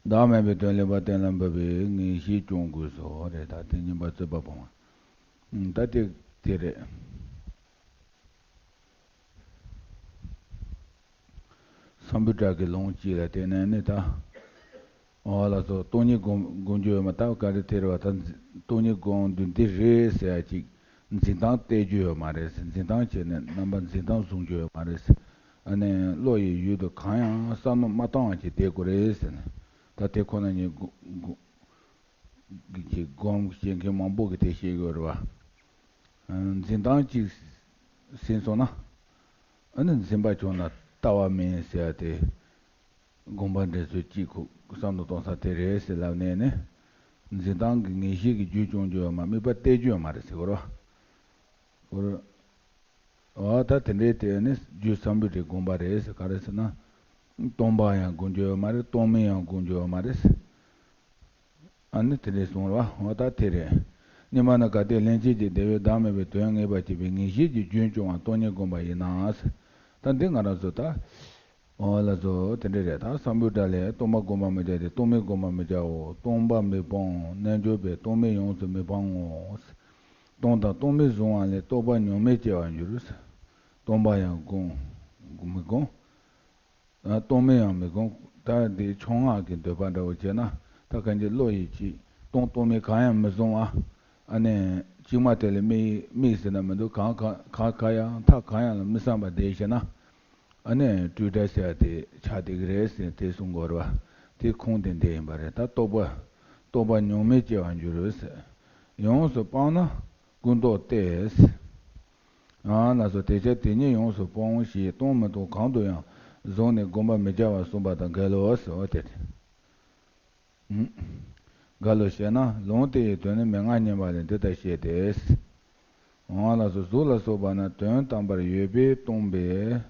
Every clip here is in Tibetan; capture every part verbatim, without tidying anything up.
བདག་མེད་པའི་དོན་ལེགས་པར་གཏན་ལ་འབེབས་པའི་ངེས་ཤེས་སྐྱོང་དགོས་སོ་རེད། ད་དེ་གཉིས་པ་རྩོད་པ་སྤོང་བ། ད་དེ་དེ་རེད། སམ་བྷོ་ཊ་གི་ལུང་གཅིག་ལ་བརྟེན་ནས་ནི་ད། འོ་ལགས་སོ། སྟོང་ཉིད་སྒོམ་སྒོམ་རྒྱུ་ཡོད་མ། ད་ག་རེ་དེ་རེད་བ། ད་སྟོང་ཉིད་སྒོམ་རྒྱུ་འདི་རེད་ཟེར་ཡ་ཅིག་འཛིན་སྟངས་བལྟས་རྒྱུ་ཡོད་མ་རེད། འཛིན་སྟངས་བྱས་ནས་རྣམ་པ་འཛིན་སྟངས་བཟུང་རྒྱུ་ཡོད་མ་རེད། ཨ་ནི་བློ་ཡི་ཡུལ་དུ་གང་ཡང་བསམ་བློ་མ་བཏང་བ་ཅིག་བསྡད་དགོས་རེད་ཟེར་ནས། ད་དེ་ཁོ་ན་ཉིད་སྒོ་སྒོ་གི་སྒོམ་བྱེད་མཁན་མང་པོ་གིས་དེ་བཤད་ཡོད་རེད་བ། འཛིན་སྟངས་གཅིག་ཟིན་སོང་ན། ཨ་ནི་འཛིན་པ་བྱུང་ན་ལྟ་བ་མིན་ཟེར་ཡ་དེ། དགོངས་པ་འགྲེལ་ཚུལ་གཅིག་ཁོ་བསམ་བློ་གཏོང་ས་དེ་རེད་ཟེར་ལབ་ནས་ནི། འཛིན་སྟངས་ཀྱི་ངེས་ཤེས་ཀྱི་རྒྱུད་སྐྱོང་རྒྱུ་ཡོད་མ། དམིགས་པ་གཏད་རྒྱུ་ཡོད་མ་རེད་ཟེར་གོ་རོ། འོ་ད་དེ་འདྲའི་དེ་ནི་རྒྱུད་སམ་བྷོ་ཊའི་དགོངས་པ་རེད་ཟེར། ག་རེ་ཟེར་ན། སྟོང་པ་ཡང་སྒོམ་རྒྱུ་ཡོད་མ་རེད། སྟོང་མིན་ཡང་སྒོམ་རྒྱུ་ཡོད་མ་རེད། ཨ་ནི་དེ་འདྲའི་གསུངས་རོ། འོ་ད་དེ་རེད། སྙིང་པོ་ན་གལ་ཏེ་ལྷན་སྐྱེས་ཀྱི་བདེ་བའི་བདག་མེད་པའི་དོན་ངེས་པར་བྱེད་པའི་ངེས་ཤེས་ཀྱི་རྒྱུད་སྐྱོང་བ་སྟོང་ཉིད་སྒོམ་པ་ཡིན་ན། ད་འདི་ང་རང་ཚོ་ད། འོ་ལགས་སོ། དེ་འདྲ་རེད། ད་སམ་བྷོ་ཊ་ལས་སྟོང་པ་སྒོམ་པར་མི་བྱ་སྟེ། སྟོང་མིན་སྒོམ་པར་མི་བྱའོ། སྟོང་པ་མི་སྤང་། རྣལ་འབྱོར་པས་སྟོང་མིན་ཡོངས་སུ་མི་སྤང་ངོ་། སྟོང་དང་སྟོང་མིན་གཟུང་བ་ལས། རྟོག་པ་ཉོན་མོངས་སྐྱེ་བར་འགྱུར། སྟོང་པ་ཡང་སྒོམ་མི་སྒོམ། སྟོང་མིན་ཡང་མི་སྒོམ། ད་འདི་ཕྱོགས་སྔགས་ཀྱི་འདོད་པ་འདྲ་བོ་བྱས་ན། ད་གང་ཅི་བློ་ཡིས་ཅིག་སྟོང་སྟོང་མིན་གང་ཡང་མི་གཟུང་བ། ཨ་ནི་གཅིག་མ་དེ་ལ་དམིགས་དམིགས་ཟེར་ན་མི་འདུག་གང་གང་གང་གང་ཡང་མཐའ་གང་ཡང་ལ་མི་བསམ་པ་བསྡད་ཤེ་ན། ཨ་ནི་སྤྲོས་བྲལ་ཟེར་བ་དེ་ཆགས་བསྡད་ཀྱི་རེད་ཟེར་དེ་གསུང་གི་ཡོད་རེད་བ། དེ་ཁུངས་དེ་འདི་ཡིན་པ་རེད། ད་རྟོག་པ་རྟོག་པ་ཉོན་མོངས་སྐྱེ་བར་འགྱུར་རོ་ཟེར། ཡོངས་སུ་སྤངས་ན་ཀུན་རྟོག་སྟེ། ཨ་ལགས་སོ། དེ་ཕྱིར་དེ་ཉིད་ཡོངས་སུ་སྤོང་ཞེས། སྟོང་མི་སྟོང་གང་དུ་ཡང་བཟུང་ནས་སྒོམ་པར་མི་བྱ་བར་གསུངས་པ་དང་འགལ་ལོ་ཟེར་བ་དེ་རེད། འགལ་ལོ་ཞེ་ན། ལུང་དེ་ཡི་དོན་ནི་མན་ངག་བསྙེན་པ་ལས་འདི་ལྟར་བཤད་དེ། འོ་ལགས་སོ། གཟུགས་ལ་སོགས་པ་ན་དོན་དམ་པར་ཡོད་པས་སྟོང་པས།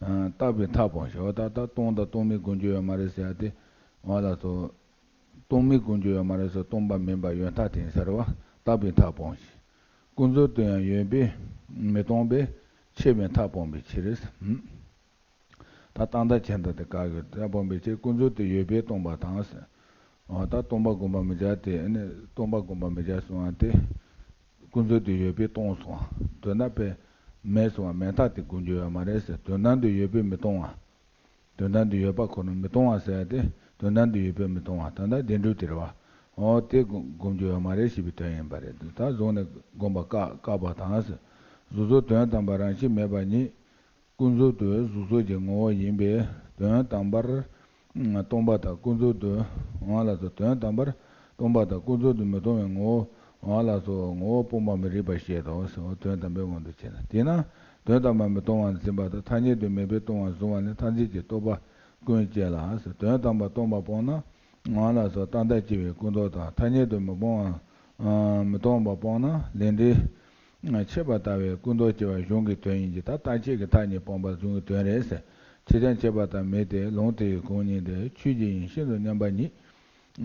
ཨ། རྟག་པའི་མཐའ་སྤོང་ཞེས། འོ་ད་ལྟ་སྟོང་དང་སྟོང་མིན་སྒོམ་རྒྱུ་ཡོད་མ་རེད་ཟེར་ཡ་དེ། འོ་ལགས་སོ། སྟོང་མིན་སྒོམ་རྒྱུ་ཡོད་མ་རེད་ཟེར། སྟོང་པ་མིན་པ་ཡོད་མཐའ་དེ་ཡིན་ས་རེད་བ། རྟག་པའི་མཐའ་སྤོང་ཞེས། ཀུན་རྫོབ་ཏུ་ཡང་ཡོད་པས་མི་སྟོང་པས་ཆད་པའི་མཐའ་སྤོང་བའི་ཕྱིར། ད་རྟག་མཐའ་ཆད་མཐའ་དེ་བཀག་ཡོད། མཐའ་སྤོང་བའི་ཕྱིར་ཀུན་རྫོབ་ཏུ་ཡོད་པས་སྟོང་པ་དང་ཟེར། འོ་ད་སྟོང་པ་སྒོམ་པར་མི་བྱ་སྟེ། ཨ་ནི་སྟོང་པ་སྒོམ་པར་མི་བྱ་གསུང་བ་དེ། ཀུན་རྫོབ་ཏུ་ཡོད་པས་སྟོང་གསུང་བ། དོན་དམ་པའི་མེད་གསུང་བ། མེད་མཐའ་དེ་སྒོམ་རྒྱུ་ཡོད་མ་རེད་ཟེར། དོན་དམ་དུ་ཡོད་པས་མི་སྟོང་བ། དོན་དམ་དུ་ཡོད་པ་ཁོ་ན་མི་སྟོང་བ་ཟེར་ཡ་དེ། དོན་དམ་དུ་ཡོད་པས་མི་སྟོང་བ། ད་ལྟ་བདེན་གྲུབ་དེ་རེད་བ། འོ་དེ་སྒོམ་སྒོམ་རྒྱུ་ཡོད་མ་རེད་ཞེས་པའི་དོན་ཡིན་པ་རེད། ད་བཟུང་ནས་སྒོམ་པ་བཀག་བཀག་པ་དང་ཟེར། གཟུགས་སོགས་དོན་དམ་པར་རང་བཞིན་མེད་པ་ཉིད། ཀུན་རྫོབ་ཏུ་གཟུགས་སོགས་ཀྱི་ངོ་བོ་ཡིན་པས་དོན་དམ་པར་སྟོང་པ་དང་། ཀུན་རྫོབ་ཏུ། འོ་ལགས་སོ། དོན་དམ་པར་སྟོང་པ་དང་། ཀུན་རྫོབ་ཏུ་མི་སྟོང་བའི་ངོ་བོ། འོ་ལགས་སོ། ངོ་བོ་སྤོང་བར་མི་རིགས་པར་བཤད་དོ་ཟེར། དོན་དམ་པའི་དབང་དུ་བྱས་ན། དེས་ན་དོན་དམ་པར་མི་སྟོང་བར་འཛིན་པ་དང་། ཐ་སྙད་དུ་མེད་པས་སྟོང་བར་བཟུང་བ་ནི་མཐར་འཛིན་གྱི་རྟོག་པ་ཀུན་བསྐྱེད་ལ་ཟེར། དོན་དམ་པར་སྟོང་པ་སྤོང་ན། འོ་ལགས་སོ། རྟག་མཐའ་སྐྱེ་བའི་ཀུན་རྟོག་དང་། ཐ་སྙད་དུ་མི་སྤོང་བ། མི་སྟོང་པ་སྤོང་ན་ལས་འབྲས་ཆད་པར་ལྟ་བའི་ཀུན་རྟོག་སྐྱེ་བ་གཞུང་གི་དོན་ཡིན་གྱི། ད་རྟག་ཆད་ཀྱི་མཐའ་གཉིས་སྤོང་བ་གཞུང་གི་དོན་རེད་ཟེར། ཆད་ཀྱང་ཆད་པ་ལྟར་མེད་དེ། ལུང་དེ་ཡི་གོང་གཉིས་ཏེ། ཆོས་ཀྱི་དབྱིངས་ཤིན་ཏུ་མཉམ་པ་ཉིད།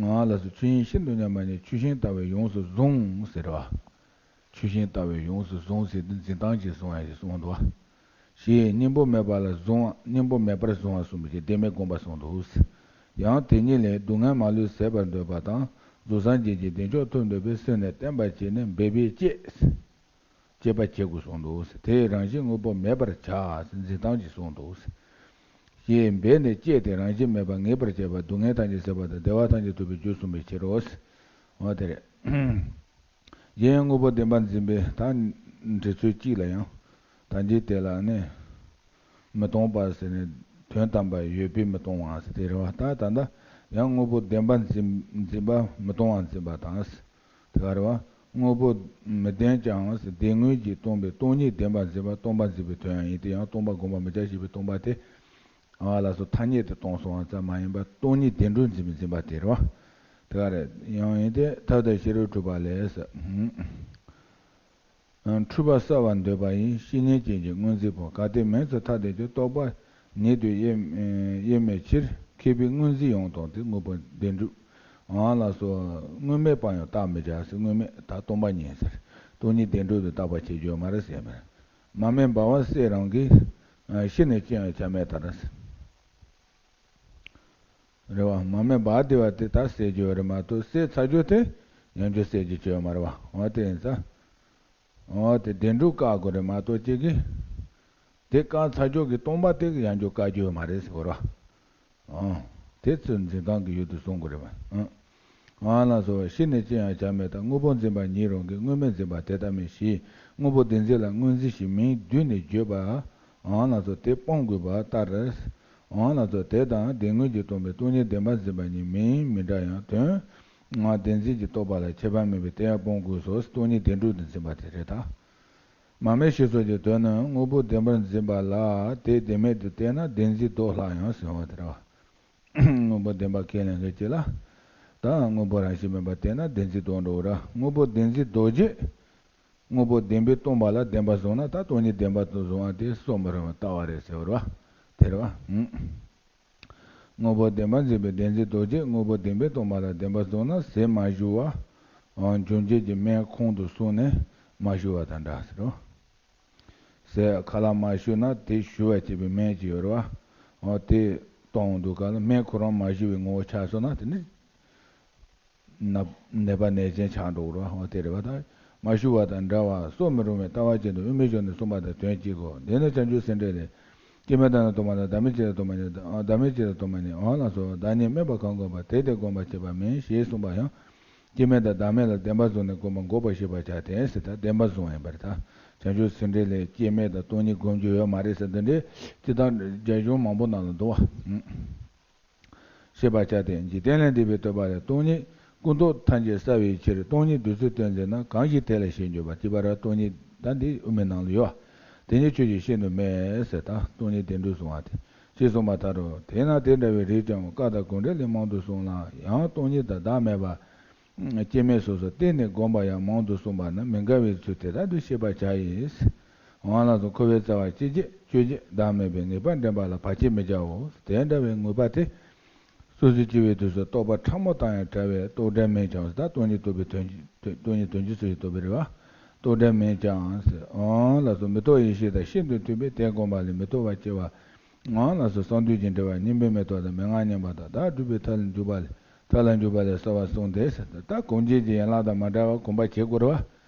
འོ་ལགས་སོ། ཆོས་དབྱིངས་ཤིན་ཏུ་མཉམ་པ་ཉིད་ཆོས་ཤིང་ལྟ་བུས་ཡོངས་སུ་བཟུང་ཟེར་བ། ཆོས་ཤིང་ལྟ་བུས་ཡོངས་སུ་བཟུང་ཟེར་དུས་འཛིན་སྟངས་ཀྱིས་བཟུང་ཡ་ཞིག་གསུངས་འདུག་བ། ཞེས་སྙིང་པོ་མེད་པ་ལ་བཟུང་བ། སྙིང་པོ་མེད་པར་བཟུང་བ་གསུངས་པའི་ཕྱིར་བདེན་མེད་སྒོམ་པ་གསུངས་འདུག། ཡང་དེ་ཉིད་ལས་སྡུག་བསྔལ་མ་ལུས་ཟད་པར་འདོད་པ་དང་། རྫོགས་སངས་རྒྱས་ཀྱི་བདེ་མཆོག་ཐོབ་འདོད་པས་སེམས་ནི་བརྟན་པར་བྱས་ནས་འབད་པས་བསྐྱེད། བསྐྱེད་པ་བྱེད་དགོས་གསུངས་འདུག། དེའི་རང་བཞིན་དངོས་པོ་མེད་པར་བྱ། འཛིན་སྟངས་ཀྱིས་གསུངས་འདུག། ཞེས་འབད་ནས་བསྐྱེད་དེ་རང་བཞིན་མེད་པ་ངེས་པར་བྱས་པ་སྡུག་བསྔལ་ཐམས་ཅད་ཟད་པ་དང་བདེ་བ་ཐམས་ཅད་ཐོབ་པའི་རྒྱུ་གསུངས་པའི་ཕྱིར་རོ། འོ་དེ་རེད། གཞན་ཡང་དངོས་པོ་བདེན་པར་འཛིན་པའི། ད་འགྲེལ་ཚུལ་གཅིག་ལ་ཡང་། ད་འདི་དེ་ལ་ནི་མི་སྟོང་པ་ཟེར་ནས། དོན་དམ་པར་ཡོད་པས་མི་སྟོང་བ་ཟེར་དེ་རེད་བ། ད་ད་ལྟ་ཡང་དངོས་པོ་བདེན་པར་འཛིན་འཛིན་པ་མི་སྟོང་བར་འཛིན་པ་དང་། དེ་ག་རེད་བ། དངོས་པོ་མི་བདེན་ཀྱང་བདེན་དངོས་ཀྱིས་སྟོང་པའི་སྟོང་ཉིད་བདེན་པར་འཛིན་པ་སྟོང་པར་འཛིན་པའི་དོན་ཡང་ཡིན་ཏེ། ཡང་སྟོང་པ་སྒོམ་པར་མི་བྱ་ཞེས་པའི་སྟོང་པ་དེ། ཨ་ལགས་སོ། ཐ་སྙད་དུ་སྟོང་སོང་བ་ཙམ་མ་ཡིན་པར་སྟོང་ཉིད་བདེན་གྲུབ་འཛིན་པའི་འཛིན་པ་དེ་རེད་བ། དེ་ག་རེད། ཡང་ཡིན་ཏེ། ཐབས་དང་ཤེས་རབ་འཁྲུལ་པ་ལས་ཟེར། འཁྲུལ་པ་བསལ་བར་འདོད་པ་ཡི། བཤེས་གཉེན་ཅན་གྱི་སྔོན་འཛིན་ཕུང་། གལ་ཏེ་མིང་ཚུལ་ཐ་དད་ཀྱང་། རྟོག་པ་ཉིད་དུ་དབྱེ་དབྱེ་མེད་ཕྱིར། མཁས་པས་སྔོན་འཛིན་ཡོངས་སྟོང་སྟེ། དངོས་པོ་བདེན་གྲུབ། ཨ་ལགས་སོ། དངོས་མེད་པ་ཡང་བརྟག་མི་བྱ་ཟེར། དངོས་མེད་ད་སྟོང་པ་ཉིད་ཟེར། སྟོང་ཉིད་བདེན་གྲུབ་ཏུ་བརྟག་པ་བྱེད་རྒྱུ་ཡོད་མ་རེད་ཟེར་མེད། མ་སྨིན་འབར་བ་གསེར་རང་གི། ཤི་ནས་ཅི་ཡང་ཆ་མེད་ལྟར། རེད་བ། མ་སྨད་བག་བདེ་བ་དེ་ད་བསད་རྒྱུ་རེད་མ་གཏོགས་བསད་ཚར་རྒྱུ་དེ་ཡང་བསྐྱར་བསད་རྒྱུ་བྱས་ཡོད་མ་རེད་བ། འོ་དེ་ཡིན་ཙང་། འོ་དེ་བདེ་འགྲོ་བཀག་དགོས་རེད་མ་གཏོགས་ཅིག་གིས། དེ་བཀག་ཚར་རྒྱུ་གི་སྟོང་པ་དེ་གི་ཡང་བསྐྱར་བཀག་རྒྱུ་ཡོད་མ་རེད་ཟེར་གོ་ར། ཨང་། དེ་ཚོ་འཛིན་སྟངས་ཀྱི་ཡུལ་དུ་བཟུང་དགོས་རེད་པ། ཨང་། ཨང་ལ་སོགས་ཤི་ནས་ཅི་ཡང་བྱ་མེད་དང་། དངོས་པོ་འཛིན་པ་ཉིད་རང་གིས་དངོས་མེད་འཛིན་པ་དེ་ལྟ་མིན་ཞེས། དངོས་པོ་བདེན་འཛིན་ལ་དངོས་འཛིན་ཞེས་མིང་བསྡུས་ནས་བརྗོད་པ། ཨང་ལ་སོགས་དེ་སྤང་དགོས་པ་ལྟར། ཨང་ལ་སོགས་དེ་དང་བདེན་དངོས་ཀྱི་སྟོང་པའི་སྟོང་ཉིད་བདེན་པར་འཛིན་པ་གཉིས་མིང་མི་འདྲ་ཡང་དོན། ང་བདེན་འཛིན་གྱི་རྟོག་པ་ལ་ཁྱད་པར་མེད་པས་དེ་ཡང་སྤོང་དགོས་སོ། སྟོང་ཉིད་བདེན་གྲུབ་ཏུ་འཛིན་པ་དེ་རེད་ད། མ་སྨད་ཞེས་སོགས་ཀྱི་དོན་ནི་དངོས་པོ་བདེན་པར་འཛིན་པ་ལ་དེ་བདེན་མེད་དུ་བལྟས་ན་བདེན་འཛིན་ལྡོག་ལྷག་ཡང་ཟེར་བ་དེ་རེད་བ། དངོས་པོ་བདེན་པ་ཁས་ལེན་མཁན་གཅིག་ལ། ད་དངོས་པོ་རང་བཞིན་མེད་པར་བལྟས་ན་བདེན་འཛིན་ལྡོག་འགྲོ་བ་རེད། དངོས་པོ་བདེན་འཛིན་ལྡོག་རྗེས། དངོས་པོ་བདེན་པས་སྟོང་པ་ལ་བདེན་པར་བཟུང་ན་ད་སྟོང་ཉིད་བདེན་པར་བཟུང་བ་དེ་སྲོག་མི་རུང་བའི་ལྟ་བ་རེད་ཟེར་བ་རེད་བ། དེ་རེད་བ། དངོས་པོ་བདེན་པར་འཛིན་པའི་བདེན་འཛིན་ལྡོག་རྗེས་དངོས་པོ་བདེན་པས་སྟོང་པ་ལ་བདེན་པར་བཟུང་ན་ཟས་མ་ཞུ་བ། འབྱུང་བྱེད་ཀྱི་སྨན་ཁོང་དུ་སོང་ནས་མ་ཞུ་བ་དང་འདྲ་ཟེར་རོ། ཟས་ཁ་ལག་མ་ཞུ་ན་དེ་ཞུ་བར་བྱེད་པའི་སྨན་ཅིག་ཡོད་རེད་བ། དེ་གཏོང་འདུག་ག་ལ་སྨན་ཁོ་རང་མ་ཞུ་བའི་ངོ་བོ་ཆགས་སོང་ན་དེ་ནི། ནད་པ་ནད་ཅན་ཆགས་འགྲོ་རོགས་འོ་དེ་རེད་བ། ད་མ་ཞུ་བ་དང་འདྲ་བར་སྲོག་མི་རུང་བའི་ལྟ་བ་ཅན་དུ་དབུ་མའི་གཞུང་ནས་གསུངས་པ་དང་དོན་གཅིག་གོ། འདི་ནི་བྱང་ཆུབ་སེམས་འགྲེལ་ལས། སྐྱེ་མེད་དང་ནི་སྟོང་པ་ནི་བདག་མེད་ཅེས་དང་སྟོང་པ་ཉིད་དང་། བདག་མེད་ཅེས་དང་སྟོང་པ་ཉིད་འོང་ལ་སོགས་བདག་ཉིད་སྨོད་པ་གང་བསྒོམ་པ་དེ་དེ་བསྒོམ་པར་བྱེད་པ་མིན་ཞེས་གསུངས་པ་ཡང་། སྐྱེ་མེད་དང་བདག་མེད་ལ་བདེན་པར་བཟུང་ནས་བསྒོམ་པ་འགོག་པར་བྱེད་པར་བྱ་སྟེ་ཟེར། ད་བདེན་པར་བཟུང་ཡིན་པར་ད། བྱང་ཆུབ་སེམས་འགྲེལ་ལས་སྐྱེ་མེད་དང་སྟོང་ཉིད་བསྒོམ་རྒྱུ་ཡོད་མ་རེད་ཟེར་འདི་འདྲའི་སྤྱི་བཏང་རྒྱ་གཞུང་མང་པོ་ནང་ལ་འདུག་བ། ཤེས་པར་བྱ་སྟེ། འཇིག་རྟེན་ལས་འདས་པའི་རྟོགས་པ་ལས་སྟོང་ཉིད་ཀུན་རྟོག་ཐམས་ཅད་བསལ་བའི་ཕྱིར་སྟོང་ཉིད་བདུད་རྩི་སྟོན་མཛད་ན་གང་ཞིག་དེ་ལ་ཞེས་འགྱུར་བ་གཅིག་པ་ར། སྟོང་ཉིད་ད་འདི་དབུ་མའི་ནང་ལ་ཡོད། དེ་ཉིད་ཆོས་ཀྱི་ཤིན་ཏུ་སྨད་ཟེར། ད་སྟོང་ཉིད་བདེན་གྲུབ་གསུང་བ་དེ་ཅེས་གསུངས་པ་ལྟར་རོ། དེས་ན་དེ་འདྲ་བའི་རིགས་ཀྱང་བཀའ་དང་དགོངས་འགྲེལ་ལས་མང་དུ་གསུངས་ལ་ཡང་སྟོང་ཉིད་དང་བདག་མེད་པ། སྐྱེ་མེད་སོ་སོར་བརྟེན་ནས་བསྒོམ་པ་ཡང་མང་དུ་གསུངས་པ་ན་མི་འགལ་བའི་ཚུལ་དེ་ལྟར་དུ་ཤེས་པར་བྱ་ཡིས། འོང་ལ་སོགས་འཁོར་བའི་རྩ་བ་སྐྱེ་བྱེད་གཅོད་བྱེད་བདག་མེད་པའི་ངེས་པར་འདྲེན་པ་ལ་བར་ཆད་མི་བྱའོ། དེ་འདྲ་བའི་ངེས་པ་དེ། སོ་སོའི་སྐྱེ་བའི་དུས་སུ་རྟོག་པ་ཕྲ་མོ་དང་ཡང་བྲལ་བས་རྟོག་བྲལ་མིན་ཀྱང་ད་སྟོང་ཉིད་རྟོགས་པའི་དོན་སྟོང་ཉིད་དོན་སྤྱི་སོ་སོའི་རྟོགས་པའི་རེད་བ། རྟོག་བྲལ་མིན་ཀྱང་ཟེར། འོང་ལ་སོགས་མི་རྟོག་ཡེ་ཤེས་དང་ཤིན་ཏུ་མཐུན་པས་དེ་བསྒོམ་པ་ལས་མི་རྟོག་པ་སྐྱེ་བ། འོང་ལ་སོགས་གསང་འདུས་ཀྱི་འགྲེལ་པ་གཉིས་པའི་མི་རྟོག་དང་མན་ངག་བརྙན་པ་དང་བདག་སྒྲུབ་པའི་མཐའ་ལ་འཇུག་པ་ལས། མཐའ་ལ་འཇུག་པ་ལས་གསལ་བར་གསུངས་ཏེ་ཟེར། ད་གོང་བརྗོད་ཀྱི་ཡན་ལག་དང་མ་འདྲ་བར་གོམས་པ་བྱེད་དགོས་རེད་བ།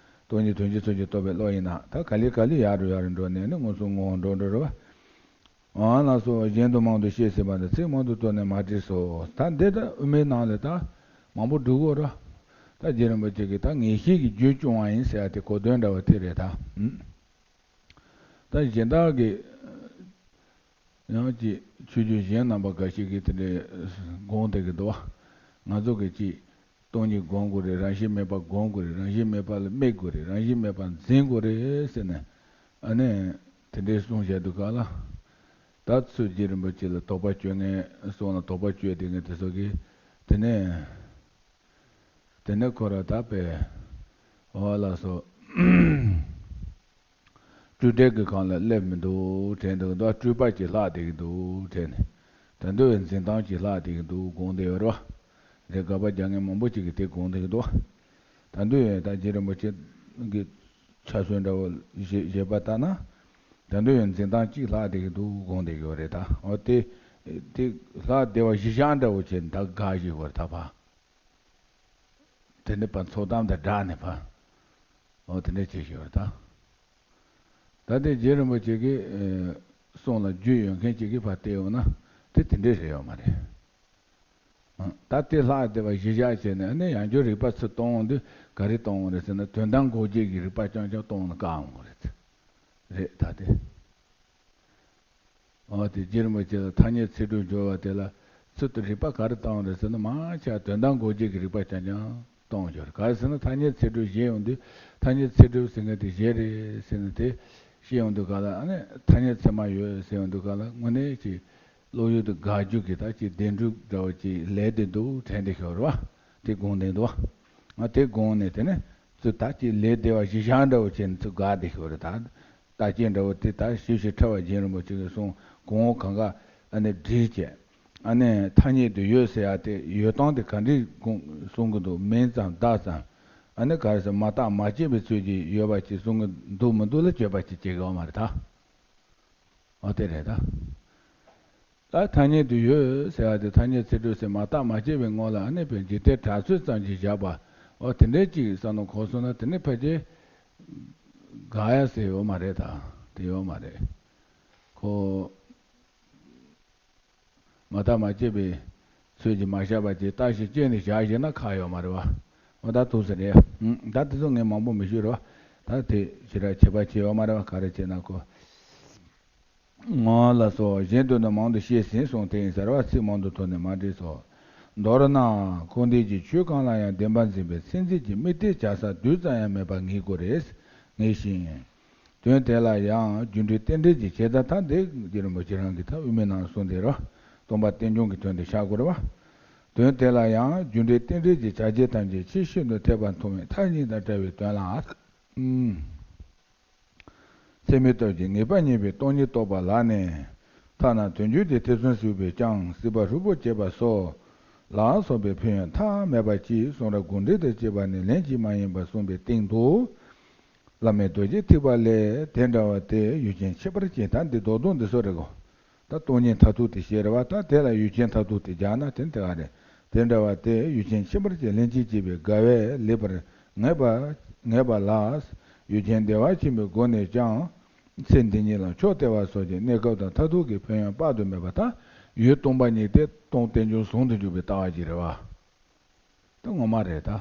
སྟོང་ཉིད་དོན་སྤྱི་སོ་སོའི་རྟོགས་པའི་བློ་ཡིན་ན་ད་ག་ལེ་ག་ལེ་ཡར་རུ་ཡར་རུ་འགྲོ་ནས་ནི་མངོན་སུམ་ངོ་བོ་འགྲོ་འགྲོ་རེད་བ། འོང་ལ་སོགས་གཞན་དུ་མང་དུ་བཤད་ཟིན་པ་ནི་ཚིག་མང་དུ་བཏོན་ནས་མ་བྲིས་སོ། ད་འདི་ལྟར་དབུ་མའི་ནང་ལས་ད་མང་པོ་འགྲོ་གི་ཡོད་རེད། ད་རྗེ་རིན་པོ་ཆེ་གིས་ད་ངེས་ཤེས་ཀྱི་རྒྱུད་སྐྱོང་བ་ཡིན་ཟེར་ཡ་དེ་གོ་དོན་འདྲ་བ་དེ་རེད་ད། ད་གཞན་དག་གིས་ཡང་ཅིག་ཆོས་བརྒྱུད་གཞན་རྣམ་པ་འགའ་ཞིག་གིས་དེ་འདྲའི་དགོངས་བསྡད་ཀྱི་འདུག་བ། ང་ཚོ་གིས་ཅིག་སྟོང་ཉིད་སྒོམ་དགོས་རེད། རང་བཞིན་མེད་པ་སྒོམ་དགོས་རེད། རང་བཞིན་མེད་པ་ལ་དམིགས་དགོས་རེད། རང་བཞིན་མེད་པ་འཛིན་དགོས་རེད་ཟེར་ནས་ཨ་ནི་དེ་འདྲའི་གསུང་བཤད་དུས་ག་ལ། ད་ཚུར་རྗེ་རིན་པོ་ཆེ་ལ་དོགས་པ་གཅོད་མཁན་སོང་ལ་དོགས་པ་གཅོད་བསྡད་མཁན་དེ་ཚོ་གིས་དེ་ནས་དེ་ནས་ཁོ་ར་ད་པས་འོ་ལགས་སོ། སྤྲོས་བྲལ་གྱི་ཁམས་ལ་སླེབས་མི་འདུག་དྲན་འདུག་ད་སྤྲོས་པ་ཅིག་ལྷག་བསྡད་ཀྱི་འདུག་དྲན་ནས། ད་འདོད་པའི་འཛིན་སྟངས་ཅིག་ལྷག་བསྡད་ཀྱི་འདུག་དགོངས་བསྡད་ཡོད་རེད་བ། རེད། དགག་པ་རྒྱག་མཁན་མང་པོ་ཅིག་གིས་དེ་དགོངས་བསྡད་ཀྱི་འདུག་ད་འདོད་ཡོད་ད་རྗེ་རིན་པོ་ཆེ་གི་ཕྱག་སྲོལ་འདྲ་བོ་བཞེས་བཞེས་པ་ལྟར་ན། ད་འདོད་ཡོད་འཛིན་སྟངས་ཅིག་ལྷག་བསྡད་ཀྱི་འདུག་དགོངས་བསྡད་ཀྱི་ཡོད་རེད་ད། འོ་དེ་དེ་ལྷག་བསྡད་པ་གཞི་བཞག་འདྲ་བོ་བྱས་ནས་ད་དགག་བཞེས་དགོས་རེད་ད་ཕ། དེ་ནི་ཕར་ཚོགས་གཏམ་དང་སྦྲགས་ནས་ཕར། འོ་དེ་འདྲ་བྱེད་ཤེས་པར་ཐལ། ད་ལྟའི་རྗེ་རིན་པོ་ཆེ་གི་ཨེ་གསུང་ལ་རྒྱུས་ཡོད་མཁན་ཅིག་གིས་ཕར་བལྟས་ཡོང་ན་དེ་དེ་འདྲས་རེད་ཡོད་མ་རེད། ཨང་། ད་དེ་ལྷག་བསྡད་པ་གཞི་བཞག་བྱས་ནས་ཨ་ནི་ཡང་བསྐྱར་རིགས་པ་ཚུར་གཏོང་འོང་དུས་ག་རེ་གཏོང་འོང་རེད་ཟེར་ན་དོན་དམ་དགོངས་འགྱེད་ཀྱི་རིགས་པ་རྐྱང་རྐྱང་གཏོང་ན་དཀའ་འོང་གི་རེད། རེད་ད་དེ། འོ་དེ་རྗེ་རིན་པོ་ཆེ་ལ་ཐ་སྙད་ཚིག་གྲོགས་སྦྱོར་བ་དེ་ལ་ཚུལ་དུ་རིགས་པ་ག་རེ་བཏང་རེད་ཟེར་ན་མང་ཆེ་བ་དོན་དམ་དགོངས་འགྱེད་ཀྱི་རིགས་པ་རྐྱང་རྐྱང་གཏོང་སྦྱོར། ག་རེ་ཟེར་ན་ཐ་སྙད་ཚིག་གྲོགས་བཞེས་ཡོང་དུས་ཐ་སྙད་ཚིག་གྲོགས་ཟེར་མཁན་དེ་གཞན་རེད་ཟེར་ནས་དེ་བཤད་ཡོང་དུས་ག་ལ་ཨ་ནི་ཐ་སྙད་ཚད་མ་ཡོད་ཟེར་ཡོང་དུས་ག་ལ་དངོས་གནས་ཀྱི་བློ་ཡུལ་དུ་དགག་རྒྱུ་གི་ད་ཅིག་བདེན་གྲུབ་འདྲ་བོ་ཅིག་ལས་དེ་འདུག་དྲན་དེ་ཤོར་བ་དེ་དགོངས་དེ་འདུག་བ། ང་དེ་དགོངས་ནས་དེ་ནས་ཚུལ་ད་ཅིག་ལས་དེ་བ་གཞི་བཞག་འདྲ་བོ་བྱས་ནས་ཚུལ་དགག་དེ་ཤོར་ད། ལྟ་སྐྱེ་འདྲ་བོ་དེ་ལྟར་ཞིབ་ཞིབ་ཕྲ་བ་རྗེ་རིན་པོ་ཆེ་གིས་གསུངས་གོང་འོག་གང་ག་ཨ་ནི་བསྒྲིལ་བྱས། ཨ་ནི་ཐ་སྙད་དུ་ཡོད་ཟེར་ཡ་དེ་ཡོད་སྟངས་དེ་ག་འདྲས་གསུང་གི་འདུག་མིན་ཙམ་བདག་ཙམ། ཨ་ནི་ག་རེ་ཟེར་མ་བརྟགས་མ་དཔྱད་པའི་ཚུལ་གྱིས་ཡོད་པ་ཅིག་གསུང་གི་འདུག་མི་འདུག་ལ་དཔྱད་པ་ཅིག་བྱེད་དགོས་མ་རེད་ད། འོ་དེ་རེད་ད། ད་ཐ་སྙད་དུ་ཡོད་ཟེར་བ་དེ་ཐ་སྙད་ཚིག་གྲོགས་སེ་མ་བརྟགས་མ་དཔྱད་པའི་ངོ་ལ་ཨ་ནི་པའི་འཇིག་རྟེན་གྲགས་ཚོད་ཙམ་གྱིས་བཞག་པ། འོ་དེ་འདྲའི་ཅིག་བསམ་བློ་འཁོར་སོང་ན་དེ་ནི་ཕལ་ཆེར་དགག་ཡ་ཟེར་ཡོད་མ་རེད། ད་དེ་ཡོད་མ་རེད། ཁོ་མ་བརྟགས་མ་དཔྱད་པའི་ཚོད་ཀྱིས་མ་བཞག་པ་ཅིག་བརྟགས་ཤིང་དཔྱད་ནས་བཞག་ཤེས་ན་ཁག་ཡོད་མ་རེད་བ། འོ་ད་ཐུགས་སུ་རེད། ད་དེ་ཚོ་ངས་མང་པོ་མི་ཞུ་རོགས། ད་དེ་ཞེ་དྲག་ཁྱད་པར་ཆེ་ཡོད་མ་རེད་བ། ག་རེ་བྱས་ན་ཁོ། ང་ལ་སོགས་གཞན་དུ་ནི་མང་དུ་བཤད་ཟིན་གསུངས། དེ་ཡིན་ཟེར་བ་ཚིག་མང་དུ་ཐོགས་ནས་མ་བྲིས་སོ། མདོར་ན་ཁོ་འདས་ཀྱི་ཆོས་གང་ལ་ཡང་བདེན་པར་འཛིན་པའི་སེམས་ཅན་གྱི་དམིགས་གཏད་བྱ་ས་རྡུལ་ཙམ་ཡང་མེད་པ་ངེས་དགོས་རེད། ངེས་ཤིང་། དོན་དེ་ལ་ཡང་རྒྱུ་འབྲས་རྟེན་འབྲེལ་གྱི་ཆེད་དུ་ད་འདི་རྗེ་རིན་པོ་ཆེ་རང་གིས་ད་དབུ་མའི་ནང་གསུངས་དེ་རོ། སྟོང་པ་རྟེན་འབྱུང་གི་དོན་དུ་བཞག་དགོས་རེད་བ། དོན་དེ་ལ་ཡང་རྒྱུ་འབྲས་རྟེན་འབྲེལ་གྱི་བྱ་བྱེད་ཐམས་ཅད་ཆེས་ཤིན་ཏུ་འཐད་པར་མཐོང་བའི་མཐའ་གཉིས་དང་བྲལ་བའི་དོན་ལ། ཚད་མའི་སྟོབས་ཀྱིས་ངེས་པ་རྙེད་པའི་སྟོང་ཉིད་རྟོགས་པ་ལ་ནི། ཐ་ན་དོན་བརྗོད་དེ་ཐེ་ཚོམ་ཟུག་པས་ཀྱང་སྲིད་པ་ཧྲིལ་པོར་བྱེད་པ་སོགས་ལ་སོགས་པའི་ཕན་ཡོན་མཐའ་མེད་པ་ཅིག་གསུང་རབ་དགོངས་འགྲེལ་དང་བཅས་པ་ནི་ལན་གཅིག་མ་ཡིན་པར་གསུངས་པའི་སྟེང་དུ། བླ་མེད་རྡོ་རྗེ་ཐེག་པ་ལས་དེ་འདྲ་བ་དེ་ཡུལ་ཅན་ཁྱད་པར་ཅན། ད་འདི་རྡོག་རྡོག་འདི་ཚོ་རེད་གོ། ད་སྟོང་ཉིད་མཐར་ཐུག་དེ་བཤད་རེད་བ། ད་དེ་ལ་ཡུལ་ཅན་མཐར་ཐུག་དེ་སྦྱར་ན་དེ་དེ་ག་རེད། དེ་འདྲ་བ་དེ་ཡུལ་ཅན་ཁྱད་པར་ཅན་ལན་གཅིག་བྱས་པའི་དགའ་བས་ལེགས་པར་ངེས་པ་ངེས་པ་ལ། ཡུལ་ཅན་བདེ་བ་ཆེན་པོའི་སྒོ་ནས་ཀྱང་ཚེ་འདི་ཉིད་ལ་མཆོག་སྟེར་བ་སོགས་ཀྱི་གནས་སྐབས་དང་མཐར་ཐུག་གི་ཕན་ཡོན་དཔག་ཏུ་མེད་པ། ད་ཡུལ་སྟོང་པ་ཉིད་དེ་སྟོང་རྟེན་འབྱུང་ཟུང་དུ་འཇུག་པའི་ལྟ་བ་ཅིག་རེད་བ། ད་ངོ་མ་རེད་ད།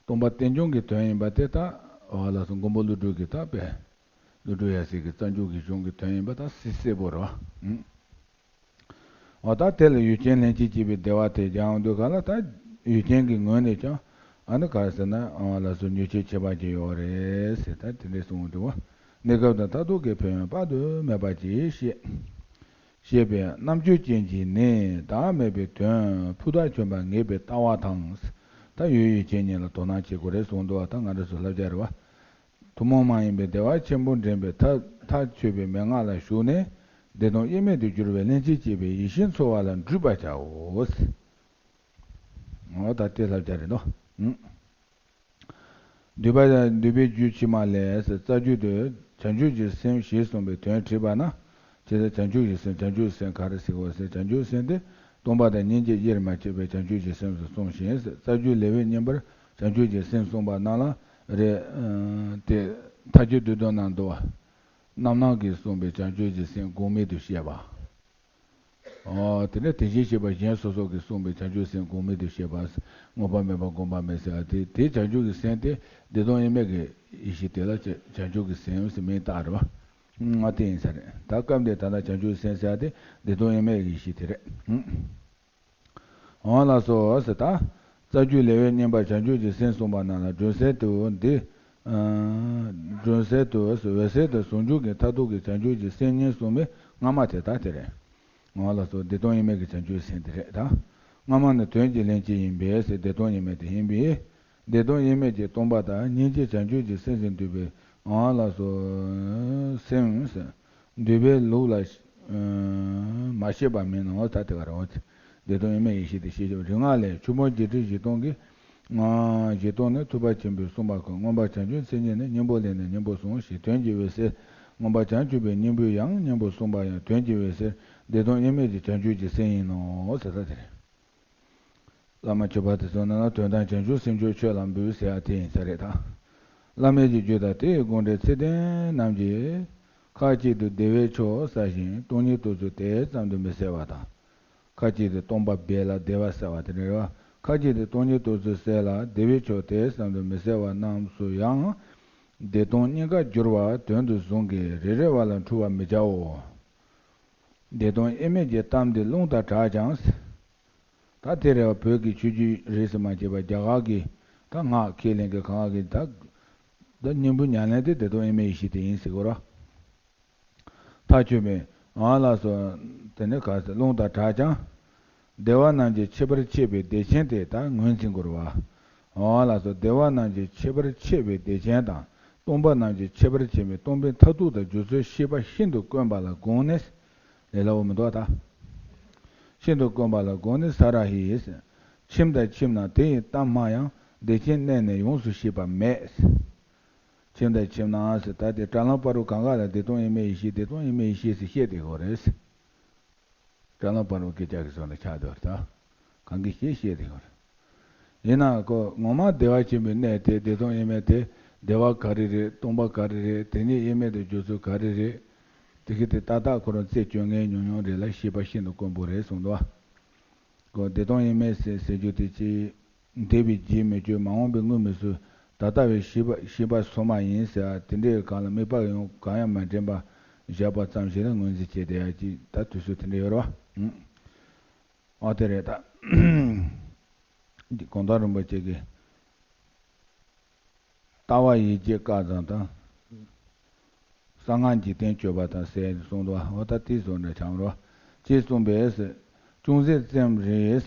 སྟོང་པ་རྟེན་འབྱུང་གི་དོན་ཡིན་པ་དེ་ད་འོ་ལགས་སོ། མགོན་པོ་ཀླུ་སྒྲུབ་ཀྱི་ད་པས་ཀླུ་སྒྲུབ་ཡབ་སྲས་ཀྱི་རྩ་འཇུག་གི་གཞུང་གི་དོན་ཡིན་པ་ད་སྲིད་གསལ་པོ་རེད་བ། འོ་ད་དེ་ལ་ཡུལ་ཅན་ལན་གཅིག་བྱས་པའི་བདེ་བ་དེ་སྦྱང་དུས་ག་ལ་ད་ཡུལ་ཅན་གྱི་ངོས་ནས་ཀྱང་ཨ་ནི་ག་རེ་ཟེར་ན་འོ་ལགས་སོ། ཉེས་སྤྱོད་ཁྱད་པར་ཅན་ཡོད་རེད་ཟེར་ད་དེ་འདྲས་གསུངས་འདུག་བ། གནས་སྐབས་དང་མཐར་ཐུག་གི་ཕན་ཡོན་དཔག་ཏུ་མེད་པ་ཅིག་བཤད། ཞེས་པའི་རྣམ་དཔྱོད་ཅན་གྱིས་ནི་བདག་མེད་པའི་དོན་ཕུ་ཐག་ཆོད་པར་ངེས་པའི་ལྟ་བ་དང་། ད་ཡུལ་ཡུལ་ཅན་གཉིས་ལ་དོ་སྣང་བྱེད་དགོས་རེད་གསུངས་འདུག་བ། ད་ང་འདྲ་ཚོ་བསླབ་བྱ་རེད་བ། ཐུན་མོང་མ་ཡིན་པའི་བདེ་བ་ཆེན་པོ་འདྲེན་པའི་ཐབས་ཐག་ཆོད་པའི་མན་ངག་ལ་ཞུགས་ནས་བདེ་སྟོང་དབྱེར་མེད་དུ་གྱུར་པའི་ལྷན་ཅིག་སྐྱེས་པའི་ཡེ་ཤེས་འཚོལ་བ་ལ་འདྲུད་པར་བྱའོ། འོ་ད་དེ་བསླབ་བྱ་རེད་དོ། འདུས་པ་འདུས་པའི་རྒྱུད་ཕྱི་མ་ལས་རྩ་རྒྱུད་དུ་བྱང་ཆུབ་ཀྱི་སེམས་ཞེས་གསུངས་པའི་དོན་བྲིས་པ་ན། ཇི་ལྟར་བྱང་ཆུབ་ཀྱི་སེམས། བྱང་ཆུབ་སེམས་ག་རེ་ཟེར་དགོས་ཟེར། བྱང་ཆུབ་སེམས་དེ་སྟོང་པ་དང་སྙིང་རྗེ་དབྱེར་མ་ཕྱེ་བའི་བྱང་ཆུབ་ཀྱི་སེམས་སུ་གསུངས་ཤིང་། རྩ་རྒྱུད་ལེའུའི་བསྙེན་པར་བྱང་ཆུབ་ཀྱི་སེམས་གསུངས་པ་རྣམས་ལ་རེད། དེ་མཐའ་དཔྱོད་བསྡུས་དོན་ནང་དུ་བ། རྣམ་སྣང་གིས་གསུངས་པའི་བྱང་ཆུབ་ཀྱི་སེམས་དགོངས་མེད་དུ་བཤད་པ། ཨོ། དེ་ནས་དེ་བཞིན་གཤེགས་པ་གཞན་སོ་སོ་གིས་གསུངས་པའི་བྱང་ཆུབ་སེམས་དགོངས་མེད་དུ་བཤད་པ། མངོན་པ་མེད་པ་དགོངས་པ་མེད་ཟེར་བ་དེ། དེ་བྱང་ཆུབ་ཀྱི་སེམས་དེ་བདེ་སྟོང་དབྱེར་མེད་ཀྱི་ཡེ་ཤེས་དེ་ལ་བྱ་བྱང་ཆུབ་ཀྱི་སེམས་ཟེར་མིང་བཏགས་རེད་བ། ང་དེ་ཡིན་ས་རེད། ད་སྐབས་འདིར་ད་ལྟ་བྱང་ཆུབ་སེམས་ཟེར་བ་དེ་བདེ་སྟོང་དབྱེར་མེད་ཀྱི་ཡེ་ཤེས་དེ་རེད། འོང་ལགས་སོ་ཟེར་ད། རྩ་རྒྱུད་ལེའུའི་བསྙེན་པར་བྱང་ཆུབ་ཀྱི་སེམས་གསུངས་པ་རྣམས་ལ་སྒྲོན་གསལ་དུ་འདི། སྒྲོན་གསལ་དུ་འོད་གསལ་དང་ཟུང་འཇུག་གི་མཐར་ཐུག་གི་བྱང་ཆུབ་ཀྱི་སེམས་གཉིས་གསུངས་པའི་སྔ་མ་དེ་དག་དེ་རེད། འོང་ལགས་སོ། བདེ་སྟོང་དབྱེར་མེད་ཀྱི་བྱང་ཆུབ་སེམས་དེ་རེད་ད། སྔ་མ་ནི་དོན་གྱི་ལན་གཅིག་ཡིན་པས་ཟེར། བདེ་སྟོང་དབྱེར་མེད་དེ་ཡིན་པས། བདེ་སྟོང་དབྱེར་མེད་ཀྱི་སྟོང་པ་དང་སྙིང་རྗེ་བྱང་ཆུབ་ཀྱི་སེམས་སུ་འདུས་པའི་འོང་ལགས་སོ། སེམས་འདུས་པའི་ལུགས་ལ་མ་ཤེས་པ་མིན་ནོ། ད་དེ་ག་རེ་འོ། བདེ་སྟོང་དབྱེར་མེད་ཡེ་ཤེས་དེ་ཤེས་བྱ་རིག་སྔགས་ལས་ཆོས་ཕུང་བརྒྱད་ཁྲི་བཞི་སྟོང་གི། བཞི་སྟོང་ནི་ཐུབ་པ་ཆེན་པོས་གསུངས་པ་ཁོ། མངོན་པར་བྱང་ཆུབ་མཚན་ཉིད་ནི། སྙིང་པོ་ལས་ནི་སྙིང་པོ་གསུངས་ཤིང་། དོན་གྱི་འོད་གསལ། མངོན་པར་བྱང་ཆུབ་པའི་སྙིང་པོའི་ཡང་སྙིང་པོ་གསུངས་པ་ཡང་དོན་གྱི་འོད་གསལ་བདེ་སྟོང་དབྱེར་མེད་ཀྱི་བྱང་ཆུབ་ཀྱི་སེམས་ཡིན་ནོ་ཟེར་ས་དེ་རེད། བླ་མ་མཆོད་པ་དེ་ཚོ་ནང་ལ་དོན་དམ་བྱང་ཆུབ་སེམས་མཆོག་མཆོད་ལ་འབུལ་ཟེར་ཡ་དེ་ཡིན་ས་རེད་ད། བླ་མེད་ཀྱི་རྒྱུད་དང་དེ་ཡི་དགོངས་འགྲེལ་ཚད་ལྡན་རྣམས་ཀྱིས། ཁ་ཅིག་ཏུ་བདེ་བའི་མཆོག་ཟེར་ཞིང་སྟོང་ཉིད་རྟོགས་ཚུལ་དེ་ཙམ་དུ་མི་གསལ་བ་དང་། ཁ་ཅིག་ཏུ་སྟོང་པ་སྦས་ལ་བདེ་བ་གསལ་བ་དེ་འདྲ་རེད་བ། ཁ་ཅིག་ཏུ་སྟོང་ཉིད་རྟོགས་ཚུལ་གསལ་ལ་བདེ་བའི་མཆོག་དེ་ཙམ་དུ་མི་གསལ་བ་རྣམས་སུ་ཡང་། བདེ་སྟོང་གཉིས་ཀ་སྦྱོར་བ་དོན་དུ་བཟུང་གིས་རེ་རེ་བ་ལ་འཁྲུལ་བར་མི་བྱའོ། བདེ་སྟོང་དབྱེར་མེད་ཀྱི་གཏམ་འདི་རླུང་དང་བྲལ་ཀྱང་། ད་དེ་རེད་བ། བོད་ཀྱི་ཆོས་བརྒྱུད་རིས་སུ་མ་ཆད་པ་རྒྱ་གར་གྱི་ད་སྔགས་ཁས་ལེན་གྱི་གང་ག་གི་ད། ད་སྙིང་པོ་ཉམས་ལེན་དེ་བདེ་སྟོང་དབྱེར་མེད་ཡེ་ཤེས་དེ་ཡིན་ཟེར་གོ་ར། ཐག་ཆོད་མེད། ཨ་ལགས་སོ། དེ་ནི་ག་ཟེར། རླུང་དང་བྲལ་ཀྱང་། བདེ་བ་རྣམས་ཀྱི་ཁྱད་པར་ཕྱེ་བའི་བདེ་ཆེན་དེ་ད་ངོས་འཛིན་དགོས་རེད་བ། ཨ་ལགས་སོ། བདེ་བ་རྣམས་ཀྱི་ཁྱད་པར་ཕྱེ་བའི་བདེ་ཆེན་དང་། སྟོང་པ་རྣམས་ཀྱི་ཁྱད་པར་ཕྱེ་བའི་སྟོང་པའི་མཐར་ཐུག་དང་རྒྱུ་ཚུལ་ཤེས་པ་ཤིན་ཏུ་དཀོན་པ་ལ་དགོངས་ནས། ལས་སླ་བོ་མི་འདུག་ད། ཤིན་ཏུ་དཀོན་པ་ལ་དགོངས་ནས་ས་ར་ཧི། ཁྱིམ་དང་ཁྱིམ་ན་དེ་ཡི་གཏམ་སྨྲ་ཡང་། བདེ་ཆེན་གནས་ནས་ཡོངས་སུ་ཤེས་པ་མེད། ཁྱིམ་དང་ཁྱིམ་ན་ཟེར་ད་དེ་དྲ་ལམ་བར་དུ་གང་ག་ལ་བདེ་སྟོང་དབྱེར་མེད་ཡེ་ཤེས། བདེ་སྟོང་དབྱེར་མེད་ཡེ་ཤེས་ཟེར་བཤད་བསྡད་ཡོད་རེད། དྲ་ལམ་བར་དུ་སྐད་ཆ་གི་སོགས་ལ་ཆགས་འདུག་ད། གང་གི་ཤེས་ཤེས་རེད་ཡོད་རེད། ཡིན་ན་ཁོ་ངོ་མ་བདེ་བ་ཆེན་པོའི་གནས་དེ་བདེ་སྟོང་དབྱེར་མེད་དེ་བདེ་བ་ག་རེ་རེད། སྟོང་པ་ག་རེ་རེད། དེ་ཉིད་དབྱེར་མེད་དུ་གྱུར་ཚུལ་ག་རེ་རེད། དེ་གི་དེ་ཏག་ཏག་ཁོ་རང་རྩད་གཅོད་མཁན་ཉུང་ཉུང་རེད་ལ་ཤེས་པ་ཤིན་ཏུ་དཀོན་པོ་རེད་གསུངས་འདུག་བ། ཁོ་བདེ་སྟོང་དབྱེར་མེད་ཟེར་ཟེར་རྒྱུ་དེ་ཅི། འདས་པའི་རྗེས་མི་གཅོད་མ་འོངས་པའི་སྔོན་མི་ཟུར། ད་ལྟ་བའི་ཤེས་པ་ཤེས་པ་སོ་མ་ཡིན་ཟེར་དེ་འདྲའི་སྒང་ལ་དམིགས་པ་ཡང་གང་ཡང་མ་དྲན་པ་བཞག་པ་ཙམ་ཞིག་ལ་ངོས་འཛིན་བྱས་བསྡད་ཡ་ཅིག་ད་དུས་ཚོད་དེ་འདྲ་ཡོད་རེད་བ། ཨ་དེ་རེད་ད། གང་ལྟར་རིན་པོ་ཆེ་གིས། ལྟ་བ་ཡིད་ཀྱི་སྐལ་བཟང་དང་། གསང་སྔགས་འཇིག་རྟེན་སྤྱོད་པ་དང་ཟེར་གསུངས་འདུག་བ། འོ་ད་དེ་བཟོ་འདྲ་ཆགས་འགྲོ། ཅེས་གསུངས་པས། ཅུང་ཟད་ཙམ་རེ།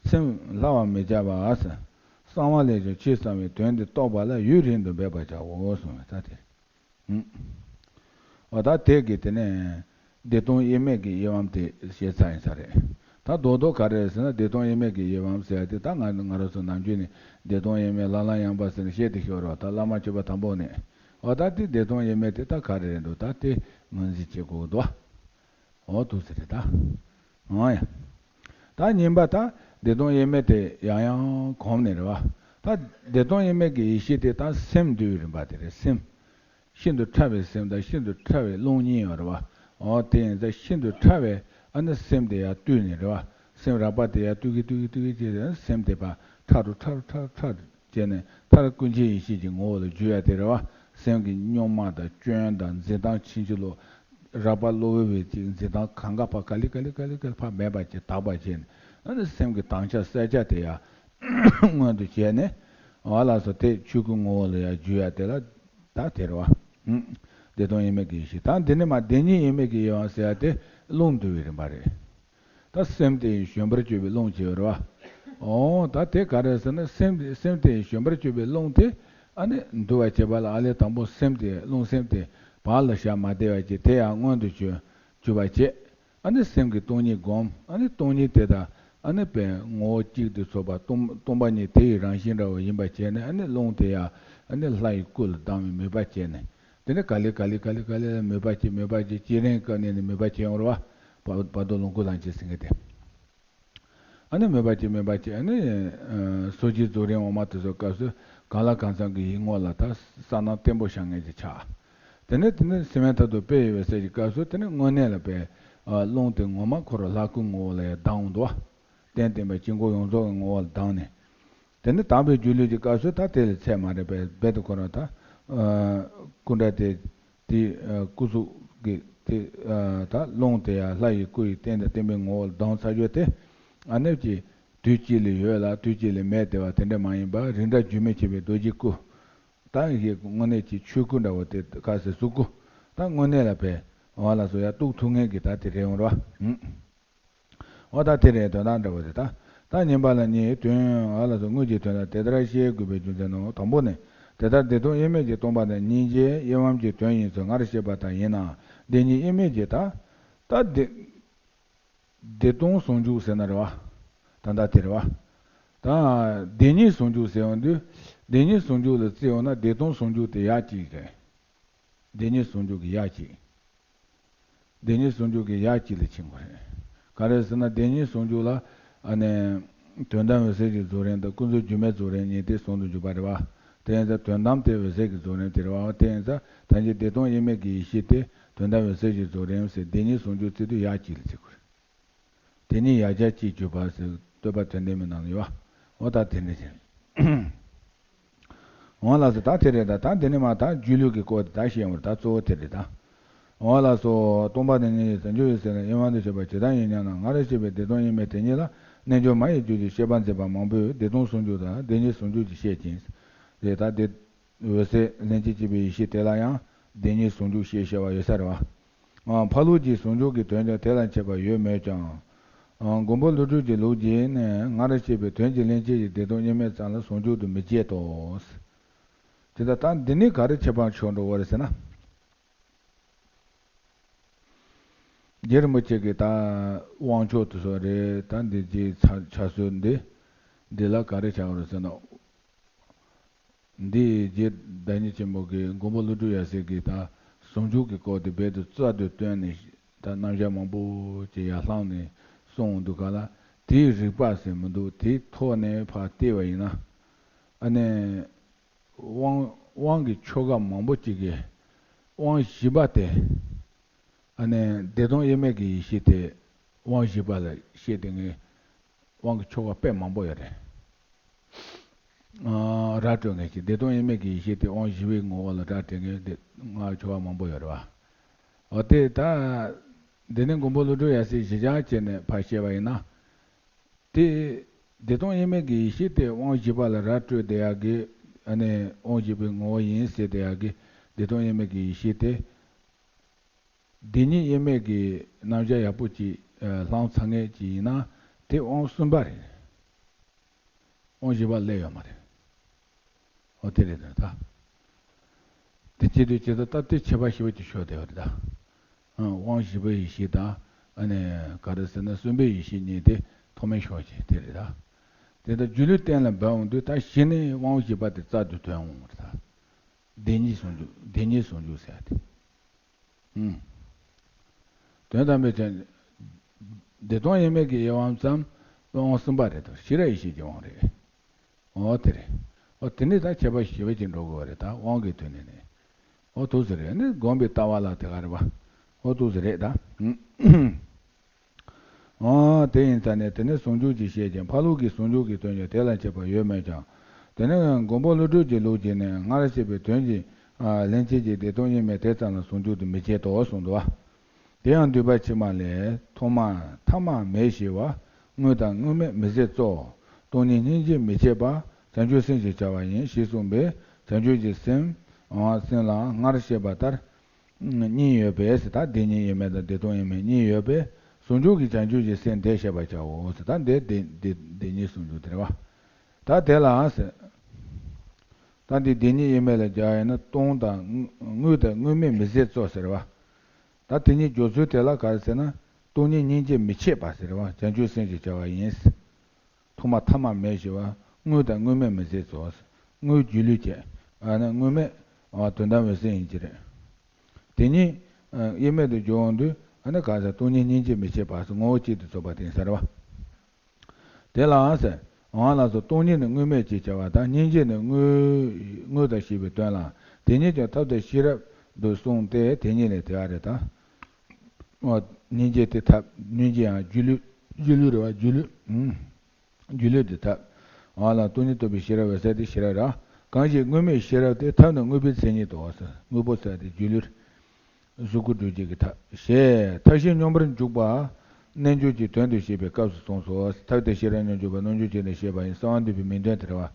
སེམས་ལྷག་པར་མི་བྱ་བ། གསང་བ་ལས་ཀྱང་ཆེས་གསང་བའི་དོན་འདི་རྟོགས་པ་ལ་ཡུན་རིང་དུ་འབད་པར་བྱའོ་གསུངས་པས་ད་དེ། འོ་ད་དེ་གི་དེ་ནས་བདེ་སྟོང་དབྱེར་མེད་ཀྱི་དབྱེ་བ་དེ་བཤད་ཚར་ཡིན་ས་རེད། ད་རྡོག་རྡོག་ག་རེ་རེད་ཟེར་ན་བདེ་སྟོང་དབྱེར་མེད་ཀྱི་དབྱེ་བ་ཟེར་ཡ་དེ་ད་ང་ང་རང་ཚོ་ནམ་རྒྱུན་ནས་བདེ་སྟོང་དབྱེར་མེད་ལྷ་ལམ་ཡངས་པ་ཟེར་ནས་བཤད་དེ་ཤོར་བ་ད་བླ་མ་མཆོད་པ་དང་པོ་ནས། འོ་ད་དེ་བདེ་སྟོང་དབྱེར་མེད་དེ་ད་ག་རེ་རེད་འདུག་ད་དེ་ངོས་འཛིན་བྱེད་དགོས་འདུག་འོ་འདུག་ཟེར་རེད་ད། འོ་ཡ། ད་གཉིས་པ་ད་བདེ་སྟོང་དབྱེར་མེད་དེ་ཡང་ཡང་གོམས་ནས་རེད་བ། ད་བདེ་སྟོང་དབྱེར་མེད་ཀྱི་ཡེ་ཤེས་དེ་ད་སེམས་འདུལ་བའི་རིམ་པ་དེ་རེད་སེམས། ཤིན་ཏུ་ཕྲ་བའི་སེམས་དང་ཤིན་ཏུ་ཕྲ་བའི་རླུང་གཉིས་ཡོད་རེད་བ། འོ་དེ་ཡིན་ཙང་ཤིན་ཏུ་ཕྲ་བའི་ཨ་ནི་སེམས་དེ་ཡར་བཏུལ་ནས་རེད་བ། སེམས་རགས་པ་དེ་ཡར་བཏུལ་གི་བཏུལ་གི་བཏུལ་གི་བྱས་ཏེ་སེམས་དེ་ཕར་ཕྲ་རུ་ཕྲ་རུ་ཕྲ་རུ་ཕྲ་རུ་བྱས་ནས་མཐར་ཀུན་མཁྱེན་ཡེ་ཤེས་ཀྱི་ངོ་བོ་ལ་འགྱུར་ཡ་དེ་རེད་བ། སེམས་ཀྱི་རྙོག་མ་དང་སྐྱོན་དང་འཛིན་སྟངས་ཕྱིན་ཅི་ལོག་རགས་པ་གློ་བུར་བའི་ཅིག་འཛིན་སྟངས་གང་ག་ཕར་ག་ལེ་ག་ལེ་ག་ལེ་ག་ལེ་ཕར་མེད་པ་ཅིག་དག་པ་བྱས་ནས་ཨ་ནི་སེམས་ཀྱི་དྭངས་ཆ་གསལ་ཆ་དེ་ཡར་མངོན་དུ་བྱས་ནས་འོ་ལགས་སོ་དེ་ཆོས་སྐུ་ངོ་བོ་ལ་ཡར་འགྱུར་ཡ་དེ་ལ། ད་དེ་རེད་བ། ཧུམ། བདེ་སྟོང་དབྱེར་མེད་ཀྱི་ཡེ་ཤེས་ད་འདི་ནས་མར་བདེན་གཉིས་དབྱེར་མེད་ཀྱི་དབྱེ་བ་ཟེར་ཡ་དེ་རླུང་འདུལ་བའི་རིམ་པ་རེད། ད་སེམས་དེ་ཡི་བཞོན་པར་གྱུར་པའི་རླུང་ཅེས་རེད་བ། འོ་ད་དེ་ག་རེ་ཟེར་ན་སེམས་སེམས་དེ་ཡི་བཞོན་པར་གྱུར་པའི་རླུང་དེ་ཨ་ནི་འདུལ་བ་བྱེད་པ་ལ་ཨ་ལས་དང་པོ་སེམས་དེ་རླུང་སེམས་དེ་བག་ལ་ཞ་མ་བདེ་བ་ཅིག་དེ་ཡང་མངོན་དུ་གྱུར་གྱུར་པ་བྱེད། ཨ་ནི་སེམས་ཀྱི་སྟོང་ཉིད་བསྒོམ། ཨ་ནི་སྟོང་ཉིད་དེ་དག་ཨ་ནི་པའི་ངོ་བོ་གཅིག་ཏུ་ཚོགས་པ་སྟོང་སྟོང་པ་ཉིད་དེ་ཡི་རང་བཞིན་འདྲ་བོ་ཡིན་པ་བྱས་ནས་ཨ་ནི་རླུང་དེ་ཡང་ཨ་ནི་ལྷ་ཡི་སྐུ་ལ་ལྡང་བའི་མོས་པ་བྱས་ནས་དེ་ནས་ག་ལེ་ག་ལེ་ག་ལེ་ག་ལེ་ལ་མོས་པ་བྱེད་མོས་པ་བྱེད་སྤྱན་རས་གཟིགས་ནས་ནི་མོས་པ་བྱེད་ཡོང་རེད་བ། བར་དུ་ལོངས་སྐུ་ལྷན་ཅིག་ཟེར་མཁན་དེ། ཨ་ནི་མོས་པ་བྱེད་མོས་པ་བྱེད་ཨ་ནི་སོ་སྐྱེའི་རྫོགས་རིམ་འོག་མ་དེ་ཚོ་སྐབས་སུ་གང་ལ་གང་འཚམ་གྱི་ཡིད་ངོ་ལ་ད་ས་ནང་བརྟན་པོ་བཞག་མཁན་ཅིག་ཆགས། དེ་ནས་དེ་ནས་སེམས་མཐར་ཐུག་དཔེ་ཡོད་པའི་ཚད་ཀྱི་སྐབས་སུ་དེ་ནས་དངོས་གནས་ལ་པའི་རླུང་དེ་ངོ་མ་འཁོར་བ་ལྷ་སྐུ་ངོ་བོ་ལ་ཡང་ལྡང་འོང་འདུག་བ། རྟེན་བརྟེན་པའི་དཀྱིལ་འཁོར་ཡོངས་རྫོགས་ཀྱི་ངོ་བོ་ལ་ལྡང་ནས། དེ་ནས་དག་པའི་སྒྱུ་ལུས་ཀྱི་སྐབས་སུ་ད་དེ་ལས་ཚད་མ་རིག་པའི་རྦད་དེ་ཁོ་རང་ད། སྐུ་འདྲ་དེ། དེ། སྐུ་གཟུགས་ཀྱི་དེ། ད་རླུང་དེ་ཡང་ལྷ་ཡི་སྐུ་ཡི་རྟེན་དང་བརྟེན་པའི་ངོ་བོ་ལ་ལྡང་ཚར་རྒྱུ་དེ། ཨ་ནེབ་ཀྱི་དུས་གཅིག་ལ་ཡོད་ལ་དུས་གཅིག་ལ་མེད་དེ་བ་དེ་འདྲ་མ་ཡིན་པར་རིགས་འདྲ་རྒྱུ་མེད་ཆེ་བའི་རྡོ་རྗེ་སྐུ། ད་ཡི་དངོས་གནས་ཀྱི་ཆོས་སྐུ་འདྲ་བོ་དེ་ཁ་ཟེར་གཟུགས་སྐུ། ད་དངོས་གནས་ལ་བས། འོ་ལ་སོ་ཡ་གཏུག་ཐུབ་མཁན་གྱི་ད་དེ་རེད་འོང་ར། འོ་ད་དེ་རེད་དོན་དག་འདྲ་བོ་རེད་ད། ད་ཉན་པ་ལ་ཉན་དོན་འོ་ལ་སོ་དངོས་ཀྱི་དོན་ལ་དེ་ལྟར་ཤེས་དགོས་པའི་རྒྱུ་མཚན་ནི་དང་པོ་ནི། དེ་ལྟར་བདེ་སྟོང་དབྱེར་མེད་ཀྱིས་སྟོང་པ་དང་སྙིང་རྗེ་དབྱེ་བམ་གྱི་དོན་ཡིན་ཚུལ་སྔར་བཤད་པ་ལྟར་ཡིན་ནའང་བདེན་གཉིས་དབྱེར་མེད་ཀྱིས་ད། ད་བདེ། བདེ་སྟོང་ཟུང་འཇུག་ཟེར་ན་རེད་བ། ད་ལྟ་དེ་རེད་བ། ད་བདེན་གཉིས་ཟུང་འཇུག་ཟེར་ཡོང་དུས་བདེན་གཉིས་ཟུང་འཇུག་ལ་བརྩི་ཡོང་ན་བདེ་སྟོང་ཟུང་འཇུག་དེ་ཡག་གཅིག་རེད། བདེན་གཉིས་ཟུང་འཇུག་གི་ཡག་གཅིག་བདེན་གཉིས་ཟུང་འཇུག་གི་ཡག་གཅིག་ལ་ཕྱིན་དགོས་རེད། ག་རེ་ཟེར་ན་བདེན་གཉིས་ཟུང་འཇུག་ལ་ཨ་ནི། དོན་དམ་འོད་གསལ་གྱི་རྫོགས་རིམ་དང་ཀུན་རྫོབ་སྒྱུ་མའི་རྫོགས་རིམ་གཉིས་དེ་ཟུང་དུ་འཇུག་པ་རེད་བ། དེ་ཡིན་ཙང་དོན་དམ་དེ་འོད་གསལ་གྱི་རྫོགས་རིམ་དེ་རེད་བ། དེ་ཡིན་ཙང་ད་ཅི་བདེ་སྟོང་དབྱེར་མེད་ཀྱི་ཡེ་ཤེས་དེ་དོན་དམ་འོད་གསལ་གྱི་རྫོགས་རིམ་ཟེར་བདེན་གཉིས་ཟུང་འཇུག་བརྩི་དུས་ཡག་གཅིག་ལ་བརྩི་དགོས་རེད། དེ་ནི་ཡར་རྒྱས་ཅིག་གྱུར་པ་ཟེར་བསྟོད་པ་དོན་ལྡན་མའི་ནང་ལ་ཡོད་བ། འོ་ད་དེ་འདྲ་ཞིག་འོང་ལགས་སོ་ད་དེ་རེད་ད། ད་འདི་ནི་མ་ད་སྒྱུ་ལུས་ཀྱི་སྐོར་དེ་ད་བཤད་ཡོང་བར་ད་གཙོ་བོ་དེ་རེད་ད། འོང་ལགས་སོ་སྟོང་པ་དང་གཉིས་ཀྱི་ཟུང་འཇུག་ཡིན་ཟེར་ན་དབྱེ་བ་འདི་བཤད་པ་ཇི་ལྟར་ཡིན་སྙམ་ན་སྔར་བཤད་པའི་བདེ་སྟོང་དབྱེར་མེད་དེ་ཉིད་ལ་རྣལ་འབྱོར་མ་ཡི་རྒྱུད་ཀྱི་བཤད་པ་མཛད་པ་མང་པོས་བདེ་སྟོང་ཟུང་འཇུག་དང་བདེན་གཉིས་ཟུང་འཇུག་ཅེས་བཤད་ཅིང་། རེད་ད་དེ། འོད་གསལ་ལྷན་ཅིག་སྐྱེས་པའི་ཡེ་ཤེས་དེ་ལ་ཡང་བདེན་གཉིས་ཟུང་འཇུག་ཞེས་བྱ་བ་ཡོད་ས་རེད་བ། ཕ་རོལ་གྱི་ཟུང་འཇུག་གི་དོན་ཀྱང་དེ་ལ་མཁས་པ་ཡོད་མོད་ཀྱང་། མགོན་པོ་ཀླུ་སྒྲུབ་ཀྱི་ལུགས་ཀྱིས་ནི་སྔར་བཤད་པའི་དོན་གྱི་ལྷན་སྐྱེས་ཀྱི་བདེ་སྟོང་དབྱེར་མེད་ཙམ་ལ་ཟུང་འཇུག་ཏུ་མི་བྱེད་དོ། དེ་ལྟར་ད་འདི་ནི་ག་རེ་ཁྱད་པར་ཕྱོགས་འགྲོ་བ་རེད་ཟེར་ན། རྗེ་རིན་པོ་ཆེ་གིས་ད་དབང་ཆོག་དེ་ཚོ་རེད་ད་འདི་རྗེའི་ཕྱག་སྲོལ་འདི། འདི་ལ་ག་རེ་བྱ་བ་རེད་ཟེར་ན། འདི་རྗེ་བདག་ཉིད་ཆེན་པོ་གིས་མགོན་པོ་ཀླུ་སྒྲུབ་ཡབ་སྲས་ཀྱིས་ད་ཟུང་འཇུག་གི་སྐོར་དེ་རྦད་དེ་རྩལ་དུ་བཏོན་ནས་ད་རྣམ་གཞག་མང་པོ་ཅིག་ཡར་བསླངས་ནས་ གསུངས་འདུག་ག་ལ། དེའི་རིགས་པ་ཟེར་མི་འདུག་དེའི་ཐོག་ནས་ཕར་བལྟས་པ་ཡིན་ན། ཨ་ནི། དབང་དབང་གི་ཆོ་ག་མང་པོ་ཅིག་གིས་དབང་བཞི་པ་དེ། ཨ་ནི་བདེ་སྟོང་དབྱེར་མེད་ཀྱི་ཡེ་ཤེས་དེ་དབང་བཞི་པ་ལ་བཤད་དེ་ངས་དབང་གི་ཆོ་ག་དཔེ་མང་པོ་ཡོད་རེད། ཨ། ར་སྤྲོད་མཁན་ཞིག་བདེ་སྟོང་དབྱེར་མེད་ཀྱི་ཡེ་ཤེས་དེ་དབང་བཞི་པའི་ངོ་བོ་ལ་ར་སྤྲད་མཁན་དེ་ང་ཆོ་ག་མང་པོ་ཡོད་རེད་བ། འོ་དེ་ད། འདི་ནི་མགོན་པོ་ཀླུ་སྒྲུབ་ཡབ་སྲས་བཞི་ཆར་བྱས་ནས་ཕར་བཤད་པ་ཡིན་ན། དེ། བདེ་སྟོང་དབྱེར་མེད་ཀྱི་ཡེ་ཤེས་དེ་དབང་བཞི་པ་ལ་ར་སྤྲོད་བསྡད་ཡག་གི། ཨ་ནི་དབང་བཞི་པའི་ངོ་བོ་ཡིན་ཟེར་བསྡད་ཡག་གི། བདེ་སྟོང་དབྱེར་མེད་ཀྱི་ཡེ་ཤེས་དེ། བདེན་གཉིས་དབྱེར་མེད་ཀྱི་རྣམ་གཞག་ཡག་པོ་ཅིག་བླངས་ཚར་མཁན་ཅིག་ཡིན་ན་དེ་དབང་གསུམ་པ་རེད། དབང་བཞི་པ་སླེབས་ཡོད་མ་རེད། འོ་དེ་རེད་ད། དེ་བྱེད་དུས་བྱེད་དུ་སྟབས་བདེ་ཁྱད་པར་ཞེ་པོ་ཅིག་ཤོར་བསྡད་པ་རེད་ད། ཨ། དབང་བཞི་པའི་ཡེ་ཤེས་དང་། ཨ་ནི་ག་རེ་ཟེར་ན་གསུམ་པའི་ཡེ་ཤེས་གཉིས་དེ་ཐོགས་མེད་ཤོར་བྱས་དེ་རེད་ད། དེ་ལྟར་སྒྱུ་ལུས་གཏན་ལ་འབེབས་འོང་དུས་ད་གཞི་ནས་དབང་བཞི་པ་དེ་རྩལ་དུ་ཐོན་འོང་བ་རེད་ད། བདེན་གཉིས་ཟུང་འཇུག་བདེན་གཉིས་ཟུང་འཇུག་ཟེར་ཡ་དེ། ཨུམ། དོན་དམ་པའི་དོན། བདེ་སྟོང་དབྱེར་མེད་ཀྱི་དབྱེ་བ་ཙམ་དབང་གསུམ་པ་རེད་དོ། ཤེས་རབ་ཡེ་ཤེས་ཀྱི་དབང་རེད། འོ་དེ་རེད། འོ་དེ་ནི་ད་ཁྱད་པར་ཞེ་པོ་ཅིག་འགྲོ་དགོས་པ་རེད་ད་དབང་གི་དོན་ནི་ནི། འོ་ཐུགས་སུ་རེད་ནི་སྒོམ་པའི་ལྟ་བ་ལ་དེ་ག་རེད་བ། འོ་ཐུགས་སུ་རེད་ད། ཨོ། དེ་ཡིན་ཙང་ནས་དེ་ནི་ཟུང་འཇུག་ཅེས་བཤད་ཅིང་འཕགས་ལུགས་ཀྱི་ཟུང་འཇུག་གི་དོན་ཀྱང་དེ་ལ་མཆིས་པ་ཡོད་མོད་ཀྱང་། དེ་ནི་མགོན་པོ་ཀླུ་སྒྲུབ་ཀྱི་ལུགས་ཀྱིས་ནི་སྔར་བཤད་པའི་དོན་གྱི་ལན་ཅིག་གིས་བདེ་སྟོང་དབྱེར་མེད་དེ་ཙམ་ལ་ཟུང་འཇུག་ཏུ་མི་བྱེད་དོ་གསུངས་འདུག་བ། དེ་ཡང་འདུས་པ་ཕྱི་མ་ལས། ཐོག་མ་ཐ་མ་མེད་ཞི་བ། དངོས་དང་དངོས་མེད་མི་ཟད་གཙོ། སྟོང་ཉིད་སྙིང་རྗེ་མི་ཕྱེད་པ། བྱང་ཆུབ་སེམས་ཞེས་བྱ་བ་ཡིན་ཞེས་གསུངས་པས་བྱང་ཆུབ་ཀྱི་སེམས། སེམས་ལའང་སྔར་བཤད་པ་ལྟར། གཉིས་ཡོད་པས་ཟེར་ད་བདེན་གཉིས་དབྱེར་མེད་དང་བདེ་སྟོང་དབྱེར་མེད་གཉིས་ཡོད་པས་ཟུང་འཇུག་གི་བྱང་ཆུབ་ཀྱི་སེམས་དེ་བཤད་པར་བྱའོ་ཟེར་ད་འདི་བདེན་བདེན་བདེན་གཉིས་ཟུང་འཇུག་དེ་རེད་བ། ད་དེ་ལའང་ཟེར། ད་འདི་བདེན་གཉིས་དབྱེར་མེད་ལ་སྦྱར་ཡིན་ན་སྟོང་དང་དངོས་དང་དངོས་མེད་མི་ཟད་གཙོ་ཟེར་བ། ད་དེ་གཉིས་སྦྱོར་ཚུལ་དེ་ལ་ག་རེ་ཟེར་ན་སྟོང་ཉིད་སྙིང་རྗེ་མི་ཕྱེད་པ་ཟེར་བ་བྱང་ཆུབ་སེམས་ཞེས་བྱ་བ་ཡིན། ཐོག་མ་ཐ་མ་མེད་ཞི་བ། དངོས་དང་དངོས་མེད་མི་ཟད་གཙོ། དངོས་སྒྱུ་ལུས་བྱེད། ཨ་ནི་དངོས་མེད། ཨ། དོན་དམ་འོད་གསལ་ཡིན་གྱི་རེད། དེ་ཉིད། ཨ། དབྱེར་མེད་དུ་སྦྱོར་འོང་དུས་ཨ་ནི་ག་ས་སྟོང་ཉིད་སྙིང་རྗེ་མི་ཕྱེད་པ་ངོ་བོ་གཅིག་ཏུ་རྫོགས་པ་དེ་ཡིན་ས་རེད་བ། དེ་ལའང་ཟེར། འོང་ལ་སོགས་སྟོང་ཉིད་ནི་དངོས་མེད་ཅེས་བྱ་བ་དང་སྙིང་རྗེ་ནི་དངོས། དངོས་དང་ཞེས་པའི་དོན་ལ་དེ་ཉིད་ཀྱང་ཐབས་དང་ཤེས་རབ་ཏུ་གསུངས་ཏེ་དེ་ཉིད་ལས་དེ་བ་རེད་ད། སྙིང་རྗེ་དེ་ཐབས་སྙིང་རྗེ་ཡང་སྒྱུ་ལུས་སྒྱུ་ལུས་རེད་བ་སྒྱུ་ལུས། སྒྱུ་ལུས་དེ་ཐབས། འོ་ལ་སྟོང་ཉིད་རྟོགས་པའི་ཤེས་རབ་འོད་གསལ་དེ་ཤེས་རབ་ར། གང་ཞིག་དངོས་མེད་ཤེས་རབ་དེ་ཐབས་ནི་དངོས་པོའི་མཚན་ཉིད་དོ། དངོས་པོ་ཟེར་དེ་སྒྱུ་ལུས། གཟུགས་སྐུ་སྒྲུབ་བྱེད་ཀྱི་ཐབས་ཞེས་མཐའ་བཞི་སྙོམས་པར་འཇུག་པ། རྣལ་འབྱོར་གྱི་དོན་དུ་བཤད་པའི་སྐབས་སུ་གསུངས་སོ། ཐབས་དེ་ཤེས་རབ་སྙོམས་འཇུག་པ་རྣལ་འབྱོར་བྱས་ནས་བཤད་པ་ཡིན་གསང་བ་འདུས་པའི་མིང་དོན་དེ་རེད་བ།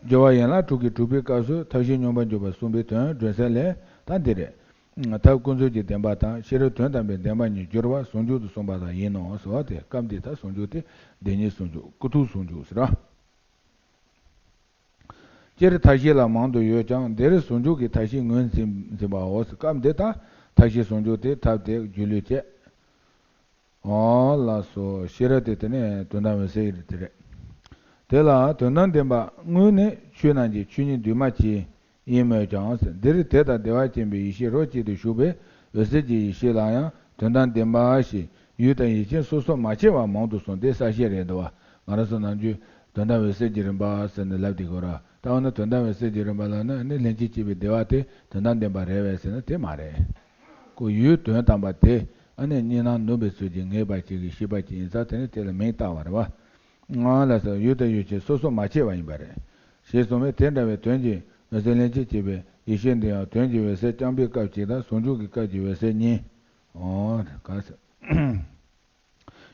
སྦྱོར་བ་ཡན་ལག་དྲུག་གི་དྲུག་པའི་སྐབས་སུ་མཐའ་བཞི་སྙོམས་པར་འཇུག་པ་གསུངས་པའི་དོན་སྒྲོན་གསལ་ལས་ད་འདི་རེད། ཐབས་ཀུན་རྫོབ་ཀྱི་བདེན་པ་དང་ཤེས་རབ་དོན་དམ་པའི་བདེན་པ་གཉིས་སྦྱོར་བ་ཟུང་འཇུག་ཏུ་གསུངས་པ་དང་ཡིན་ནོ་ཟེར་བ་དེ་སྐབས་འདི་ལྟར་ཟུང་འཇུག་སྟེ་བདེན་གཉིས་ཟུང་འཇུག་ཀུན་རྟོག་ཟུང་འཇུག་ཟེར་བ། སྤྱིར་མཐའ་བཞི་ལ་མང་དུ་ཡོད་ཀྱང་འདིར་ཟུང་འཇུག་གི་མཐའ་བཞི་ངོས་འཛིན་འཛིན་པའོ། སྐབས་འདི་ལྟར་མཐའ་བཞི་ཟུང་འཇུག་སྟེ་ཐབས་དེ་སྒྱུ་ལུས་བྱེད། འོ་ལགས་སོ། ཤེས་རབ་དེ་དེ་ནས་དོན་དམ་འོད་གསལ་ཡིན་དེ་རེད། དེ་ལ་དོན་དམ་བདེན་པ་དངོས་ནི་ཆོས་རྣམས་ཀྱི་ཆོས་ཉིད་འདུས་མ་བྱས་ཡིན་མོད་ཀྱང་འདིར་དད་དང་བདེ་བ་ཅན་པའི་ཡེ་ཤེས་རོ་གཅིག་ཏུ་ཞུགས་པའི་འོད་གསལ་གྱི་ཡེ་ཤེས་ལ་ཡང་དོན་དམ་བདེན་པ་ཞེས་ཡུལ་དང་ཡུལ་ཅན་སོ་སོར་མ་ཕྱེ་བར་མང་དུ་གསུངས་ཏེ་གསལ་བཤད་རེད་འདུག་བ། ང་རང་ཚོ་ནམ་རྒྱུན་དོན་དམ་འོད་གསལ་གྱི་རིམ་པ་ཟེར་ནས་ལབ་བསྡད་ཀྱི་ཡོད་ར། ད་འོ་ན་དོན་དམ་འོད་གསལ་གྱི་རིམ་པ་ལ་ནི་ལྷན་ཅིག་སྐྱེས་པའི་བདེ་བ་དེ་དོན་དམ་བདེན་པ་རེད་པས་ཟེར་ན་དེ་མ་རེད། ཁོ་ཡུལ་དོན་དམ་པ་དེ་ཨ་ནི་གཉིས་སྣང་ནུབ་པའི་ཚུལ་གྱིས་ངེས་པ་ཅིག་གིས་ཤེས་པ་ཅིག་ཡིན་ཙང་དེ་ནི་དེ་ལ་མིང་བཏགས་པ་རེད་བ། ང་ལ་སོགས་ཡུལ་དང་ཡུལ་ཅན་སོ་སོར་མ་ཕྱེ་བ་ཡིན་པ་རེད། ཞེས་གསུངས་པས་དེ་འདྲ་བའི་དོན་གྱི་འོད་གསལ་ལྷན་ཅིག་སྐྱེས་པའི་ཡེ་ཤེས་འདི་ཡང་དོན་གྱི་འོད་གསལ་རྐྱང་པའི་སྐབས་གཅིག་དང་ཟུང་འཇུག་གི་སྐབས་ཀྱི་འོད་གསལ་གཉིས། འོ། ག་ཟེར།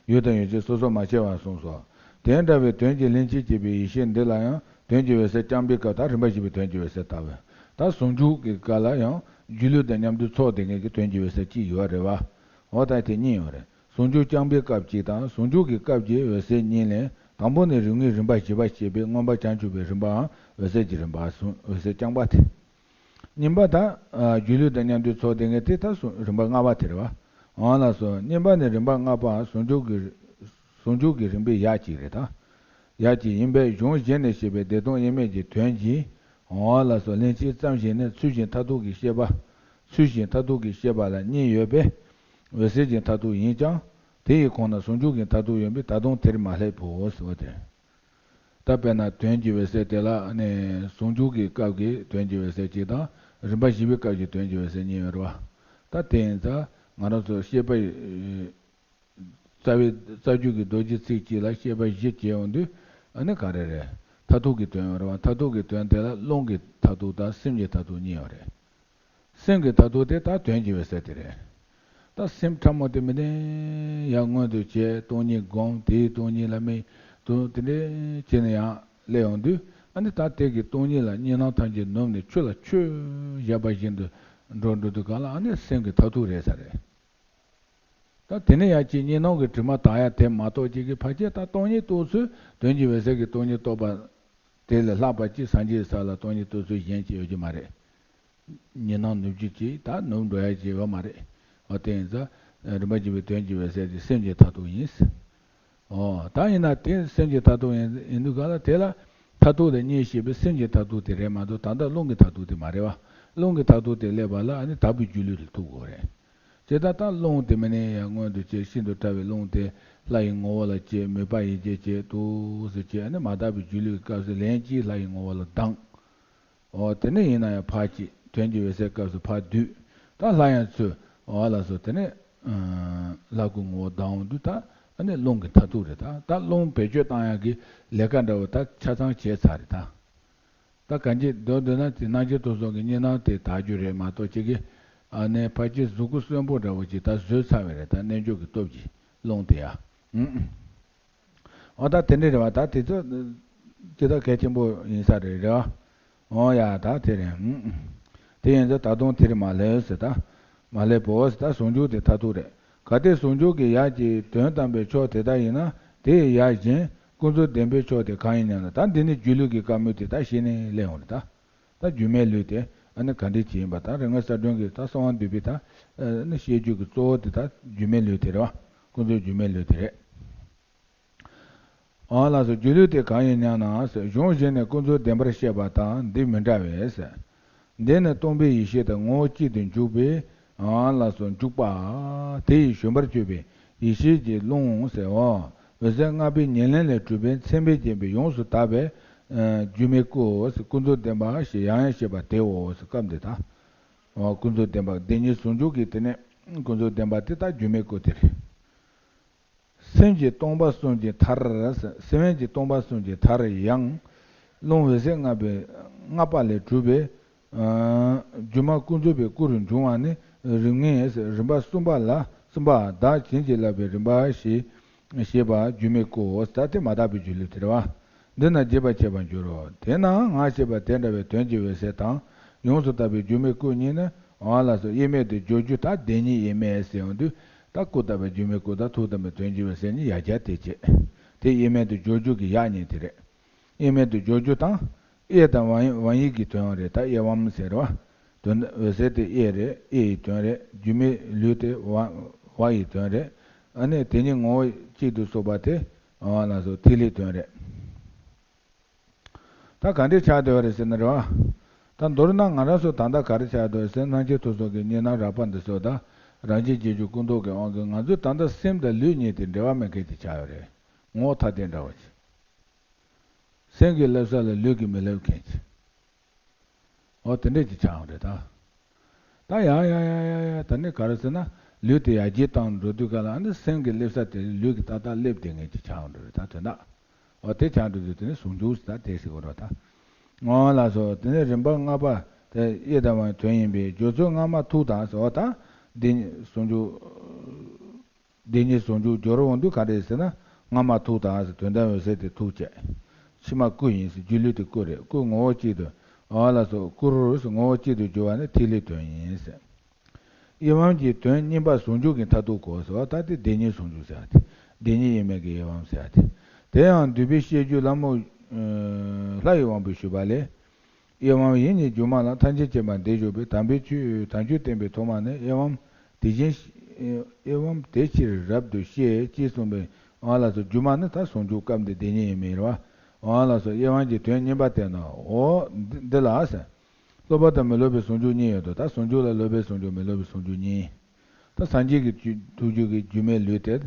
ཡུལ་དང་ཡུལ་ཅན་སོ་སོར་མ་ཕྱེ་བར་གསུངས་སོ། དེ་འདྲ་བའི་དོན་གྱི་ལྷན་ཅིག་སྐྱེས་པའི་ཡེ་ཤེས་འདི་ལ་ཡང་དོན་གྱི་འོད་གསལ་རྐྱང་པའི་སྐབས་དང་རིམ་པ་བཞི་པའི་དོན་གྱི་འོད་གསལ་ལྟ་བུ། ད་ཟུང་འཇུག་གི་སྐབས་ལ་ཡང་སྒྱུ་ལུས་དང་མཉམ་དུ་ཚོགས་བསྡད་མཁན་གྱི་དོན་གྱི་འོད་གསལ་གཅིག་ཡོད་རེད་བ། འོ་ད་དེ་གཉིས་ཡོད་རེད། ཟུང་འཇུག་རྐྱང་པའི་སྐབས་གཅིག་དང་ཟུང་འཇུག་གི་སྐབས་ཀྱི་འོད་གསལ་གཉིས་ལས་དང་པོ་ནི་རིམ་ལྔའི་རིམ་པ་བཞི་པ་བཤད་པའི་མངོན་པར་བྱང་ཆུབ་པའི་རིམ་པའམ་འོད་གསལ་གྱི་རིམ་པ་ཟུང་འོད་གསལ་རྐྱང་པ་སྟེ། གཉིས་པ་དང་། སྒྱུ་ལུས་དང་མཉམ་དུ་ཚོགས་བསྡད་མཁན་དེ་ད་གསུང་རིམ་པ་ལྔ་པ་དེ་རེད་བ། འོ་ལགས་སོ། གཉིས་པ་ནི་རིམ་པ་ལྔ་པ་ཟུང་འཇུག་གི། ཟུང་འཇུག་གི་རིམ་པའི་ཡ་གཅིག་རེད་ད། ཡ་གཅིག་ཡིན་པས་གཞུང་གཞན་ནས་བཤད་པའི་བདེ་སྟོང་དབྱེར་མེད་ཀྱི་དོན་གྱི། འོ་ལགས་སོ། ལྷན་སྐྱེས་ཙམ་ཞིག་ནི་ཚུལ་གཞན་མཐར་ཐུག་གི་བཤད་པ། ཚུལ་གཞན་མཐར་ཐུག་གི་བཤད་པ་ལ་གཉིས་ཡོད་པས། འོད་གསལ་གྱི་མཐར་ཐུག་ཡིན་ཀྱང་། དེ་ཡི་གོང་ན་ཟུང་འཇུག་གི་མཐར་ཐུག་ཡོད་པས་ད་དུང་དེར་མ་སླེབས་བོ་ཟེར་བ་དེ། ད་དཔེར་ན་དོན་གྱི་འོད་གསལ་དེ་ལ་ནི་ཟུང་འཇུག་གི་སྐབས་ཀྱི་དོན་གྱི་འོད་གསལ་གཅིག་དང་རིམ་པ་བཞི་པའི་སྐབས་ཀྱི་དོན་གྱི་འོད་གསལ་གཉིས་ཡོད་རེད་བ། ད་དེ་ཡིན་ཙང་ང་རང་ཚོ་བཤད་པ་རྩ་བའི་རྩ་རྒྱུད་ཀྱི་རྡོ་རྗེ་ཚིག་གཅིག་ལ་བཤད་པ་བཞི་བྱས་ཡོང་དུས་ཨ་ནི་ག་རེ་རེད། མཐར་ཐུག་གི་དོན་ཡོད་རེད་བ། མཐར་ཐུག་གི་དོན་དེ་ལ་རླུང་གི་མཐར་ཐུག་དང་སེམས་ཀྱི་མཐར་ཐུག་གཉིས་ཡོད་རེད། སེམས་ཀྱི་མཐར་ཐུག་དེ་ད་དོན་གྱི་འོད་གསལ་དེ་རེད། ད་སེམས་ཕྲ་མོ་དེ་མི་བདེན་ཡང་མངོན་དུ་བྱས་སྟོང་ཉིད་བསྒོམ། དེའི་སྟོང་ཉིད་ལ་མིག་ཏུ་དེ་འདྲས་བྱས་ནས་ཡང་སླེབས་ཡོང་དུས་ཨ་ནི་ད་དེ་གི་སྟོང་ཉིད་ལ་གཉིས་སྣང་ཐམས་ཅད་ནུབ་ནས་ཆུ་ལ་ཆུ་བཞག་པ་བཞིན་དུ་འགྲོ་འགྲོ་དུས་གང་ལ་ཨ་ནི་སེམས་ཀྱི་མཐར་ཐུག་རེད་ས་རེད། ད་དེ་ནས་ཡང་ཅིག་གཉིས་སྣང་གི་དྲི་མ་དག་ཡ་དེ་མ་གཏོགས་ཅིག་གི་ཕལ་ཆེར་ད་སྟོང་ཉིད་རྟོགས་ཚུལ་དོན་གྱི་འོད་གསལ་གྱི་སྟོང་ཉིད་རྟོགས་པ་དེ་ལས་ལྷག་པ་ཅིག་སངས་རྒྱས་ས་ལ་སྟོང་ཉིད་རྟོགས་ཚུལ་གཞན་ཅིག་ཡོད་ཀྱི་མ་རེད། གཉིས་སྣང་ནུབ་རྒྱུ་ཅིག་ད་ནུབ་འགྲོ་ཡ་ཅིག་ཡོད་མ་རེད། འོ་དེ་ཡིན་ཙང་རིམ་པ་བཞི་པའི་དོན་གྱི་འོད་གསལ་དེ་སེམས་ཀྱི་མཐར་ཐུག་ཡིན། འོ་ད་ཡིན་ན་དེ་སེམས་ཀྱི་མཐར་ཐུག་ཡིན་ཡིན་དུས་ག་ལ་དེ་ལ་མཐར་ཐུག་ལ་གཉིས་བཤད་པའི་སེམས་ཀྱི་མཐར་ཐུག་དེ་རེད་མ་གཏོགས་ད་ལྟ་རླུང་གི་མཐར་ཐུག་དེ་མ་རེད་བ། རླུང་གི་མཐར་ཐུག་དེ་སླེབས་པ་ལ་ཨ་ནི་དག་པའི་སྒྱུ་ལུས་ལ་ཐུག་དགོས་རེད། ཇི་ལྟར་ད་རླུང་དེ་མི་གནས་ཡང་མངོན་དུ་བྱས། ཤིན་ཏུ་ཕྲ་བའི་རླུང་དེ་ལྷ་ཡི་ངོ་བོ་ལ་སྐྱེས། མོས་པ་ཡིད་ཀྱིས་བྱས་འདུག་ཟེར་བྱས་ཨ་ནི་མ་དག་པའི་སྒྱུ་ལུས་ཀྱི་སྐབས་སུ་ལན་གཅིག་ལྷ་ཡི་ངོ་བོ་ལ་ལྡང་། འོ་དེ་ནས་ཡིན་ན་ཡང་ཕར་གཅིག་དོན་གྱི་འོད་གསལ་སྐབས་སུ་ཕར་བསྡུས། ད་ལྷ་ཡང་ཚུར་འོ་ལ་སོགས་དེ་ནས་ལྷ་སྐུ་ངོ་བོ་ལྡང་འོང་དུས་ད་ཨ་ནི་རླུང་གི་མཐར་ཐུག་རེད། ད་ད་རླུང་བེད་སྤྱོད་བཏང་ཡག་གི་ལས་ཀ་འདྲ་བོ་ད་ཆ་ཚང་བྱས་ཚར་རེད་ད། ད་གང་ཅི་མདོར་བསྡུས་ན་དེ་སྣང་མཆེད་ཐོབ་སོགས་ཀྱི་གཉིས་སྣང་དེ་དག་རྒྱུ་རེད་མ་གཏོགས་ཅིག་གི་ཨ་ནི་ཕལ་ཆེར་གཟུགས་སྐུ་གསོན་པོ་འདྲ་བོ་ཅིག་ད་བཟོས་ཚར་བས་རེད། ད་རྣལ་འབྱོར་གྱི་སྟོབས་ཀྱིས་རླུང་དེ་ཡ། ཨུ་ཨུ། འོ་ད་དེ་འདྲ་རེད་བ། ད་དེ་ཚོ་ཇི་ལྟར་གལ་ཆེན་པོ་ཡིན་ས་རེད་རེད་བ། འོ་ཡ་ད་དེ་རེད། ཨུ་ཨུ། དེ་ཡིན་ཚེ་ད་དུང་དེར་མ་སླེབས་ཟེར་ད། མ་སླེབས་བོ་ཟེར་ད་ཟུང་འཇུག་དེ་མཐར་ཐུག་རེད། གལ་ཏེ་ཟུང་འཇུག་གི་ཡ་གི་དོན་དམ་པའི་ཕྱོགས་དེ་ལྟར་ཡིན་ན་དེ་ཡི་ཡ་གཞན་ཀུན་རྫོབ་བདེན་པའི་ཕྱོགས་དེ་གང་ཡིན་སྙམ་ན། ད་འདི་ནི་སྒྱུ་ལུས་ཀྱི་བཀའ་མོལ་དེ་ད་ཤེས་ནས་སླེབས་འོང་རེད་ད། ད་སྒྱུ་མའི་ལུས་དེ་ཨ་ནི་ག་འདྲ་ཅིག་ཡིན་པ་ད་རིག་སྔགས་གསལ་སྒྲོན་གྱི་ད་གསང་བ་འདུས་པའི་ད་ཨ་ནི་བཤད་རྒྱུད་ཀྱི་གཙོ་བོ་དེ་ད་སྒྱུ་མའི་ལུས་དེ་རེད་བ། ཀུན་རྫོབ་སྒྱུ་མའི་ལུས་དེ་རེད། འོ་ལགས་སོ། སྒྱུ་ལུས་དེ་གང་ཡིན་སྙམ་ན། གཞུང་གཞན་ནས་ཀུན་རྫོབ་བདེན་པར་བཤད་པ་དང་འདི་མི་འདྲ་བས། འདི་ནི་སྟོང་པའི་ཡེ་ཤེས་དང་ངོ་བོ་གཅིག་ཏུ་འཇུག་པའི། འོ་ལགས་སོ། འཇུག་པ། དེ་ཡི་བཞོན་པར་གྱུར་པའི་ཡེ་ཤེས་ཀྱི་རླུང་ཟེར་བ། འོད་གསལ་ལྔ་པའི་ཉེར་ལེན་ལས་གྲུབ་པའི་མཚན་དཔེས་བརྒྱན་པའི་ཡོངས་སུ་དག་པའི་སྒྱུ་མའི་སྐུ། ཀུན་རྫོབ་བདེན་པ་ཞེས་ཡང་ཡང་བཤད་པ་དེའོ། སྐབས་འདི་དག་ཀུན་རྫོབ་བདེན་པ་བདེན་གཉིས་ཟུང་འཇུག་གི་དེ་ནས་ཀུན་རྫོབ་བདེན་པ་དེ་དག་སྒྱུ་མའི་སྐུ་དེ་རེད། སེམས་ཀྱི་སྟོང་པ་གསུམ་གྱི་མཐར། སེམས་ཀྱི་སྟོང་པ་གསུམ་གྱི་མཐར་ཡང་། རླུང་འོད་གསལ་ལྔ་པའི་ལྔ་པ་ལས་གྲུབ་པའི་སྒྱུ་མ་ཀུན་རྫོབ་པའི་སྐུ་རུ་འབྱུང་བ་ནི་རིམ་ལྔའི་རིམ་པ་གསུམ་པ་ལ་གསུམ་པ་བདག་བྱིན་གྱིས་བརླབས་པའི་རིམ་པ་ཞེས་ཞེས་པ་སྒྱུ་མའི་སྐུའོ། ད་དེ་མ་དག་པའི་སྒྱུ་ལུས་དེ་རེད་བ། འདི་ན་རྒྱས་པར་འཆད་པར་འགྱུར་རོ། དེས་ན་ང་ཞེས་པ་དེ་འདྲ་བའི་དོན་གྱི་འོད་གསལ་དང་ཡོངས་སུ་དག་པའི་སྒྱུ་མའི་སྐུ་གཉིས་ནི་འོ་ལགས་སོ་དབྱེར་མེད་དུ་སྦྱོར་རྒྱུ་ད་བདེན་གཉིས་དབྱེར་མེད་ཟེར་ཡོང་དུས་ད་སྐུ་དག་པའི་སྒྱུ་མའི་སྐུ་དང་ཐུགས་དམ་པའི་དོན་གྱི་འོད་གསལ་གཉིས་ཡ་གྱལ་དེ་བྱས། དེ་དབྱེར་མེད་དུ་སྦྱོར་རྒྱུ་གི་ཡ་གཉིས་དེ་རེད། དབྱེར་མེད་དུ་སྦྱོར་རྒྱུ་དང་། དབྱེ་དང་བ་ཡི་བ་ཡིག་གི་དོན་རེད། ད་དབྱེ་བམ་ཟེར་བ། དོན་འོད་གསལ་དེ་དབྱེ་རེད། དབྱེ་ཡི་དོན་རེད། སྒྱུ་མའི་ལུས་དེ་བ་བ་ཡི་དོན་རེད། ཨ་ནི་དེ་ཉིད་ངོ་བོ་གཅིག་ཏུ་གསུངས་པ་དེ་འོ་ལགས་སོ་ཐིག་ལེའི་དོན་རེད། ད་ག་འདྲས་ཆགས་བསྡད་པ་རེད་ཟེར་ན་རེད་བ། ད་མདོར་ན་ང་རང་ཚོ་ད་ལྟ་ག་རེ་ཆགས་བསྡད་ཟེར་ན་སྣང་མཆེད་ཐོབ་སོགས་ཀྱི་གཉིས་སྣང་རགས་པ་འདི་ཚོ་དང་རང་བཞིན་བྱེད་རྒྱུ་ཀུན་རྟོག་གི་དབང་གིས་ང་ཚོའི་ད་ལྟ་སེམས་དང་ལུས་གཉིས་དེ་འབྲེལ་བ་མེད་མཁན་ཅིག་ཆགས་ཡོད་རེད། ངོ་བོ་ཐ་དད་འདྲ་བོ་ཅིག་སེམས་ཀྱིས་སླེབས་ས་ལ་ལུས་ཀྱིས་མི་སླེབས་མཁན་ཅིག་འོ་དེ་འདྲས་ཅིག་ཆགས་ཡོང་རེད་ད། ད་ཡ་ཡ་ཡ་ཡ་ཡ་ད་ནི་ག་རེ་ཟེར་ན་ལུས་དེ་ཡར་རྒྱས་བཏང་འགྲོ་དུས་ག་ལ་ཨ་ནི་སེམས་ཀྱི་སླེབས་ས་དེ་ལུས་ཀྱི་ཏག་ཏག་སླེབས་བསྡད་མཁན་ཅིག་ཆགས་ཡོང་རེད་ད་དོན་དག་འོ་དེ་ཆགས་འགྲོ་དུས་དེ་ནི་ཟུང་འཇུག་ཟེར་ད་དེ་ཟེར་གོ་རོགས་ད། འོ་ལགས་སོ། དེ་ནི་རིམ་པ་ལྔ་པ་དེ་དབྱེ་དང་བའི་དོན་ཡིན་པས་སྦྱོར་ཚུལ་སྔ་མ་ཐུགས་དང་ཟེར་བ་ད། འདི་ཟུང་འཇུག་འདི་ཉིད་ཟུང་འཇུག་སྦྱོར་འོང་དུས་ག་རེ་ཟེར་ན་སྔ་མ་ཐུགས་དང་ཟེར་དོན་དམ་འོད་གསལ་དེ་ཐུགས་བཅས། ཕྱི་མ་སྐུ་ཡིན་ཟེར་སྒྱུ་ལུས་དེ་སྐུ་རེད། སྐུ་ངོ་བོ་གཅིག་ཏུ་འོ་ལགས་སོ་སྐུ་རུ་ཟེར་ངོ་བོ་གཅིག་ཏུ་གྱུར་པ་ནི་ཐིག་ལེའི་དོན་ཡིན་ཟེར། དབྱེ་བམ་གྱི་དོན་གཉིས་པ་ཟུང་འཇུག་གི་མཐར་ཐུག་གོ་ཟེར་བ་ད་དེ་བདེན་གཉིས་ཟུང་འཇུག་ཟེར་བ་དེ་བདེན་གཉིས་དབྱེར་མེད་ཀྱི་དབྱེ་བམ་ཟེར་བ་དེ། དེ་ཡང་འདུས་པའི་བཤད་རྒྱུད་ལྷ་མོ་ལྷ་ཡི་དབང་པོས་ཞུས་པ་ལས། དབྱེ་བམ་ཡིད་གཉིས་སྒྱུ་མ་ལ་ཐམས་ཅད་མཁྱེན་པ་འདི་བཞུགས་པས་དམ་པའི་ཆོས་དམ་ཆོས་བསྟན་པའི་ཐོག་མ་ནས་དབྱེ་བམ་དེ་བཞིན་དབྱེ་བམ་དེ་ཕྱིར་རབ་ཏུ་བཤད་ཅེས་གསུངས་པས་འོ་ལགས་སོ་སྒྱུ་མ་ནི་ད་ཟུང་འཇུག་སྐབས་འདི་བདེན་གཉིས་དབྱེར་མེད་རེད་བ། འོ་ལགས་སོ་དབྱེ་བམ་གྱི་དོན་གཉིས་པ་དེ་ནི་འོ་འདི་འདི་ལ་ཟེར། སློབ་པ་དང་མི་སློབ་པའི་ཟུང་འཇུག་གཉིས་ཡོད་དོ། ད་ཟུང་འཇུག་ལ་སློབ་པའི་ཟུང་འཇུག་མི་སློབ་པའི་ཟུང་འཇུག་གཉིས། ད་སངས་རྒྱས་ཀྱི་ཐུགས་རྒྱུད་ཀྱི་སྒྱུ་མའི་ལུས་དེ།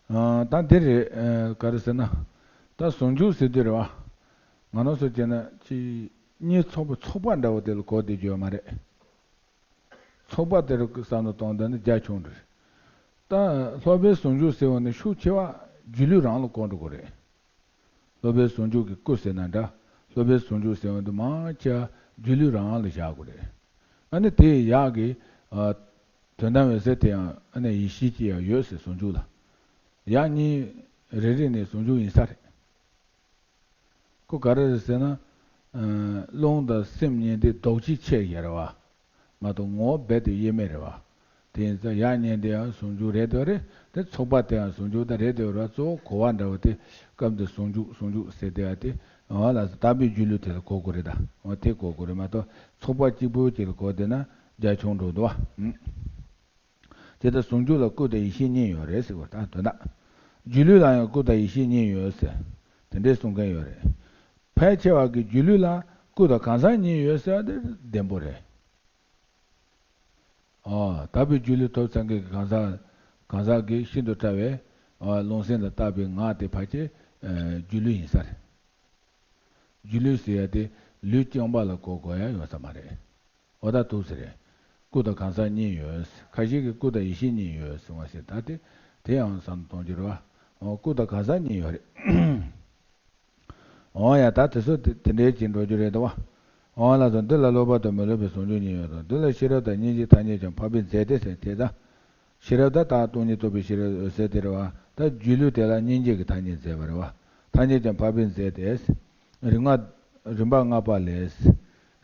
ཨ་ད་འདི་རེད། ཨ་ག་རེ་ཟེར་ན། ད་ཟུང་འཇུག་ཟེར་དུས་རེད་བ། ང་རང་ཚོ་བྱས་ན་ཅི་གཉིས་ཚོགས་པ་ཚོགས་པ་འདྲ་བོ་དེ་ལ་གོ་བསྡད་རྒྱུ་ཡོད་མ་རེད། ཚོགས་པ་དེ་རུ་བསམ་བློ་གཏོང་འདོད་ན་རྒྱ་ཆུང་འགྲོ་རེད། ད་སློབ་པའི་ཟུང་འཇུག་ཟེར་བ་ནི་ཤུགས་ཆེ་བ་སྒྱུ་ལུས་རང་ལ་གོ་འགྲོ་དགོས་རེད། སློབ་པའི་ཟུང་འཇུག་གི་སྐུ་ཟེར་ན་འདྲ། སློབ་པའི་ཟུང་འཇུག་ཟེར་བ་འདི་མང་ཆེ་བ་སྒྱུ་ལུས་རང་ལ་བཞག་དགོས་རེད། ཨ་ནི་དེ་ཡག་གི་ཨ་དོན་དམ་འོད་གསལ་དེ་ཡང་ཨ་ནི་ཡེ་ཤེས་ཀྱི་ཡང་ཡོད་ཟེར་ཟུང་འཇུག་ལ། ཡག་གཉིས་རེ་རེ་ནས་ཟུང་འཇུག་ཡིན་ས་རེད། ཁོ་ག་རེ་རེད་ཟེར་ན། ཨ་རླུང་དང་སེམས་གཉིས་དེ་ལྡོག་ཕྱིན་ཆད་ཡོད་རེད་བ། མ་གཏོགས་ངོ་བོ་རྦད་དེ་དབྱེར་མེད་རེད་བ། དེ་ཡིན་ཙང་ཡག་གཉིས་དེ་ཡང་ཟུང་འཇུག་རེད་འདོད་རེད། དེ་ཚོགས་པ་དེ་ཡང་ཟུང་འཇུག་ད་རེད་འདོད་རེད་བ། གཙོ་བོ་གོ་བ་འདྲ་བོ་དེ་སྐབས་འདིར་ཟུང་འཇུག་ཟུང་འཇུག་ཟེར་དེ་ཡང་དེ་འོ་ལ་དག་པའི་སྒྱུ་ལུས་དེ་ལ་གོ་དགོས་རེད་ད། འོ་དེ་གོ་དགོས་རེད་མ་གཏོགས་ཚོགས་པ་གཅིག་པུ་གཅིག་ལ་གོ་བསྡད་ན་རྒྱ་ཆུང་འགྲོ་འདུག་བ། དེ་ལྟར་ཟུང་འཇུག་ལ་སྐུ་དང་ཡེ་ཤེས་གཉིས་ཡོད་རེད་ཟེར་བ་དང་དོན་དག་སྒྱུ་ལུས་ལ་ཡང་སྐུ་དང་ཡེ་ཤེས་གཉིས་ཡོད་ཟེར། དེ་འདྲའི་གསུང་མཁན་ཡོད་རེད། ཕལ་ཆེ་བ་གིས་སྒྱུ་ལུས་ལ་སྐུ་དང་གང་ཟག་གཉིས་ཡོད་ཟེར་བ་དེ་བདེན་པོ་རེད། ཨོ། དག་པའི་སྒྱུ་ལུས་ཐོབ་ཚང་གི་གང་ཟག་གང་ཟག་གིས་ཤིན་ཏུ་ཕྲ་བའི་ཨོ་རླུང་སེམས་ལ་བཏགས་པའི་ངག་དེ་ཕལ་ཆེར་ཨ་སྒྱུ་ལུས་ཡིན་ས་རེད། སྒྱུ་ལུས་ཟེར་ཡ་དེ་ལུས་རྐྱང་པ་ལ་གོ་དགོས་ཡ་ཡོད་ས་མ་རེད། འོ་ད་འདུག་ཟེར་རེད། སྐུ་དང་གང་ཟག་གཉིས་ཡོད། ཁ་ཤས་ཀྱིས་སྐུ་དང་ཡེ་ཤེས་གཉིས་ཡོད་ཟེར་བ་ཞིག་ད་དེ་དེ་ཡང་བསམ་བློ་གཏོང་རྒྱུ་རེད་བ། འོ་སྐུ་དང་གང་ཟག་གཉིས་ཡོད་རེད། འོ་ཡ་ད་དེ་ཚོ་དེ་དེ་འདྲའི་ཅིག་འགྲོ་རྒྱུ་རེད་དོ། འོ་ལགས་སོ། འདི་ལ་སློབ་པ་དང་མི་སློབ་པའི་ཟུང་འཇུག་གཉིས་ཡོད་དོ། འདི་ལ་ཤེས་རབ་དང་སྙིང་རྗེའི་ཐ་སྙད་ཀྱང་འཕགས་པས་མཛད་དེ་ཟེར་དེ་ད། ཤེས་རབ་ད་ལྟ་སྟོང་ཉིད་རྟོགས་པའི་ཤེས་རབ་འོད་གསལ་དེ་རེད་བ། ད་སྒྱུ་ལུས་དེ་ལ་སྙིང་རྗེ་གི་ཐ་སྙད་མཛད་པ་རེད་བ། ཐ་སྙད་ཀྱང་འཕགས་པས་མཛད་དེ། རིམ་ལྔ། རིམ་པ་ལྔ་པ་ལས།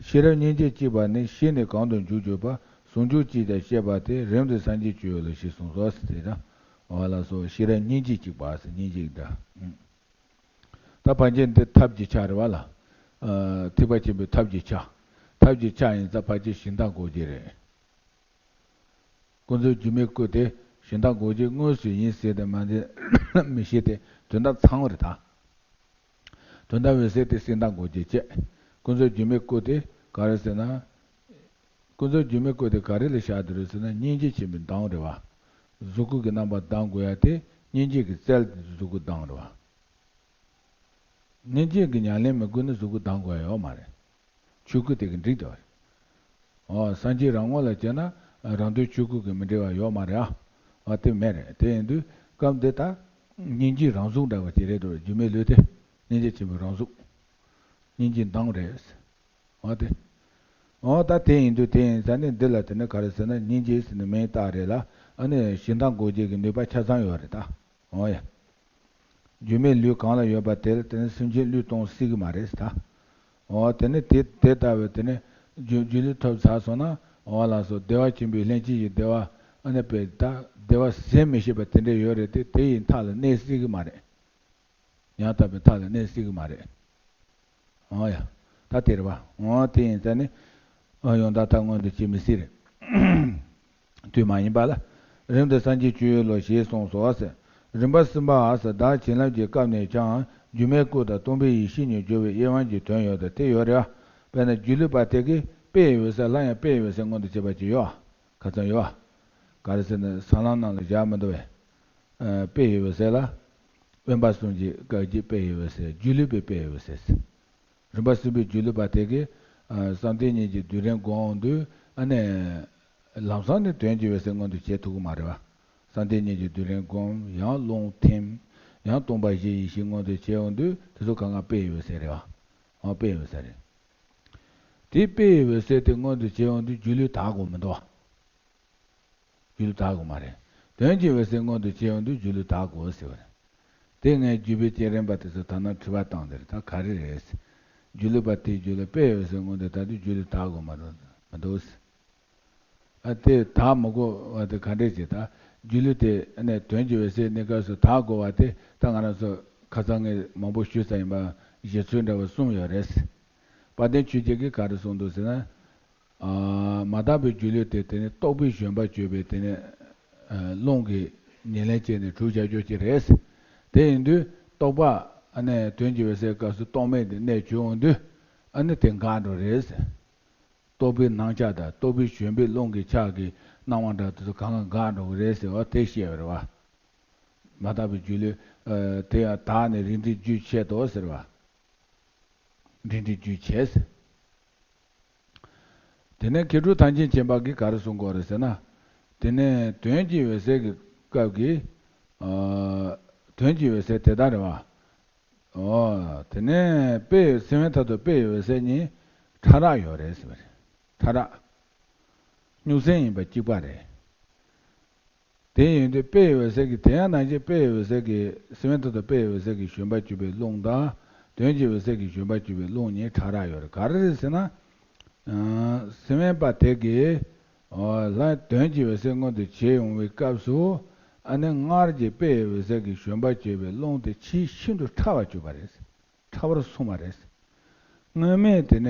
ཤེས་རབ་སྙིང་རྗེ་གཅིག་པ་ནི་ཤེས་ནས་གང་དུ་འཇུག་གྱུར་པ་ཟུང་འཇུག་གཅིག་ཀྱང་བཤད་པ་སྟེ་རིམ་དུ་སངས་རྒྱས་སྤྱོད་ཡུལ་ལོ་ཞེས་གསུངས་སོ་ཟེར་ཏེ་ད། འོ་ལགས་སོ། ཤེས་རབ་སྙིང་རྗེ་གཅིག་པ་ཟེར་སྙིང་རྗེ་གི་སྒྲ། ད་ཕལ་ཆེར་འདི་ཐབས་ཀྱི་ཆ་རེད་བ་ལ། ཨ་ཐེག་པ་ཆེན་པོའི་ཐབས་ཀྱི་ཆ། ཐབས་ཀྱི་ཆ་ཡིན་ཙང་ཕལ་ཆེར་ཞིང་དང་སྒོ་འབྱེད་རེད། ཀུན་རྫོབ་སྒྱུ་མའི་སྐུ་དེ་ཞིང་དང་སྒོ་འབྱེད་དངོས་སུ་ཡིན་ཟེར་ཏེ་མ་འདི་མི་ཤེས་ཏེ་དོན་དག་ཚང་བ་རེད་ད། དོན་དམ་འོད་གསལ་དེ་ཞིང་དང་སྒོ་འབྱེད་བཅས། ཀུན་རྫོབ་སྒྱུ་མའི་སྐུ་དེ་ག་རེ་ཟེར་ན། ཀུན་རྫོབ་སྒྱུ་མའི་སྐུ་དེ་ག་རེ་ལ་བཞག་འདུག་རེད་ཟེར་ན་སྙིང་རྗེ་ཆེན་པོའི་མདངས་རེད་བ། གཟུགས་སྐུ་གི་རྣམ་པ་ལྡང་དགོས་ཡ་དེ་སྙིང་རྗེ་གི་རྩལ་དེ་གཟུགས་སྐུ་ལྡང་རེད་བ། སྙིང་རྗེ་གི་ཉམས་ལེན་མི་དགོས་ན་གཟུགས་སྐུ་ལྡང་དགོས་ཡ་ཡོད་མ་རེད། ཆོས་སྐུ་དེ་གི་འགྲིག་བསྡད་པ་རེད། འོ་སངས་རྒྱས་རང་ངོ་ལ་བྱས་ན་རང་དོན་ཆོས་སྐུ་གི་མི་འབྲེལ་བ་ཡོད་མ་རེད་ཨ། འོ་དེ་མེད་རེད། དེ་ཡིན་དུས་སྐབས་འདི་ད་སྙིང་རྗེའི་རང་གཟུགས་འདྲ་བ་ཅིག་རེད་འགྲོ། སྒྱུ་མའི་ལུས་དེ་སྙིང་རྗེ་ཆེན་པོའི་རང་གཟུགས། སྙིང་རྗེའི་མདངས་རེད། འོ་དེ། འོ་ད་དེ་ཡིན་དུས་དེ་ཡིན་ཙང་ནི་འདི་ལ་དེ་ནི་ག་རེ་ཟེར་ན་སྙིང་རྗེ་ཟེར་ནས་མིང་བཏགས་རེད་ལ། ཨ་ནི་ཞིང་དང་སྒོ་འབྱེད་ཀྱི་ནུས་པ་ཆ་ཚང་ཡོད་རེད་ད། འོ་ཡ། སྒྱུ་མའི་ལུས་གང་ལ་ཡོད་པ་དེ་ལ་དེ་ནི་སེམས་ཅན་བློས་གཏོང་སྲིད་གི་མ་རེད་ད། འོ་དེ་ནི་དེ་དེ་ལྟ་བུ་དེ་ནི་སྒྱུ་སྒྱུ་ལུས་ཐོབ་ཚར་སོང་ན་འོ་ལགས་སོ་བདེ་བ་ཆེན་པོའི་ལྷན་སྐྱེས་ཀྱི་བདེ་བ་ཨ་ནི་དཔེ་ད་བདེ་བ་ཟད་མི་ཤེས་པ་དེ་འདྲ་ཡོད་རེད་དེ་དེ་ཡི་མཐའ་ལ་གནས་སྲིད་གི་མ་རེད། ཡང་དག་པའི་མཐའ་ལ་གནས་སྲིད་གི་མ་རེད། འོ་ཡ། ད་དེ་རེད་བ། འོ་དེ་ཡིན་ཙང་ནི། ཨ་ཡང་དག་མཐའ་མངོན་དུ་བྱེད་མི་སྲིད་རེད། དུས་མ་ཡིན་པ་ལ། རིམ་དུ་སངས་རྒྱས་སྤྱོད་ཡུལ་ལོ་ཞེས་གསུངས་སོ་ཟེར། རིམ་པ་གསུམ་པ་ཨ་ཟེར་བདག་བྱིན་རླབས་ཀྱི་སྐབས་ནས་ཀྱང་སྒྱུ་མའི་སྐུ་དང་སྟོང་པའི་ཡེ་ཤེས་གཉིས་སྦྱོར་བའི་དབྱེ་བ་གཉིས་དོན་ཡོད་དེ་དེ་ཡོད་རེད་བ། དཔེར་ན་སྒྱུ་ལུས་པ་དེ་གིས་དཔེ་ཡི་འོད་གསལ་སླར་ཡང་དཔེ་ཡི་འོད་གསལ་མངོན་དུ་བྱེད་པ་ཅིག་ཡོད་བ། ཁ་ཚང་ཡོད་བ། ག་རེ་ཟེར་ན་སྲང་ལམ་ནང་ལ་བཞག་མི་འདུག་བས། ཨ་དཔེ་ཡི་འོད་གསལ་ལ། དབེན་པ་གསུམ་གྱི་སྐབས་ཀྱི་དཔེ་ཡི་འོད་གསལ་སྒྱུ་ལུས་པའི་དཔེ་ཡི་འོད་གསལ། རིམ་པ་གསུམ་པའི་སྒྱུ་ལུས་པ་དེ་གིས་ཨ་བསམ་གཏན་གཉིས་ཀྱི་སྡུད་རིམ་བསྒོམ་འོང་དུས་ཨ་ནི། ལམ་སང་ནི་དོན་གྱི་འོད་གསལ་མངོན་དུ་བྱེད་ཐུབ་ཀྱི་མ་རེད་བ། བསམ་གཏན་གཉིས་ཀྱི་སྡུད་རིམ་བསྒོམ་ཡང་རླུང་ཐིམ། ཡང་སྟོང་པ་ཞི་བའི་ཡེ་ཤེས་མངོན་དུ་བྱེད་འོང་དུས་དེ་ཚོ་གང་ག་དཔེ་ཡི་འོད་གསལ་རེད་བ། འོ་དཔེ་ཡི་འོད་གསལ་རེད། དེ་དཔེ་ཡི་འོད་གསལ་དེ་མངོན་དུ་བྱེད་འོང་དུས་སྒྱུ་ལུས་དག་དགོས་མི་འདུག་བ། སྒྱུ་ལུས་དག་དགོས་མ་རེད། དོན་གྱི་འོད་གསལ་མངོན་དུ་བྱེད་ཡོང་དུས་སྒྱུ་ལུས་དག་དགོས་ཟེར་བ་རེད། དེ་ངས་བརྒྱུད་པའི་བསྐྱེད་རིམ་པ་དེ་ཚོ་ད་ནང་དྲི་བ་བཏང་དེ་རེད་ད་ག་རེ་རེད། སྒྱུ་ལུས་པ་དེའི་རྒྱུད་ལ་དཔེ་འོད་གསལ་མངོན་དུ་ད་དུས་སྒྱུ་ལུས་དག་དགོས་མ་རེད་མི་འདུག་ཨ་དེ་དག་མི་དགོས་པ་དེ་ག་འདྲས་ཅེས་ད་སྒྱུ་ལུས་དེ་ཨ་ནི་དོན་གྱི་འོད་གསལ་གནས་སྐབས་སུ་དག་དགོས་པ་དེ་ད་ང་རང་ཚོ་ཁ་སང་ངས་མང་པོ་ཞུས་ཚར་ཡིན་པ་བཞེད་ཚུལ་འདྲ་བ་གསུམ་ཡོད་རེད། དཔལ་ལྡན་ཆོས་རྒྱལ་གྱིས་ག་རེ་གསུངས་འདུག་ཟེར་ན། ཨ་མ་དག་པའི་སྒྱུ་ལུས་དེ་དེ་ནི་རྟོག་པའི་བཞོན་པ་བཅོས་པའི་དེ་ནི་ཨ་རླུང་གིས་ཉེར་ལེན་བྱས་ནས་གྲུབ་བྱ་རྒྱུ་ཅིག་རེད། དེ་ཡིན་དུས་རྟོག་པ་ཨ་ནི་དོན་གྱི་འོད་གསལ་སྐབས་སུ་རྟོག་མེད་དུ་གནས་གྱུར་འོང་དུས་ཨ་ནི་དེ་འགག་འགྲོ་རེད། རྟོག་པའི་སྣང་ཆ་དང་རྟོག་པའི་བཞོན་པའི་རླུང་གི་ཆ་གིས་ སྣང་བ་འདྲ་དེ་ཚོ་གང་ག་འགག་འགྲོ་གི་རེད་ཟེར་བ་དེ་བཤད་པ་རེད་བ། མ་དག་པའི་སྒྱུ་ལུས་དེ་ཡང་དག་ནས་རིགས་འགྲེ་རྒྱུས་ཆད་དོ་ཟེར་བ། འདྲེ་འདྲེ་རྒྱུ་བྱས། དེ་ནས་མཁས་གྲུབ་ཐམས་ཅད་མཁྱེན་པ་གིས་ག་རེ་གསུང་གི་ཡོད་རེད་ཟེར་ན། དེ་ནས་དོན་གྱི་འོད་གསལ་གྱི་སྐབས་ཀྱི། ཨ། དོན་གྱི་འོད་གསལ་དེ་ལྟར་རེད་བ། ཨོ། དེ་ནས་དཔེ་སེམས་དཔའི་མཐར་ཐུག་དཔེ་ཡི་འོད་གསལ་གཉིས་ཕྲ་རགས་ཡོད་རེད་ཟེར་བ་རེད། ཕྲ་རགས། སྨྱུག་སེམས་ཡིན་པ་གཅིག་པ་རེད། དེ་ཡིན་དུས་དཔེ་ཡི་འོད་གསལ་གྱི་དེ་ཡང་ནང་བཞིན་དཔེ་ཡི་འོད་གསལ་གྱི་སེམས་དཔའི་མཐར་ཐུག་དཔེ་ཡི་འོད་གསལ་གྱི་བཞོན་པ་གཅིག་པའི་རླུང་དང་དོན་གྱི་འོད་གསལ་གྱི་བཞོན་པ་གཅིག་པའི་རླུང་གཉིས་ཕྲ་རགས་ཡོད་རེད། ག་རེ་རེད་ཟེར་ན། སེམས་དཔའ་དེ་གིས་ལྷ་དོན་གྱི་འོད་གསལ་མངོན་དུ་བྱེད་ཡོང་བའི་སྐབས་སུ། ཨ་ནི་སྔར་གྱི་དཔེ་ཡི་འོད་གསལ་གྱི་བཞོན་པ་གཅིག་པའི་རླུང་དེ་ཆེས་ཤིན་ཏུ་ཕྲ་བར་གྱུར་པ་རེད། ཕྲ་བར་སོང་བ་རེད། སྔོན་མའི་དེ་ནས།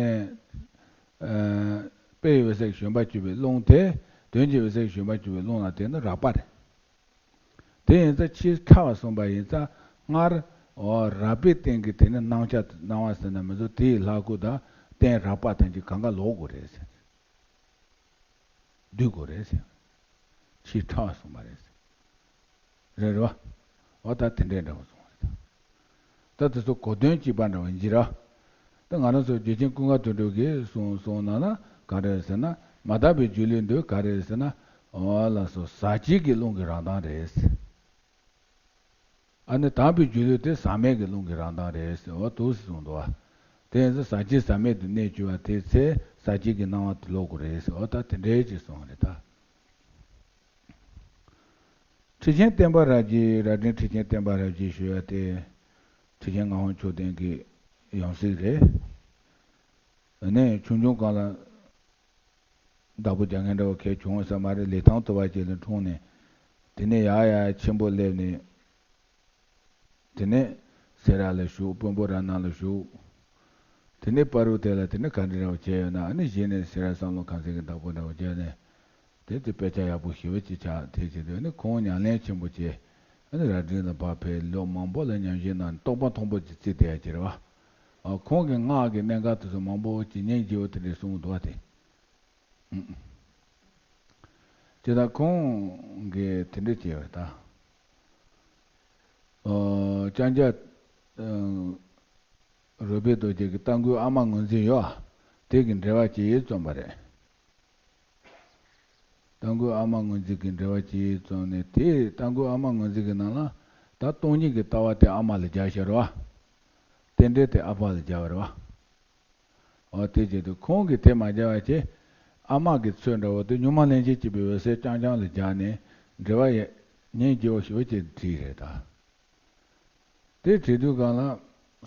ཨ། དཔེ་ཡི་འོད་གསལ་གྱི་བཞོན་པ་གཅིག་པའི་རླུང་དེ། དོན་གྱི་འོད་གསལ་གྱི་བཞོན་པ་གཅིག་པའི་རླུང་ལ་དེ་ནི་རགས་པ་རེད། དེ་ཡིན་ཙང་ཆེས་ཕྲ་བ་གསུངས་པ་ཡིན་ཙང་སྔར། འོ། རགས་པའི་སྟེང་གི་དེ་ནི་སྣང་ཆ་སྣང་བ་ཟེར་ན་མི་འདུག་དེ་ཡི་ལྷ་སྐུ་དང་རྟེན་རགས་པ་ཐམས་ཅད་གང་ག་ལོག་དགོས་རེད་ཟེར། སྡུད་དགོས་རེད་ཟེར། ཆེས་ཕྲ་བ་གསུངས་པ་རེད་ཟེར། རེད་རེད་བ། འོ་ད་དེ་འདྲའི་འདྲ་བོ་གསུངས་པ་རེད། ད་དེ་ཚོ་གོ་དོན་གཅིག་པ་འདྲ་བ་ཡིན་གྱི་ར། ད་ང་རང་ཚོ་རྗེ་ཆེན་ཀུན་དགའ་དོན་གྲུབ་ཀྱིས་གསུངས་གསུངས་ན་ན་ག་རེ་རེད་ཟེར་ན། མ་དག་པའི་སྒྱུ་ལུས་འདི་ག་རེ་རེད་ཟེར་ན། འོ་ལགས་སོ། ཟག་བཅས་ཀྱི་རླུང་གི་རང་མདངས་རེད། ཨ་ནི་དག་པའི་སྒྱུ་ལུས་དེ་ཟག་མེད་ཀྱི་རླུང་གི་རང་མདངས་རེད་ཟེར་བ་འདུག་སེ་གསུངས་འདུག་བ། དེ་ཡིན་ཙང་ཟག་བཅས་ཟག་མེད་དུ་གནས་གྱུར་པ་དེའི་ཚེ་ཟག་བཅས་ཀྱི་སྣང་བ་དེ་ལོག་དགོས་རེད་ཟེར་བ་ད་དེ་འདྲའི་ཅིག་གསུངས་པ་རེད་ད། ཁྲི་ཆེན་བསྟན་པ་རབ་རྒྱས། རྭ་སྒྲེང་ཁྲི་ཆེན་བསྟན་པ་རབ་རྒྱས་ཞུ་ཡ་དེ། ཁྲི་ཆེན་ངག་དབང་མཆོག་ལྡན་གྱི་ཡང་སྲིད་རེད། ཨ་ནི་ཆུང་ཆུང་སྒང་ལ་བདག་པོ་རྒྱག་མཁན་འདྲ་བོ་གལ་བྱུང་ས་མ་རེད། ལི་ཐང་དུ་བ་ཅིག་ལ་འཁྲུངས་ནས། དེ་ནས་ཡར་ཡར་ཆེན་པོ་སླེབས་ནས། དེ་ནས་སེ་ར་ལ་བཞུགས། དཔོན་པོ་ར་ན་ལ་བཞུགས། དེ་ནས་བར་དུ་དེ་ལ་དེ་ནས་ག་འདྲ་འདྲ་བོ་བྱས་ཡོད་ན། ཨ་ནི་གཞི་ནས་སེ་ར་བསམ་བློ་ཁང་ཚན་གྱི་བདག་པོ་འདྲ་བོ་བྱས་ནས། དེ་དེ་དཔེ་ཆ་ཡག་པོ་ཞེ་པོ་ཅིག་ཆགས། དེ་བྱས་དུས་ནི་ཁོང་ཉམས་ལེན་ཆེན་པོ་བྱས། ཨ་ནི་རྭ་སྒྲེང་ལ་ཕར་ཕེབས། ལོ་མང་པོ་ལ་ཉམས་ཞིབ་གནང་ནས་རྟོགས་པ་མཐོན་པོ་ཅིག་བརྩིས་བསྡད་ཡ་ཅིག་རེད་བ། ཨ། ཁོང་གི་སྔགས་ཀྱི་གནད་འགག་དེ་ཚོ་མང་པོ་ཅིག་སྙིང་རྗེ་བོ་དེ་འདྲས་གསུངས་འདུག་བ་དེ། ཨུ། དེ་དང་ཁོང་གིས་དེ་འདྲས་བྱས་པ་ད། ཨོ། ལྕང་སྐྱ། ཨ། རོལ་པའི་རྡོ་རྗེ་གི་རྟ་མགོའི་ཨ་མ་ངོས་འཛིན་ཡོད་ཨ། དེ་གི་འགྲེལ་པ་ཅིག་རྩོམ་པ་རེད། རྟ་མགོའི་ཨ་མ་ངོས་འཛིན་གྱི་འགྲེལ་པ་ཅིག་བརྩམས་ནས། དེའི་རྟ་མགོའི་ཨ་མ་ངོས་འཛིན་གྱི་ནང་ལ་ད་སྟོང་ཉིད་ཀྱི་ལྟ་བ་དེ་ཨ་མ་ལ་སྦྱར་བཞག་རེད་བ། རྟེན་འབྲེལ་དེ་ཨ་ཕ་ལ་སྦྱར་བ་རེད་བ། འོ་དེ་བྱེད་དུས་ཁོང་གིས་དེ་མ་སྦྱར་བ་བྱས། ཨ་མ་གི་ཚོད་འདྲ་བོ་དེ་གཉུག་མ་ལྷན་ཅིག་སྐྱེས་པའི་འོད་གསལ་རྐྱང་རྐྱང་ལ་སྦྱར་ནས་འགྲེལ་པ་ཡང་སྙིང་རྗེ་བོ་ཞེ་པོ་ཅིག་བྲིས་རེད་ད། དེ་བྲིས་དུས་སྒང་ལ་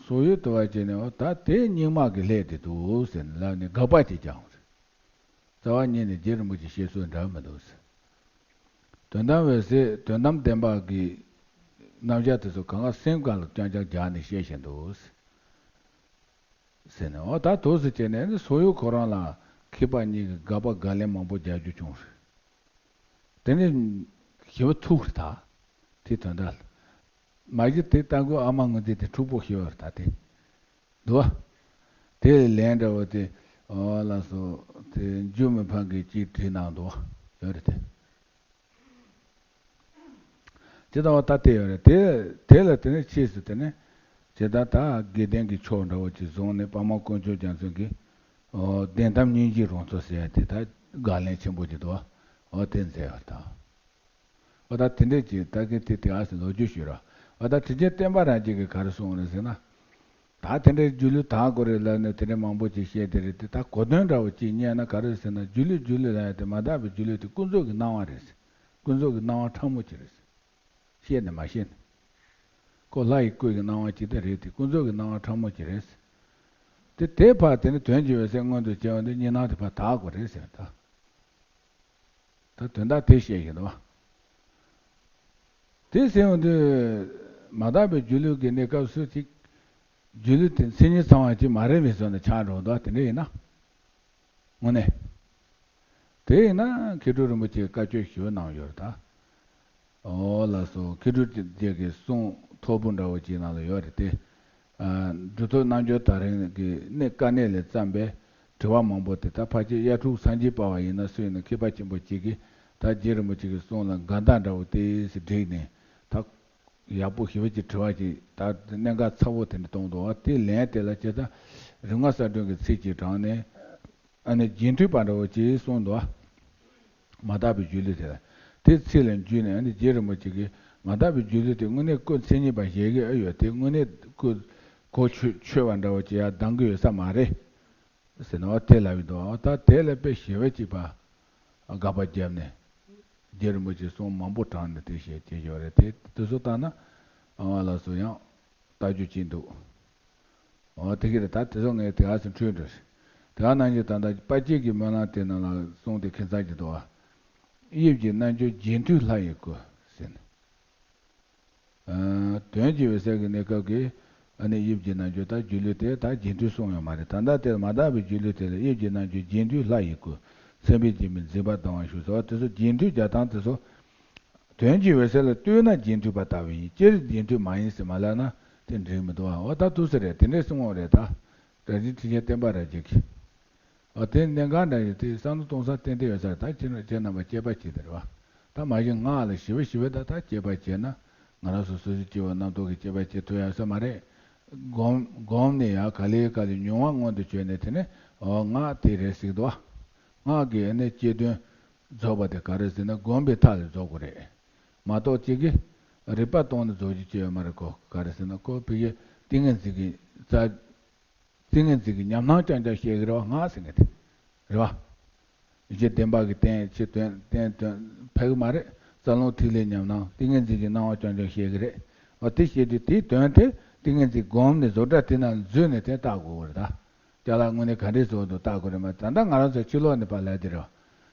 སོག་ཡུལ་དུ་བ་བྱས་ནས། འོ་ད་དེ་སྙིགས་མ་གི་ལྷས་དེ་འདུག་ཟེར་ནས་ལབ་ནས་དགག་པ་ཅིག་རྒྱག་ཡོང་རེད། རྩ་བ་ཉིད་ནས་རྗེ་རིན་པོ་ཆེ་བཤད་སྲོལ་འདྲ་མི་འདུག་ཟེར། དོན་དམ་འོད་གསལ་དོན་དམ་བདེན་པ་གི་རྣམ་གཞག་དེ་ཚོ་གང་ག་སེམས་སྒང་ལ་རྐྱང་རྐྱང་རྒྱག་ནས་བཤད་བཞིན་འདུག་ཟེར། ཟེར་ནས། འོ་ད་འདུག་སེ་བྱས་ནས་ནི་སོག་ཡུལ་ཁོ་རང་ལ་མཁས་པ་གཉིས་ཀྱིས་དགག་པ་དགག་ལན་མང་པོ་རྒྱག་རྒྱུ་བྱུང་རེད། དེ་ནི་ཞེ་པོ་ཐུག་རེད་ད། དེ་དོན་དག་ལ། མ་གཞི་དེ་རྟ་མགོའི་ཨ་མ་ངོས་འཛིན་དེ་འཁྲུག་པོ་ཞེ་པོ་རེད་ད་དེ། འདུག་བ། དེ་ལ་ལན་འདྲ་བོ་དེ། འོ་ལགས་སོ། དེ་འཇུ་མི་ཕམ་གྱིས་ཅིག་བྲིས་གནང་འདུག་བ། ཡོད་རེད་དེ། ཇི་ལྟ་བ་ལྟར་བལྟས་ཡོད་རེད་དེ། དེ་ལ་དེ་ནས་ཕྱིས་སུ་དེ་ནས་ཇི་ལྟར་ད་དགེ་ལྡན་གྱི་ཕྱོགས་འདྲ་བོ་ཅིག་བཟུང་ནས་པདྨ་དཀོན་མཆོག་རྒྱ་མཚོ་གི། ཨོ། བདེན་གཏམ་སྙིང་རྗེའི་རང་མཚོ་ཟེར་ཡ་དེ་ད་དགག་ལན་ཆེན་པོ་ཅིག་འདུག་བ། ཨོ་དེ་མཛད་པ་དང་། ཨོ་ད་དེ་འདྲས་ཀྱི་ད་གིན་དེ་དེ་ཨ་ཟེར་ལོ་རྒྱུས་ཞུས་ར། ཨོ་ད་ཁྲི་ཆེན་བསྟན་པ་རང་རྒྱལ་གྱིས་ག་རེ་གསུངས་རེད་ཟེར་ན། ད་དེ་འདྲའི་སྒྱུ་ལུས་དག་དགོས་རེད་ལབ་ནས་དེ་འདྲའི་མང་པོ་ཅིག་བཤད་དེ་རེད་དེ། ད་གོ་དོན་འདྲ་བོ་ཅིག་རྙེད་ན་ག་རེ་ཟེར་ན། སྒྱུ་ལུས་སྒྱུ་ལུས་ལབ་ཡ་དེ་མ་དག་པའི་སྒྱུ་ལུས་དེ་ཀུན་རྫོབ་ཀྱི་སྣང་བ་རེད། ཀུན་རྫོབ་ཀྱི་སྣང་བ་ཕྲ་མོ་ཅིག་རེད། ཤེས་ནས་མ་ཤེས་ནས། ཁོ་ལྷ་ཡི་སྐུ་ཡི་སྣང་བ་ཅིག་ད་རེད་དེ། ཀུན་རྫོབ་ཀྱི་སྣང་བ་ཕྲ་མོ་ཅིག་རེད། དེ་དེ་ཕར་དེ་ནི་དོན་གྱི་འོད་གསལ་མངོན་དུ་བྱས་པ་འདི་གཉིས་སྣང་དེ་ཕར་དག་དགོས་རེད་ཟེར་ད། ད་དོན་དག་དེ་བཤད་བཞིན་འདུག་བ། དེ་ཟེར་བ་འདི་མ་དག་པའི་སྒྱུ་ལུས་ཀྱི་གནས་སྐབས་སུ་ཅིག་སྒྱུ་ལུས་དེ་མཚན་ཉིད་ཚང་བ་ཅིག་མ་རེད་པས་བཟོ་ནས་ཆགས་འགྲོ་འདུག་བ། དེ་འདྲ་ཡིན་ན། དངོས་གནས། དེ་ཡིན་ན་མཁས་གྲུབ་རིན་པོ་ཆེས་བཀའ་ཆོས་ཞུ་གནང་ཡོད་རེད་ད། ཨོ་ལགས་སོ། མཁས་གྲུབ་རྗེ་གི་གསུང་མཐོ་པོ་འདྲ་བོ་ཅིག་ནང་ལ་ཡོད་རེད་དེ། ཨ། གྲུབ་ཐོབ་རྣལ་འབྱོར་དར་རིང་གི་གནས་དཀའ་གནད་ལས་བརྩམས་པའི་དྲི་བ་མང་པོ་དེ། ད་ཕལ་ཆེར་དབྱར་ཕྲུག་སངས་རྒྱས་པ་བ་ཡིན་ན་སུ་ཡིན་ན་མཁས་པ་ཆེན་པོ་ཅིག་གིས་ ད་རྗེ་རིན་པོ་ཆེ་གི་གསུང་ལ་དགའ་ཟླ་འདྲ་བོ་དེ་སི་བསྒྲིགས་ནས་ད་ཡག་པོ་ཞེ་པོ་ཅིག་དྲི་བ་ཅིག་ད་གནད་འགག་ཚ་བོ་དེ་འདྲ་གཏོང་འདུག་བ། དེ་ལན་དེ་ལ་ཇི་ལྟར་རིག་སྔགས་གསལ་སྒྲོན་གྱི་ཚིག་ཅིག་དྲངས་ནས། ཨ་ནི་རྗེས་མཐུད་པ་འདྲ་བོ་ཅིག་གསུངས་འདུག་བ། མ་དག་པའི་སྒྱུ་ལུས་དེ་ལ། དེ་ཚིག་ལ་འཇུས་ནས་ཨ་ནི་རྗེ་རིན་པོ་ཆེ་གིས་མ་དག་པའི་སྒྱུ་ལུས་དེ་དངོས་གནས་སྐུ་མཚན་ཉིད་པ་ཞིག་གི་ཨེ་ཡོད་དེ། དངོས་གནས་སྐུ་གོ་ཆོད་ཆོད་པ་འདྲ་བོ་ཅིག་ཡང་ལྡང་གི་ཡོད་ས་མ་རེད་ཟེར་ནས་འོ་དེ་ལབ་ཡོད་འདུག་བ། ད་དེ་ལ་དཔེ་ཞེ་པོ་ཅིག་པ་དགག་པ་བརྒྱབ་ནས་རྗེ་རིན་པོ་ཆེ་གསུང་མང་པོ་དྲངས་ནས་དེ་བཤད་ཀྱི་ཡོད་རེད། དེ་དེ་ཚོ་ལྟ་ན་ཨ་མ་ལགས་སུ་ཡང་ལྟ་རྒྱུ་ཅིག་འདུག་འོ་དེ་གི་རེད། ད་དེ་ཚོ་ངས་དེ་ག་ཚོ་འཁྲུལ་འགྲོ་རེད། དེ་ག་ནང་བཞིན་ད་ལྟ་དཔལ་དཔྱད་ཀྱི་སྨོན་ལམ་དེ་ནང་ལ་གསུངས་ཏེ་ཁྱད་མཚར་གྱི་འདུག་བ། དབྱིབས་ཀྱི་རྣལ་འབྱོར་རྗེས་མཐུད་ལྷ་ཡི་སྐུ་ཟེར་ནས། ཨ་དོན་གྱི་འོད་གསལ་གྱི་གནས་སྐབས་ཀྱི་ཨ་ནི་དབྱིབས་ཀྱི་རྣལ་འབྱོར་དང་སྒྱུ་ལུས་དེ་ད་རྗེས་མཐུད་གསུངས་ཡོད་མ་རེད། ད་ལྟ་དེར་མ་དག་པའི་སྒྱུ་ལུས་དེ་ལ་དབྱིབས་ཀྱི་རྣལ་འབྱོར་རྗེས་མཐུད་ལྷ་ཡི་སྐུ། སེམས་དཔའི་འཇིགས་མེད་འཛིན་པ་ལྡང་བ་བཞུགས་སོ། དེ་ཚོ་རྗེས་མཐུད་རྒྱག་སྟངས་དེ་ཚོ། དོན་གྱི་འོད་གསལ་ལ་ལྟོས་ན་རྗེས་མཐུད་པ་ལྟ་བུ་ཡིན། སྤྱིར་རྗེས་མཐུད་མ་ཡིན་ཟེར་མ་ལབ་ན་དེ་འགྲིག་མི་འདུག་ཨ། འོ་ད་ཐུགས་སུ་རེད། དེ་འདྲའི་གསུང་བ་རེད་ད། སྒྲ་འཇིགས་ཁྲི་ཆེན་བསྟན་པ་རབ་རྒྱས་ཀྱིས། འོ་དེ་གནད་འགག་འདྲ་ཡོད་དེ་བསམ་བློ་གཏོང་ས་ཏན་ཏན་ཡོད་ས་རེད། ད་ཁྱེད་རྣམ་པ་དཔྱད་པ་བྱེད་དེ་རེད་བ། ད་མ་གཞི་སྔགས་ལ་ཞི་བ་ཞི་བ་ད་ད་དཔྱད་པ་བྱས་ན་ང་རང་ཚོ་སོ་སོའི་སྐྱེ་བོ་རྣམ་རྟོག་གི་དཔྱད་པ་བྱེད་ཐུབ་ཡ་ས་མ་རེད། སྒོམ་སྒོམ་ནས་ཡ་ག་ལེ་ག་ལེ་མྱོང་བ་མངོན་དུ་བྱས་ནས་དེ་ནས་འོ་སྔགས་དེ་རེད་ཟེར་གི་འདུག་བ། སྔགས་ཀྱི་ཨ་ནི་སྤྱི་དོན་རྫོགས་པ་དེ་ག་རེ་ཟེར་ན་སྒོམ་པའི་མཐའ་ལས་རྫོགས་དགོས་རེད། མ་གཏོགས་གཅིག་གིས་རིག་པ་སྟོང་ནས་རྫོགས་རྒྱུ་ཅི་ཡོད་མ་རེད་གོ། ག་རེ་ཟེར་ན་ཁོ་ཕ་གིའི་ཏིང་ངེ་འཛིན་གྱི་རྩ། ཏིང་ངེ་འཛིན་གྱི་ཉམས་སྣང་རྐྱང་རྐྱང་བཤད་གི་རེད་བ། སྔགས་ཟེར་མཁན་དེ་རེད་བ། ཡིད་ཀྱི་བདེན་པ་གི་རྟེན་ཕྱིར་དོན་རྟེན་དོན་ཕལ་གི་མ་རེད། རྩ་རླུང་ཐིག་ལེའི་ཉམས་སྣང་ཏིང་ངེ་འཛིན་གྱི་སྣང་བ་རྐྱང་རྐྱང་བཤད་གི་རེད། འོ་དེ་བཤད་དུས་དེའི་དོན་དེ་ཏིང་ངེ་འཛིན་སྒོམ་ནས་བཟོ་གྲྭ་དེ་ནང་འཛུལ་ནས་དེ་བལྟ་དགོས་གི་རེད་ད། ཅ་ལག་དངོས་གནས་ག་འདྲས་བཟོ་འདུག་བལྟ་དགོས་རེད་མ། ད་ལྟ་ང་རང་ཚོ་ཕྱི་ལོགས་ནས་ཕར་ལབ་དེ་རེད་བ།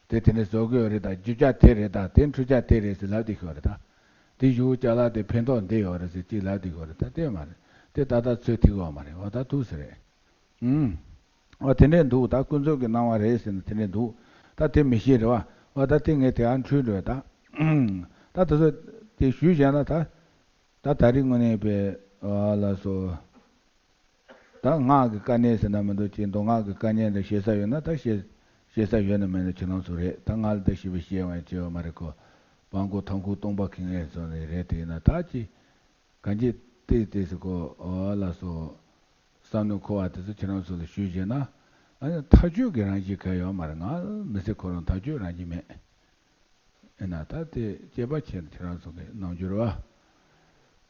དེ་དེ་འདྲས་བཟོ་གི་ཡོད་རེད་ད། རྒྱུ་ཆ་དེ་རེད་ད། དེ་འཕྲུལ་ཆ་དེ་རེད་ཟེར་ལབ་དེ་ཤོད་རེད་ད། དེ་གཞུག་ཅ་ལག་དེ་ཕན་ཐོགས་འདི་ཡོད་རེད་ཟེར་ཅིག་ལབ་དེ་ཤོད་རེད་ད། དེ་མ་རེད། དེ་ད་ལྟ་ཚོད་ཐིག་ཡོད་མ་རེད་བ། ད་ཐུགས་སུ་རེད། ཨུམ། ཨ་དེ་འདྲས་འདུག་ད་ཀུན་རྫོབ་ཀྱི་སྣང་བ་རེད་ཟེར་ན་དེ་འདྲས་འདུག་ད་དེ་མི་ཤེས་རེད་བ། ཨ་ད་དེ་ངས་དེ་ཨ་འཁྲུལ་འགྲོ་ད། ད་དེ་ཚོ་དེ་ཞུས་བཞག་ན་ད། ད་ད་རེས་དངོས་གནས་པའི་ཨ་ལ་སོ། ད་སྔགས་ཀྱི་དཀའ་གནད་ཟེར་ན་མི་འདུག་ཅིག་མདོ་སྔགས་ཀྱི་དཀའ་གནད་འདི་ཤེས་ས་ཡོད་ན་ད་ཤེས་ཤེས་ས་ཡོད་ན་མེད་ན་ཁྱེད་རང་ཚོ་རེད། ད་ང་ལ་ད་ཞིབ་པ་བཤད་དབང་ཅི་ཡོད་མ་རེད་ཁོ། པང་གོ་ཐང་ཁུག་སྟོང་པ་ཁེངས་ངེས་ཚོ་ནས་རེད། དེ་ཡིན་ན་ད་ཅི་གང་ཅི་ཏིག་ཏིག་སི་ཁོ་ཨོ་ལ་སོ། བསམ་བློ་འཁོར་བ་དེ་ཚོ་ཁྱེད་རང་ཚོ་ལ་ཞུས་བྱས་ན། ཨ་ནི་ཐག་གཅོད་ཀྱི་རང་བཞིན་གང་ཡོད་མ་རེད། ང་མི་ཚེ་ཁོ་རང་ཐག་གཅོད་རང་བཞིན་མེད། ཨེ་ན་ད་དེ་དཔྱད་པ་བྱས་ན་ཁྱེད་རང་ཚོ་གི་རྣམ་འགྱུར་བ།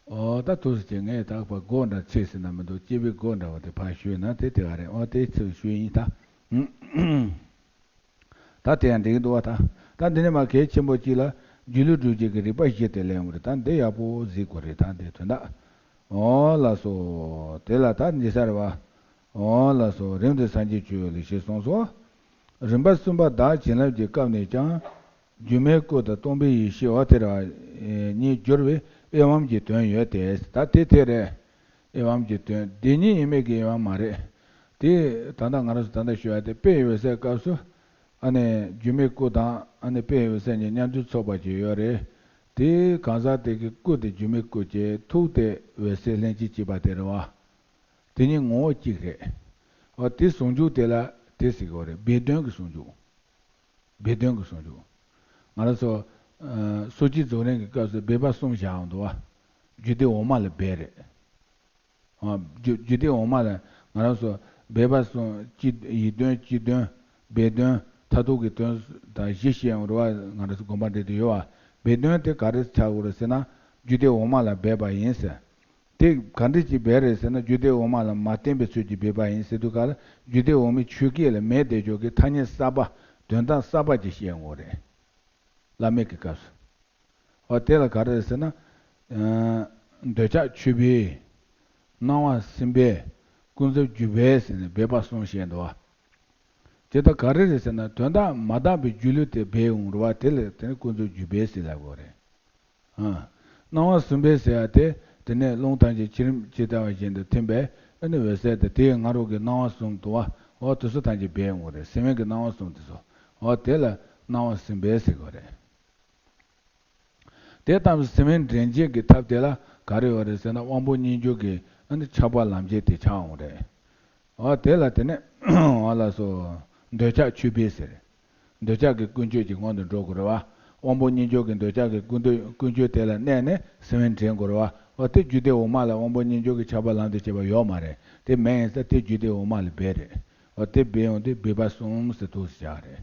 ཨོ་ད་ཐུགས་སུ་ཆེ་ངས་ད་པ་སྒོ་འདྲ་ཚིག་ཟིན་ན་མི་འདུག་སྐྱེས་པའི་སྒོ་འདྲ་བ་དེ་ཕར་ཞུས་ན་དེ་དེ་ག་རེད། ཨོ་དེ་ཚིག་ཞུས་ཡིན་ད། ད་དེ་ཡང་འགྲིག་གི་འདུག་བ་ད། ད་འདི་ནས་མ་གལ་ཆེན་པོ་གཅིག་ལ་སྒྱུ་ལུས་སྒྲུབ་བྱེད་ཀྱི་རིགས་པ་བཞི་དེ་ལེན་དགོས་རེད། ད་འདི་ཡག་པོ་གཟིགས་དགོས་རེད། ད་འདི་དོན་དག་ཨོ་ལགས་སོ། དེ་ལ་ད་འདི་ས་རེད་བ། ཨོ་ལགས་སོ། རིམ་དུ་སངས་རྒྱས་ཆོས་ལ་ཞེས་གསུངས་སོ། རིམ་པ་གསུམ་པ་བདག་བྱིན་རླབས་ཀྱི་སྐབས་ནས་ཀྱང་། སྒྱུ་མའི་སྐུ་དང་སྟོང་པའི་ཡེ་ཤེས་འོ་དེ་ར་གཉིས་སྦྱོར་བའི་དབྱེ་བའམ་གྱི་དོན་ཡོད་དེ། ད་དེ་དེ་རེད། དབྱེ་བའམ་གྱི་དོན་དེ་གཉིས་ཡིན་མིན་གྱི་དབྱེ་བ་མ་རེད། དེ་ད་ལྟ་ང་རང་ཚོ་ད་ལྟ་ཞུ་བ་དེ་དཔེ་ཡི་འོད་གསལ་སྐབས་སུ། ཨ་ནི་སྒྱུ་མའི་སྐུ་དང་ཨ་ནི་དཔེ་ཡི་འོད་གསལ་གཉིས་མཉམ་དུ་ཚོགས་པ་ཅིག་ཡོད་རེད། དེ་གང་ཟག་དེ་གི་སྐུ་དེ་སྒྱུ་མའི་སྐུ་བྱས། ཐུགས་དེ་འོད་གསལ་ལྷན་ཅིག་སྐྱེས་པ་དེ་རེད་བ། དེ་གཉིས་ངོ་བོ་གཅིག་རེད། འོ་དེ་ཟུང་འཇུག་དེ་ལ་དེ་ཟེར་གི་ཡོད་རེད། སྦས་དོན་གྱི་ཟུང་འཇུག་སྦས་དོན་གྱི་ཟུང་འཇུག་ང་རང་ཚོ་ཨ་སོ་སྐྱེའི་རྫོགས་རིམ་གྱི་སྐབས་སུ་སྦས་པ་གསུམ་བཞག་ཡོང་འདུག་བ། རྒྱུད་སྡེ་འོག་མ་ལ་སྦས་རེད། ཨ་རྒྱུད་རྒྱུད་སྡེ་འོག་མ་ལ་ང་རང་ཚོ་སྦས་པ་གསུམ་སྤྱི་ཡིད་དོན་སྤྱི་དོན་སྦས་དོན་མཐར་ཐུག་གི་དོན་དང་བཞི་བཤད་ཡོང་རེད་བ། ང་རང་ཚོ་དགོངས་པ་འགྲེལ་དུ་ཡོད་བ། སྦས་དོན་དེ་ག་རེ་ཆགས་དགོས་རེད་ཟེར་ན་རྒྱུད་སྡེ་འོག་མ་ལ་སྦས་པ་ཡིན་ཟེར། དེ་ག་འདྲ་ཅིག་སྦས་རེད་ཟེར་ན་རྒྱུད་སྡེ་འོག་མ་ལ་མ་བརྟེན་པའི་ཚུལ་གྱིས་སྦས་པ་ཡིན་ཟེར་དུས་ག་ལ་རྒྱུད་སྡེ་འོག་མའི་ཆོས་སྐད་ལ་མེད་དེ་ཆོག་གི་ཐ་སྙད་གསར་པ་དོན་དག་གསར་པ་ཅིག་བཤད་ཡོང་གི་རེད། བླ་མེད་ཀྱི་སྐབས་སུ། འོ་དེ་ལ་ག་རེ་རེད་ཟེར་ན། ཨ་འདོད་ཆགས་ཆུད་པའི། སྣང་བ་སེམས་པའི། ཀུན་རྫོབ་སྒྱུ་པའི་ཟེར་ནས་སྦས་པ་གསུམ་བཤད་འདུག་བ། དེ་ལྟར་ག་རེ་རེད་ཟེར་ན་དོན་དག་མ་དག་པའི་སྒྱུ་ལུས་དེ་སྦས་འོང་རུང་བ་དེ་ལ་དེ་ནི་ཀུན་རྫོབ་སྒྱུ་པའི་ཟེར་ལབ་དགོས་རེད། ཨ། སྣང་བ་གསུམ་པའི་ཟེར་ཡ་དེ་དེ་ནས་རླུང་ཐམས་ཅད་ཇི་རིམ་ཇི་ལྟ་བ་བཞིན་དུ་ཐིམ་པས་ཨ་ནི་འོད་གསལ་དེ་དེའི་ང་རོ་གི་སྣང་བ་གསུམ་དུ་བ་འོ་དེ་ཚོ་ཐམས་ཅད་སྦས་འོང་རེད། སེམས་ཀྱི་སྣང་བ་གསུམ་དེ་ཚོ་འོ་དེ་ལ་སྣང་བ་གསུམ་པའི་ཟེར་དགོས་རེད། དེ་ལྟ་བུ་སེམས་དབེན་འདྲེན་བྱེད་ཀྱི་ཐབས་དེ་ལ་ག་རེ་ཡོད་རེད་ཟེར་ན་དབང་པོ་གཉིས་འགྱུར་གྱི་ཨ་ནི་ཆགས་པ་ལམ་བྱེད་དེ་ཆགས་འོང་རེད། འོ་དེ་ལ་དེ་ནས་འོ་ལགས་སོ། འདོད་ཆགས་ཆུད་པའི་ཟེར། འདོད་ཆགས་ཀྱི་ཀུན་སྤྱོད་ཀྱི་སྔོན་དུ་འགྲོ་དགོས་རེད་བ། དབང་པོ་གཉིས་འགྱུར་གྱི་འདོད་ཆགས་ཀྱི་ཀུན་འདུས་ཀུན་སྤྱོད་དེ་ལ་གནས་ནས་སེམས་དབེན་དྲན་དགོས་རེད་བ། འོ་དེ་རྒྱུད་སྡེ་འོག་མ་ལ་དབང་པོ་གཉིས་འགྱུར་གྱི་ཆགས་པ་ལམ་དུ་བྱེད་པ་ཡོད་མ་རེད། དེ་མེད་ཡིན་ཙང་དེ་རྒྱུད་སྡེ་འོག་མ་ལ་འབད་རེད། འོ་དེ་འབད་ཡོང་དུས་སྦས་པ་གསུམ་ཟེར་ཐུགས་སུ་བཞག་རེད།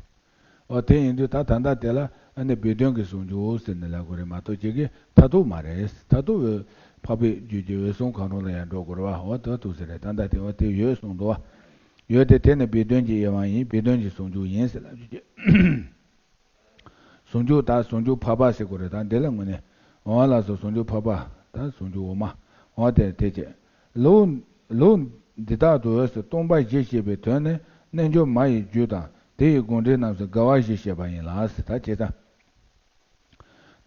འོ་དེ་ཡིན་དུས་ད་ད་ལྟ་དེ་ལ་ཨ་ནི་སྦས་དོན་གྱི་ཟུང་འཇུག་ཟེར་ནས་ལབ་དགོས་རེད་མ་གཏོགས་ཅིག་གི་མཐར་ཐུག་མ་རེད། མཐར་ཐུག་འཕགས་པའི་རྒྱུད་ཀྱི་འོད་སྲུང་གང་རུང་ལ་ཡང་འགྲོ་དགོས་རེད་བ། འོ་དེ་ཐུགས་སུ་རེད། ད་ལྟ་དེ་འོ་དེ་ཡོད་གསུངས་འདུག་བ། ཡོད་དེ་དེ་ནི་སྦས་དོན་གྱི་དབྱེ་བ་ཡིན། སྦས་དོན་གྱི་ཟུང་འཇུག་ཡིན་ཟེར་ལབ་རྒྱུ་ཅིག་ཟུང་འཇུག་ད་ཟུང་འཇུག་འཕགས་པ་ཟེར་དགོས་རེད། ད་འདི་ལ་དངོས་གནས་འོ་ལགས་སོ། ཟུང་འཇུག་འཕགས་པ་ད་ཟུང་འཇུག་འོག་མ་འོ་དེ་དེ་བྱས། ལུགས་ལུགས་འདི་དག་ཏུ་ཟེར་སྟོང་པ་བཞི་ཞེས་པའི་དོན་ནི་རྣལ་འབྱོར་མ་ཡི་རྒྱུད་དང་དེ་ཡི་དགོངས་འགྲེལ་རྣམས་སུ་དགའ་བ་བཞི་བཤད་པ་ཡིན་ལ་ཟེར། ད་བྱས་ཙང་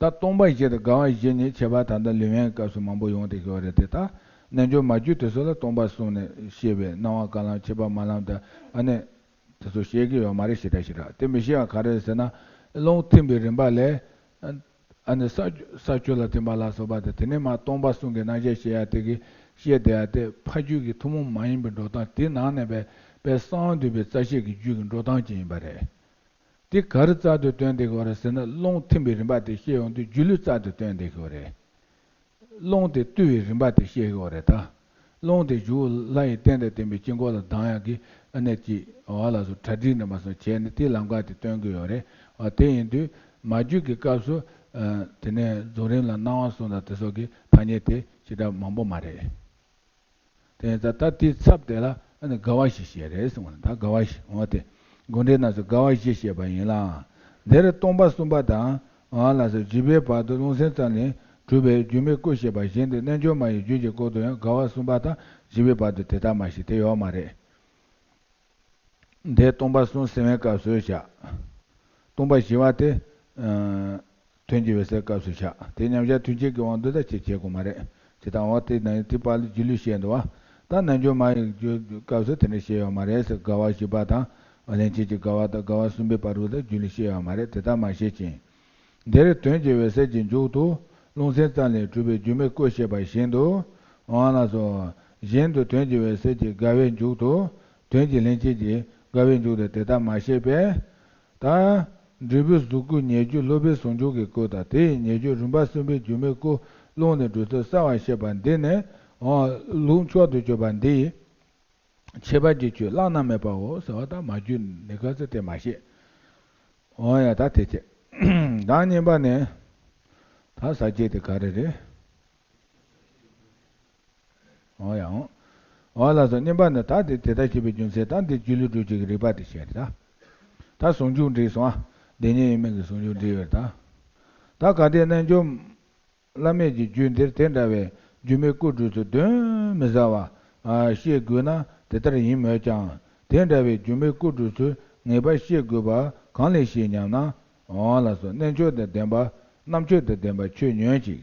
ད་སྟོང་པ་བཞི་དང་དགའ་བ་བཞི་གཉིས་ཁྱད་པར་ད་ལྟ་ལུས་དབེན་སྐབས་སུ་མང་པོ་ཡོང་བསྡད་ཀྱི་ཡོད་རེད་དེ། ད་རྣལ་འབྱོར་མ་རྒྱུད་དེ་ཚོ་ལ་སྟོང་པ་གསུམ་ནས་བཤད་པའི་སྣང་བ་གང་ལམ་ཁྱད་པར་མ་ལམ་དང་ཨ་ནི་དེ་ཚོ་བཤད་ཀྱི་ཡོད་མ་རེད། ཞེ་དྲག་ཞེ་དྲག་དེ་མི་བཤད་པ་ག་རེ་ཟེར་ན། རླུང་ཐིམ་པའི་རིམ་པ་ལས་ཨ་ནི་ས་ས་བཅུ་ལ་ཐིམ་པ་ལ་སོགས་པ་དང་དེ་ནས་མར་སྟོང་པ་གསུམ་གྱི་རྣམ་གཞག་བཤད་ཡ་དེ་གི་བཤད་བསྡད་ཡ་དེ་ཕ་རྒྱུད་ཀྱི་ཐུན་མོང་མ་ཡིན་པའི་འགྲོ་སྟངས་དེའི་ནང་ནས་པའི་པའི་གསང་བ་འདུས་པའི་རྩ་ཤེས་ཀྱི་རྒྱུད་ཀྱི་འགྲོ་སྟངས་ཅིག་ཡིན་པ་རེད། དེ་ག་རེ་རྩལ་དུ་བཏོན་བསྡད་ཀྱི་ཡོད་རེད་ཟེར་ན། རླུང་ཐིམ་པའི་རིམ་པ་དེ་བཤད་ཡོང་དུས་སྒྱུ་ལུས་རྩལ་དུ་བཏོན་བསྡད་ཀྱི་ཡོད་རེད། རླུང་དེ་བཏུལ་བའི་རིམ་པ་དེ་བཤད་ཀྱི་ཡོད་རེད་ད། རླུང་དེ་གཞུག་ལྷ་ཡི་རྟེན་དང་བརྟེན་པའི་དཀྱིལ་འཁོར་ལ་ལྡང་ཡག་གི་ཨ་ནེ་ཅིག་འོ་ལགས་སོ། གྲ་སྒྲིག་ནས་མ་སོང་བྱས་ནས་དེའི་ལམ་ཁ་དེ་སྟོན་གྱི་ཡོད་རེད། འོ་དེ་ཡིན་དུས་མ་རྒྱུད་ཀྱི་སྐབས་སུ་ཨ་དེ་ནས་རྫོགས་རིམ་ལ་སྣང་བ་གསུམ་དང་དེ་སོགས་ཀྱི་ཐ་སྙད་དེ་ཞེ་དྲག་མང་པོ་མ་རེད། དེ་ཡིན་ཙང་ད་དེའི་ཚབ་དེ་ལ་ཨ་ནི་དགའ་བ་བཞི་བཤད་རེད་གསུངས་པ་རེད། ད་དགའ་བ་བཞི་འོ་དེ་དགོངས་འགྲེལ་རྣམས་སུ་དགའ་བ་བཞི་བཤད་པ་ཡིན་ལ། འདིར་སྟོང་པ་གསུམ་པ་དང་འོ་ལགས་སོ། བཞི་པའི་བར་དུ་རླུང་སེམས་ཙམ་ལས་གྲུབ་པའི་སྒྱུ་མའི་སྐུ་བཤད་པ་བཞིན་དུ་རྣལ་འབྱོར་མ་ཡི་རྒྱུད་ཀྱི་སྐོར་དུ་ཡང་དགའ་བ་གསུམ་པ་དང་བཞི་པའི་བར་དུ་དེ་ལྟར་མ་བཤད། དེ་ཡོད་མ་རེད། འདིར་སྟོང་པ་གསུམ་སེམས་དབེན་སྐབས་སུ་བཞག་སྟོང་པ་བཞི་པ་དེ་ཨ་དོན་གྱི་འོད་གསལ་སྐབས་སུ་བཞག་དེ་མཉམ་གཞག་ཐུན་གཅིག་གི་དབང་དུ་ད་ཅི་བྱེད་དགོས་མ་རེད། ཇི་ལྟར་འོ་དེ་ནང་དེ་པར་ལ་སྒྱུ་ལུས་བཤད་འདུག་བ། ད་རྣལ་འབྱོར་མ་ཡི་རྒྱུད་སྐབས་སུ་དེ་འདྲ་བཤད་ཡོད་མ་རེད་ཟེར། དགའ་བ་བཞི་པ་དང་ལན་ཅིག་གི་དགའ་བ་དང་དགའ་བ་གསུམ་པའི་བར་དུ་ད་སྒྱུ་ལུས་བཤད་ཡོད་མ་རེད། དེ་ལྟར་མ་བཤད་ཅིང་། འདིར་དོན་གྱི་འོད་གསལ་གྱི་མཇུག་ཏུ་རླུང་སེམས་ཙམ་ལས་གྲུབ་པའི་སྒྱུ་མའི་སྐུ་བཤད་པ་བཞིན་དུ་འོང་ལགས་སོ། གཞན་དུ་དོན་གྱི་འོད་གསལ་གྱི་དགའ་བའི་མཇུག་ཏུ་དོན་གྱི་ལན་ཅིག་གི་དགའ་བའི་མཇུག་ཏུ་དེ་ལྟར་མ་བཤད་པས། ད་འབྲས་བུའི་གཟུགས་སྐུ་ཉེ་བརྒྱུད་སློབ་པའི་ཟུང་འཇུག་གི་སྐུ་དང་དེ་ཡི་ཉེ་བརྒྱུད་རིམ་པ་གསུམ་པའི་སྒྱུ་མའི་སྐུ་རླུང་ནས་གྲུབ་ཚུལ་གསལ་བར་བཤད་པ་འདི་ནི་ལུགས་མཆོག་ཏུ་གྱུར་པ་འདི་ཡི་ཁྱད་པར་གྱི་ཆོས་བླ་ན་མེད་པའོ་ཟེར་བ་དང་མ་རྒྱུད་ནི་ག་ཚོད་དེ་མ་བཤད། འོ་ཡ་ད་དེ་བྱས། ད་གཉིས་པ་ནི། ད་ས་བཅད་དེ་ག་རེ་རེད། འོ་ཡ་འོ། འོ་ལགས་སོ། གཉིས་པ་ནི་ད་དེ་དེ་ལྟར་བཤད་པའི་རྒྱུ་མཚན་ད་འདི་སྒྱུ་ལུས་སྒྲུབ་བྱེད་ཀྱི་རིགས་པ་དེ་བཤད་རེད་ད། ད་ཟུང་འཇུག་འགྲིག་སོང་ཨ། བདེན་གཉིས་དབྱེར་མེད་ཀྱི་ཟུང་འཇུག་འགྲིག་ཡོད་རེད་ད། ད་གལ་ཏེ་རྣལ་འབྱོར་བླ་མེད་ཀྱི་རྒྱུད་འདིར་དེ་འདྲ་བའི་སྒྱུ་མའི་སྐུ་སྒྲུབ་ཚུལ་གདོན་མི་ཟ་བ་ཨ་བཤད་དགོས་ན་དེ་ལྟར་ཡིན་མོད་ཀྱང་། དེ་འདྲ་བའི་སྒྱུ་མའི་སྐུ་སྒྲུབ་ཚུལ་ངེས་པར་ཤེས་དགོས་པ་གང་ལས་ཤེས་སྙམ་ན། འོ་ལགས་སོ། རྣལ་འབྱོར་དང་ལྡན་པ་རྣམ་དཔྱོད་དང་ལྡན་པ་ཁྱོད་ཉོན་ཅིག་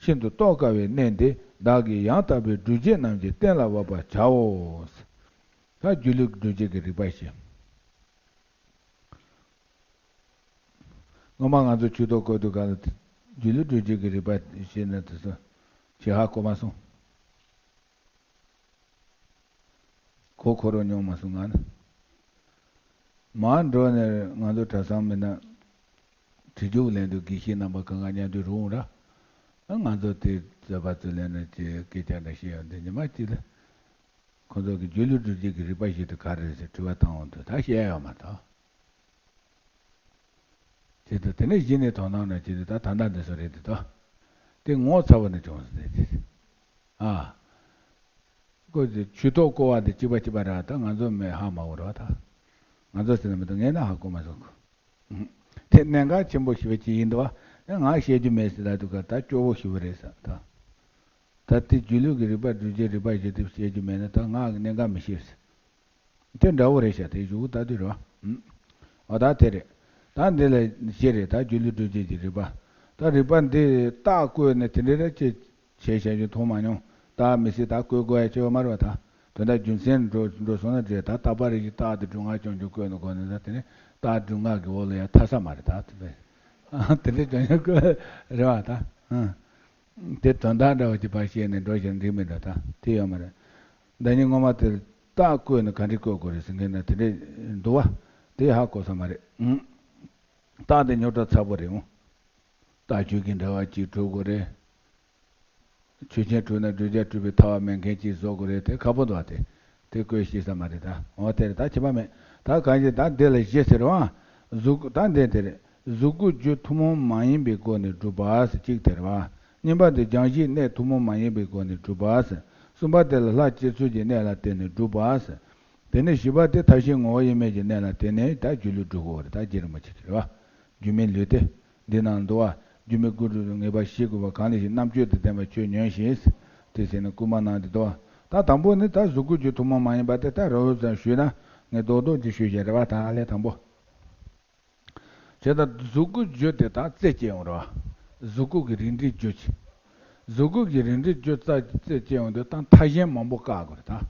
ཤིན་ཏུ་རྟོགས་དཀའ་བའི་གནད་འདི་བདག་གིས་ཡང་དག་པའི་སྒྲུབ་བྱེད་རྣམས་ཀྱིས་གཏན་ལ་དབབ་པར་བྱའོ། ད་སྒྱུ་ལུས་སྒྲུབ་བྱེད་ཀྱི་རིགས་པ་བཤད། སྔོན་མ་ང་ཚོ་ཆོས་ཐོག་བཀོད་དུས་ག་ལ་སྒྱུ་ལུས་སྒྲུབ་བྱེད་ཀྱི་རིགས་པ་བཤད་ན་དེ་ཚོ་ཁྱེད་ཧ་གོ་མ་སོང་། གོ་གོ་རོགས་མྱོང་མ་སོང་ང་ནི། མར་འགྲོ་ནས་ང་ཚོ་གྲྭ་ཚང་མི་སྣ་བྲིས་རྒྱུགས་ལེན་དུས་དགེ་བཤེས་རྣམ་པ་གང་ག་མཉམ་དུ་རུང་ར། ང་ཚོ་དེ་རྩོད་པ་རྩོད་ལེན་ནས་ཀྱི་སྐད་ཆ་འདྲ་བཤད་ཡོང་དུས་ཉི་མ་གཅིག་ལ། ཁོ་ཚོ་གི་སྒྱུ་ལུས་སྒྲུབ་བྱེད་ཀྱི་རིགས་པ་ཞིག་ཏུ་ག་རེ་རེད་ཟེར་དྲི་བ་བཏང་འོང་དུས་ད་བཤད་ཡོད་མ་གཏོགས། ཅེས་དང་དེ་ནས་གཞི་ནས་དོ་སྣང་ན་ཅེས་ད་ད་ལྟ་འདི་སོ་རེད་དེ་དོ། དེ་ངོ་ཚ་བོ་ནས་བྱུང་ཟེར་ཏེ། ཨ། ཁོ་ཚོས་ཇུས་གཏོགས་བསྐོ་བ་དེ་གཅིག་པ་གཅིག་པ་ར་ད་ང་ཚོ་མེད་ཧ་མ་གོ་ར་ད། ང་ཚོ་ཟེར་ན་མི་འདུག་ངས་ན་ཧ་གོ་མ་སོང་ཁོ། དེ་གནད་འགག་ཆེན་པོ་ཞེ་པོ་ཅིག་ཡིན་འདུག་བ། ང་བཤད་རྒྱུ་མེད་ཟེར་ལ་འདུག་ག་ད་སྐྱོ་བོ་ཞེ་པོ་རེད་ཟེར་ད། ད་དེ་སྒྱུ་ལུས་ཀྱི་རིགས་པ་སྒྲུབ་བྱེད་རིགས་པ་ཞེས་དེ་བཤད་རྒྱུ་མེད་ན་ད་ང་གི་གནད་འགག་མི་ཤེས་ཟེར། དེ་འདྲ་བོ་རེད་ཤག་དེ་གཞུག་ད་དུས་རེད་བ། ཨ་ད་དེ་རེད། ད་འདི་ལ་ཞེ་རེད་ད་སྒྱུ་ལུས་སྒྲུབ་བྱེད་ཀྱི་རིགས་པ། ད་རིགས་པ་འདི་རྟགས་བཀོད་ནས་དེ་འདྲ་རེད་ཅེས་བྱས་བྱས་རྒྱུ་མཐོང་མ་མྱོང་། ད་མི་སྲིད་ད་བཀོད་དགོས་ཡ་ཅེས་པ་མ་རེད་བ་ད། དོན་དག་རྒྱུ་མཚན་འགྲོ་འགྲོ་སོང་ན་རེད་ད་རྟག་པ་རེ་ཞིག་རྟགས་དེ་སྒྲུབ་ངག་ཅུང་ཅུང་བཀོད་ནས་གོ་ནས་ད་དེ་ནས་རྟགས་སྒྲུབ་ངག་གི་འོག་ལ་ཡ་ཐ་ས་མ་རེད་ད་དེ་འདྲ་ཅུང་ཅུང་བཀོད་རེད་བ་ད། དེ་དོན་དག་འདྲ་བ་ཅིག་ཕར་བཤད་ནས་འགྲོ་བཞིན་འགྲིག་མི་འདྲ་ད་དེ་ཡོད་མ་རེད། ཟླ་ཉིན་སྔོན་མ་དེར་རྟགས་བཀོད་ནས་ག་འདྲ་བཀོད་དགོས་རེད་ཟེར་མཁན་ན་དེ་འདྲ་འདུག་བ། དེ་ཧ་གོ་ས་མ་རེད། རྟགས་དེ་རྙོག་དྲ་ཚ་པོ་རེད་འོང་། ལྟ་སྤྱོད་ཀྱི་འབྲེལ་བ་གཅིག་གྲུབ་དགོས་རེད། ཆོས་ཅན་གྲུབ་ན་བགྲོད་བྱ་གྲུབ་པའི་ཐར་པ་མེད་མཁན་གཅིག་བཟོ་དགོས་རེད། དེ་ཁག་པོ་འདུག་བ། དེ་དེ་བཀོད་ཤེས་ས་མ་རེད་ད། འོ་དེ་རེད། ད་ཁྱད་པར་མེད། ད་གང་ཞིག་ད་འདི་ལ་བཞི་ཟེར་བ། གཟུགས་ད་འདི་དེ་རེད། གཟུགས་སྐུ་རྒྱུ་ཐུན་མོང་མ་ཡིན་པའི་སྒོ་ནས་གྲུབ་པ་ཟེར་གཅིག་དེ་རེད་བ། གཉིས་པ་དེ་སྦྱང་གཞིའི་གནས་ཐུན་མོང་མ་ཡིན་པའི་སྒོ་ནས་གྲུབ་པ་ཟེར། གསུམ་པ་དེ་ལ་ལྷ་སྤྱོད་ཚུལ་གྱི་གནས་ལ་བརྟེན་ནས་གྲུབ་པ་ཟེར། དེ་ནས་བཞི་པ་དེ་ཐབས་ཤེས་ངོ་བོ་དབྱེར་མེད་ཀྱི་གནས་ལ་བརྟེན་ནས་ད་སྒྱུ་ལུས་སྒྲུབ་དགོས་རེད། ད་རྗེ་རིན་པོ་ཆེ་གི་རེད་བ། སྒྱུ་མའི་ལུས་དེ་འདི་ནང་འདུག་བ། སྒྱུ་མའི་སྐུ་སྒྲུབ་ངེས་པར་ཞིག་དགོས་པ་གང་ལས་ཞིག་རྣམ་དཔྱོད་དང་ལྡན་པ་ཁྱོད་ཉོན་ཞིག་དེ་ཟེར་ནས་སྐུལ་མ་གནང་འདི་འདུག་བ། ད་དང་པོ་ནི་ད་གཟུགས་སྐུ་རྒྱུ་ཐུན་མོང་མ་ཡིན་པ་དེ་ད་རོབ་རོབ་ཙམ་ཞུས་ན་ངས་རྡོག་རྡོག་ཅིག་ཞུས་བཞག་རེད་བ། ད་ཨ་ལས་དང་པོ། བྱས་ཙང་གཟུགས་སྐུ་རྒྱུ་དེ་དག་རྩད་བཅད་ཡོང་རེད་བ། གཟུགས་སྐུ་གི་རིགས་འགྲེ་རྒྱུ་ཅིག་གཟུགས་སྐུ་གི་རིགས་འགྲེ་རྒྱུ་རྩ་རྩད་བཅད་ཡོང་དུས་ད་མཐའ་གཞན་མང་པོ་བཀག་དགོས་རེད་ད།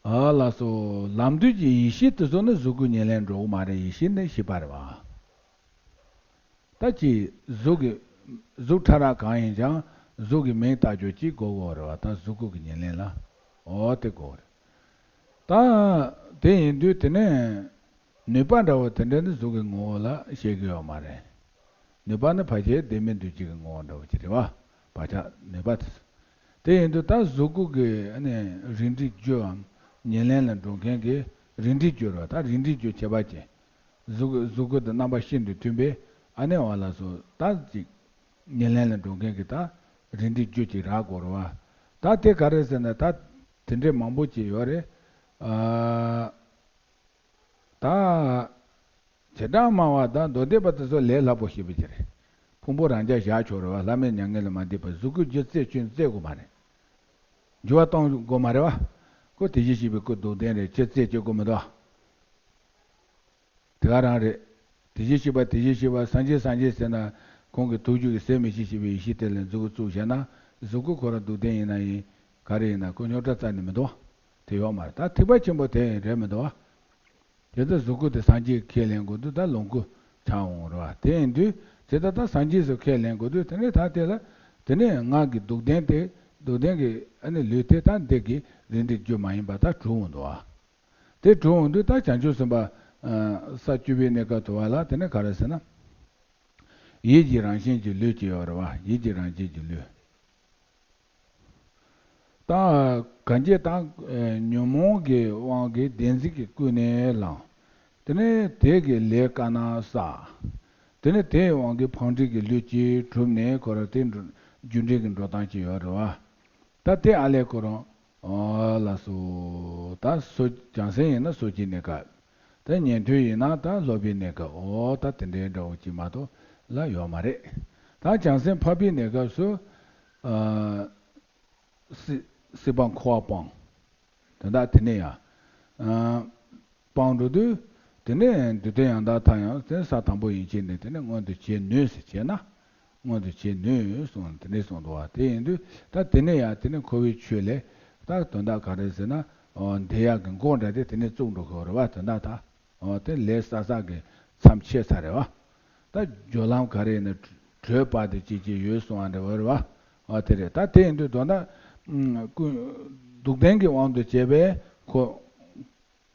ཨ་ལགས་སོ། ལམ་དུས་ཀྱི་ཡེ་ཤེས་དེ་ཚོ་ནི་གཟུགས་སྐུ་ཉེར་ལེན་འགྲོ་གི་མ་རེད། ཡེ་ཤེས་ནི་བཞི་པ་རེད་བ། ད་ཅི་གཟུགས་ཀྱི་གཟུགས་ཕྲ་རགས་གང་ཡིན་ཀྱང་གཟུགས་ཀྱི་མིང་བཏགས་རྒྱུ་གཅིག་དགོས་དགོས་རེད་བ། ད་གཟུགས་སྐུ་གི་ཉེར་ལེན་ལ། འོ་དེ་དགོས་རེད། ད་དེ་ཡིན་དུས་དེ་ནས་ནུས་པ་འདྲ་བོ་དེ་འདྲ་ནི་གཟུགས་ཀྱི་ངོ་བོ་ལ་བཤད་ཀྱི་ཡོད་མ་རེད། ནུས་པ་ནི་ཕལ་ཆེར་བདེན་མེད་འདུ་བྱེད་ཀྱི་ངོ་བོ་འདྲ་བོ་ཅིག་རེད་བ། བག་ཆགས་ནུས་པ་དེ། དེ་ཡིན་དུས་ད་གཟུགས་སྐུ་གི་ཨ་ནི་རིགས་འགྲེ་རྒྱུའམ་ཉེར་ལེན་ལ་འགྲོ་མཁན་གྱི་རིགས་འགྲེ་རྒྱུ་རེད་བ། ད་རིགས་འགྲེ་རྒྱུ་ཁྱད་པར་ཅན། གཟུགས་གཟུགས་སྐུ་དང་རྣམ་པ་ཤིན་ཏུ་མཐུན་པའི་ཨ་ནི་བ་ལ་སོ་ད་ཅིག་ཉེར་ལེན་ལ་འགྲོ་མཁན་གྱི་ད་རིགས་འགྲེ་རྒྱུ་ཅིག་རག་དགོས་རེད་བ། ད་དེ་ག་རེ་ཟེར་ན་ད་དེ་འདྲའི་མང་པོ་ཅིག་ཡོད་རེད། ཨ། ད། བྱེ་བྲག་སྨྲ་བ་དང་མདོ་སྡེ་པ་དེ་ཚོ་ལས་སླ་པོ་ཤེས་པ་ཅིག་རེད། ཕུང་པོ་རང་རྐྱ་བཞག་ཆོག་རེད་བ། ལྷ་མིན་མྱ་ངན་ལས་མ་འདས་པ་གཟུགས་སྐུ་རྒྱུ་རྩད་ཁྱོད་རྩད་དགོས་མ་རེད། འགྱུར་བ་གཏོང་དགོས་མ་རེད་བ། ཁོ་དེ་བཞིན་གཤེགས་པའི་སྐུ་རྡུལ་ལྡན་རེད། ཁྱོད་རྩད་གཅོད་དགོས་མི་འདུག་དེ་ག་རང་རེད། དེ་བཞིན་གཤེགས་པ་དེ་བཞིན་གཤེགས་པ་སངས་རྒྱས་སངས་རྒྱས་ཟེར་ན་ཁོང་གི་ཐུགས་རྒྱུད་ཀྱི་ཟད་མི་ཤེས་ཤེས་པའི་ཡེ་ཤེས་དེ་ལ་མཛུབ་གུ་བཙུགས་བཞག་ན་གཟུགས་སྐུ་ཁོ་རང་རྡུལ་ལྡན་ཡིན་ན་ཡིན་ག་རེ་ཡིན་ན་ཁོ་རྙོག་དྲ་རྩ་ནས་མི་འདུག་དེ་ཡོད་མ་རེད། ད་ཐེག་པ་ཆེན་པོ་དེ་རེད་མི་འདུག་བ། དེ་ལྟར་གཟུགས་སྐུ་དེ་སངས་རྒྱས་ཁས་ལེན་དགོས་དུས་ད་ལོངས་སྐུ་ཆགས་འོང་རེད་བ། དེ་ཡིན་དུས་དེ་ལྟར་ད་སངས་རྒྱས་སུ་ཁས་ལེན་དགོས་དུས་དེ་ནས་ད་དེ་ལ་དེ་ནས་ངག་གི་རྡུལ་ལྡན་དེ་རྡུལ་ལྡན་གྱི་ཨ་ནི་ལུས་དེ་ད་འདི་གི་རིགས་འགྲེ་རྒྱུ་མ་ཡིན་པ་ད་གྲུབ་འོང་འདུག་བ། དེ་གྲུབ་འོང་དུས་ད་བྱང་ཆུབ་སེམས་དཔའ་ས་བཅུ་པའི་གནས་སྐབས་དུ་བ་ལ་དེ་ནས་ག་རེ་ཟེར་ན། ཡིད་ཀྱི་རང་བཞིན་གྱི་ལུས་ཀྱི་ཡོད་རེད་བ། ཡིད་ཀྱི་རང་བཞིན་གྱི་ལུས། ད་གང་ཅི་དང་ཉོན་མོངས་ཀྱི་དབང་གིས་བདེན་འཛིན་གྱི་ཀུན་ནས་བསླངས། དེ་ནས་དེ་གི་ལས་དཀར་ནག་བསགས། དེ་ནས་དེའི་དབང་གིས་འཕང་འགྲིབ་ཀྱི་ལུས་ཀྱིས་གྲུབ་ནས་ཁོ་ར་དེ་འགྲོ་རྒྱུ་འབྲས་ཀྱི་འགྲོ་སྟངས་ཀྱི་ཡོད་རེད་བ། ད་དེ་ཨ་ལས་ཁོ་རང་ཨོ་ལ་སོ། ད་སོ་བྱང་སེམས་ཡིན་ན་སོ་སྐྱེའི་གནས་སྐབས། ད་ཉན་ཐོས་ཡིན་ན་ད་སློབ་པའི་གནས་སྐབས། ཨོ་ད་དེ་འདྲའི་འདྲ་བོ་ཅིག་མ་གཏོགས་ལ་ཡོད་མ་རེད། ད་བྱང་སེམས་འཕགས་པའི་གནས་སྐབས་སུ། ཨ། སྲིད་སྲིད་པ་འཁོར་བ་སྤངས། དོན་དག་དེ་ནས་ཡང་། ཨ། སྤངས་འགྲོ་དུས། དེ་ནས་འདི་དོན་ཡང་དག་མཐའ་ཡང་དེ་ས་དང་པོ་ཡན་ཆད་ནས་དེ་ནས་མངོན་དུ་བྱེད་ནུས་ཟེར་བྱས་ན། མངོན་དུ་བྱེད་ནུས་གསུངས་དེ་ནས་གསུངས་འདུག་བ། དེ་ཡིན་དུས་ད་དེ་ནས་ཡང་དེ་ནས་འཁོར་བའི་ཆོས་ལས། ད་དོན་དག་ག་རེ་ཟེར་ན། འོ་འདི་ཡག་གི་མགོ་འདྲ་དེ་དེ་ནས་བཙུགས་འགྲོ་གི་རེད་བ། དོན་དག་ད། འོ་དེ་ལས་བསགས་བསགས་ཀྱི་མཚམས་ཆད་ཚར་རེད་བ། ད་སྦྱོར་ལམ་ག་རེ་ཡིན་ན་བགྲོད་པ་དེ་ཅིག་ཅིག་ཡོད་གསུང་བ་འདྲ་བོ་རེད་བ། འོ་དེ་རེད། ད་དེ་ཡིན་དུས་དོན་དག་ཀུན་སྡུག་བདེན་གྱི་དབང་དུ་བྱས་པས་འཁོར།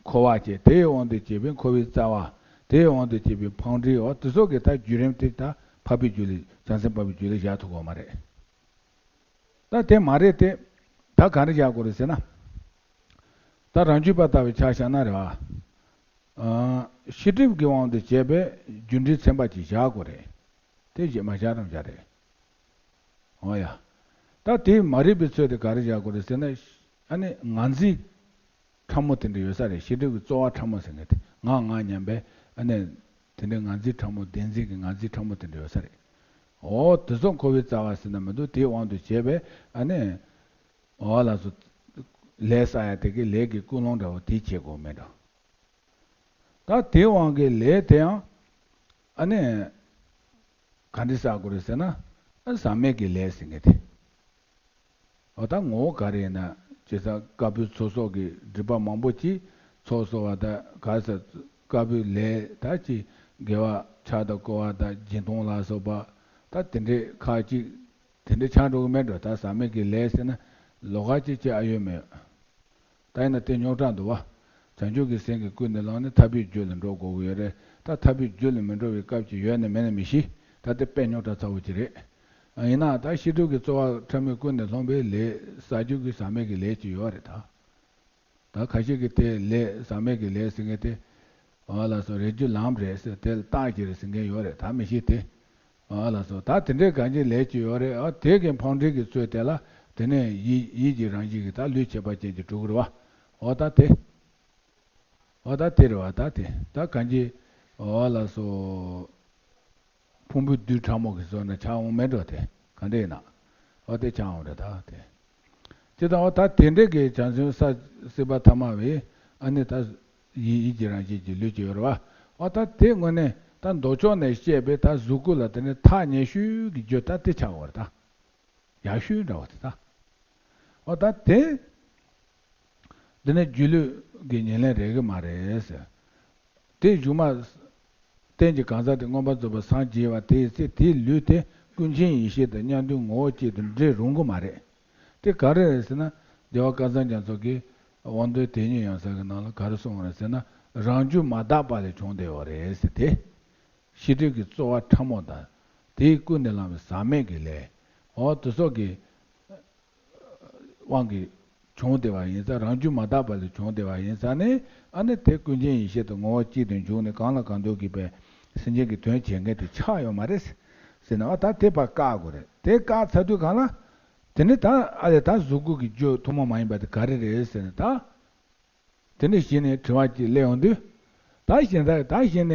འཁོར་བ་བཅས་དེའི་དབང་དུ་བྱས་པའི་འཁོར་བའི་རྩ་བ། དེའི་དབང་དུ་བྱས་པའི་འཕང་འགྲིབ། འོ་དེ་སོགས་ཀྱི་ད་བརྒྱུད་རིམ་དེ་ད་འཕགས་པའི་རྒྱུད་ལ་བྱང་སེམས་འཕགས་པའི་རྒྱུད་ལ་བཞག་ཐུབ་ཀྱི་ཡོད་མ་རེད། ད་དེ་མ་རེད་དེ། ད་ག་རེ་བཞག་དགོས་རེད་ཟེར་ན། ད་རང་རྒྱུད་པ་ལྟ་བུའི་ཆ་བཞག་ན་རེད་བ། ཨ། ཤེས་སྒྲིབ་ཀྱི་དབང་དུ་བྱས་པའི་རྒྱུ་འབྲས་ཚན་པ་ཅིག་བཞག་དགོས་རེད། དེ་བཞག་མ་བཞག་རང་བཞག་རེད། འོ་ཡ། ད་དེ་མ་རེད་པའི་ཚོད་དེ་ག་རེ་བཞག་དགོས་རེད་ཟེར་ན། ཨ་ནི་ངར་འཛིན་ཕྲ་མོ་དེ་འདྲ་ཡོད་ས་རེད། ཤེས་སྒྲིབ་ཀྱི་རྩོལ་བ་ཕྲ་མོ་ཟེར་མཁན་དེ་ང་ང་སྙམ་པའི་ཨ་ནི། དེ་འདྲའི་ངར་འཛིན་ཕྲ་མོ་བདེན་འཛིན་གྱི་ངར་འཛིན་ཕྲ་མོ་དེ་འདྲ་ཡོད་ས་རེད། འོ་དེ་ཚོ་འཁོར་བའི་རྩ་བ་ཟེར་ན་མི་འདུག་དེའི་དབང་དུ་བྱས་པའི་ཨ་ནི། འོ་ལགས་སོ། ལས་བསགས་ཡ་དེ་གི་ལས་ཀྱི་ཀུན་སློང་འདྲ་བོ་དེ་བྱེད་དགོས་མེད་འགྲོ། ད་དེའི་དབང་གིས་ལས་དེའང་ཨ་ནི། ག་འདྲ་བསགས་དགོས་རེད་ཟེར་ན། ཨ་ཟག་མེད་ཀྱི་ལས་ཟེར་མཁན་དེ། འོ་ད་ངོ་བོ་ག་རེ་ཡིན་ན་བྱས་ཙང་དཀར་པོའི་ཚོགས་གསོག་གི་སྒྲིབ་པ་མང་པོ་ཅིག་ཚོགས་གསོག་པ་དང་ག་ས་དཀར་པོའི་ལས་ད་ཅིག་དགེ་བ་ཕྱག་དང་བསྐོར་བ་དང་སྦྱིན་གཏོང་ལ་སོགས་པ་ད་དེ་འདྲའི་ཁག་ཅིག་དེ་འདྲའི་ཆགས་འགྲོ་གི་མེད་འགྲོ། ད་ཟག་མེད་ཀྱི་ལས་ཟེར་ན་ལོགས་ཀ་ཅིག་བྱེད་ཨ་ཡོད་མེད། ད་ཡིན་ན་དེ་རྙོག་དྲ་འདུག་བ། བྱང་ཆུབ་ཀྱི་སེམས་ཀྱིས་ཀུན་ནས་བསླངས་ནས་ཐར་པའི་རྒྱུ་ལ་འགྲོ་དགོས་ཀྱི་ཡོད་རེད། ད་ཐར་པའི་རྒྱུ་ལ་མི་འགྲོ་བའི་སྐབས་ཅིག་ཡོད་ན་མེད་ན་མི་ཤེས། ད་དེ་དཔེ་རྙོག་དྲ་ཚ་བོ་ཅིག་རེད། ཡིན་ནའང་ད་ཤེས་རབ་ཀྱི་རྩོལ་བ་ཕྲ་མོས་ཀུན་ནས་བསླངས་པའི་ལས་ཟག་བཅས་ཀྱི་ཟག་མེད་ཀྱི་ལས་ཅིག་ཡོད་རེད་ད། ད་ཁ་ཤས་ཀྱིས་དེ་ལས་ཟག་མེད་ཀྱི་ལས་ཟེར་མཁན་དེ། འོ་ལགས་སོ། རིགས་རྒྱུད་ལམ་རེད་ཟེར། དེ་ལ་རྟགས་ཀྱི་རེད་ཟེར་མཁན་ཡོད་རེད། ད་མི་ཤེས་དེ། འོ་ལགས་སོ། ད་དེ་འདྲའི་གང་ཅིའི་ལས་ཅིག་ཡོད་རེད། ཨ་དེ་གི་ཕང་འགྲིག་གི་ཚུལ་དེ་ལ་དེ་ནས་ཡིད་ཡིད་ཀྱི་རང་བཞིན་གྱིས་ད་ལུས་ཁྱད་པར་ཅན་གྱི་གྲུབ་ཀྱི་རེད་བ། འོ་ད་དེ། འོ་ད་དེ་རེད་བ། ད་དེ་ད་གང་ཅི། འོ་ལགས་སོ། ཕུང་པོའི་རྡུལ་ཕྲ་མོ་གི་བཟོ་ན་ཆགས་འོང་མེད་འགྲོ་དེ་ག་འདྲ་ཡིན་ན། འོ་དེ་ཆགས་འོང་རེད་ད་དེ། ཅི་ལྟར་འོ་ད་དེ་འདྲའི་གི་བྱང་སེམས་ས་སྲིད་པ་ཐ་མ་བའི་ཨ་ནི་ད་ཡིད་ཡིད་ཀྱི་རང་བཞིན་གྱི་ལུས་ཀྱི་ཡོད་རེད་བ། འོ་ད་དེ་དངོས་གནས་ད་མདོ་ཕྱོགས་ནས་བཤད་པའི་ད་གཟུགས་སྐུ་ལ་དེ་ནི་ཐག་ཉེ་ཤོས་ཀྱི་རྒྱུ་ད་དེ་ཆགས་འོང་རེད་ད། ཡག་ཤོས་འདྲ་བ་དེ་ད། འོ་ད་དེ། འདི་ནི་སྒྱུ་ལུས་ཀྱི་ཉེར་ལེན་རེད་གི་མ་རེད་ཟེར། དེ་གཞུག་མ། རྟེན་གྱི་གང་ཟག་དེ་མངོན་པར་རྫོགས་པར་སངས་རྒྱས་པ་དེའི་ཚེ་དེའི་ལུས་དེ་ཀུན་མཁྱེན་ཡེ་ཤེས་དང་མཉམ་དུ་ངོ་བོ་གཅིག་ཏུ་འདྲེས་རུང་གི་མ་རེད། དེ་ག་རེ་རེད་ཟེར་ན། རྒྱལ་བ་སྐལ་བཟང་རྒྱ་མཚོ་གིས་དབང་དོན་དེ་ཉིད་ཡང་གསལ་གྱི་ནང་ལ་ག་རེ་གསུངས་པ་རེད་ཟེར་ན། རང་རྒྱུད་མ་དག་པ་ལས་བྱུང་བསྡད་ཡོད་རེད་ཟེར་ཏེ། ཤེས་རབ་ཀྱི་རྩོལ་བ་ཕྲ་མོ་དང་། དེས་ཀུན་ནས་བསླངས་པའི་ཟག་མེད་ཀྱི་ལས། འོ་དེ་སོགས་ཀྱི་དབང་གིས་བྱུང་བསྡད་པ་ཡིན་ཙང་། རང་རྒྱུད་མ་དག་པ་ལས་བྱུང་བསྡད་པ་ཡིན་ཙང་ནི། ཨ་ནི་དེ་ཀུན་མཁྱེན་ཡེ་ཤེས་དང་ངོ་བོ་གཅིག་ཏུ་འཇུག་ནས་གང་ལ་གང་འདུལ་གྱིས་པའི་སེམས་ཅན་གྱི་དོན་བྱེད་མཁན་དེ་ཆགས་ཡོད་མ་རེད་ཟེར་ན། ཨ་ད་དེ་ཕར་བཀག་དགོས་རེད། དེ་བཀག་ཚར་དུས་གང་ལ། དེ་ནི་ད་ཨ་ལས་ད་གཟུགས་སྐུ་གི་རྒྱུ་ཐུན་མོང་མ་ཡིན་པ་དེ་ག་རེ་རེད་ཟེར་ན་ད། དེ་ནས་གཞི་ནས་དྲི་བ་གཅིག་སླེབས་ཡོང་དུས། ད་གཞན་དག་ད་གཞི་ནས་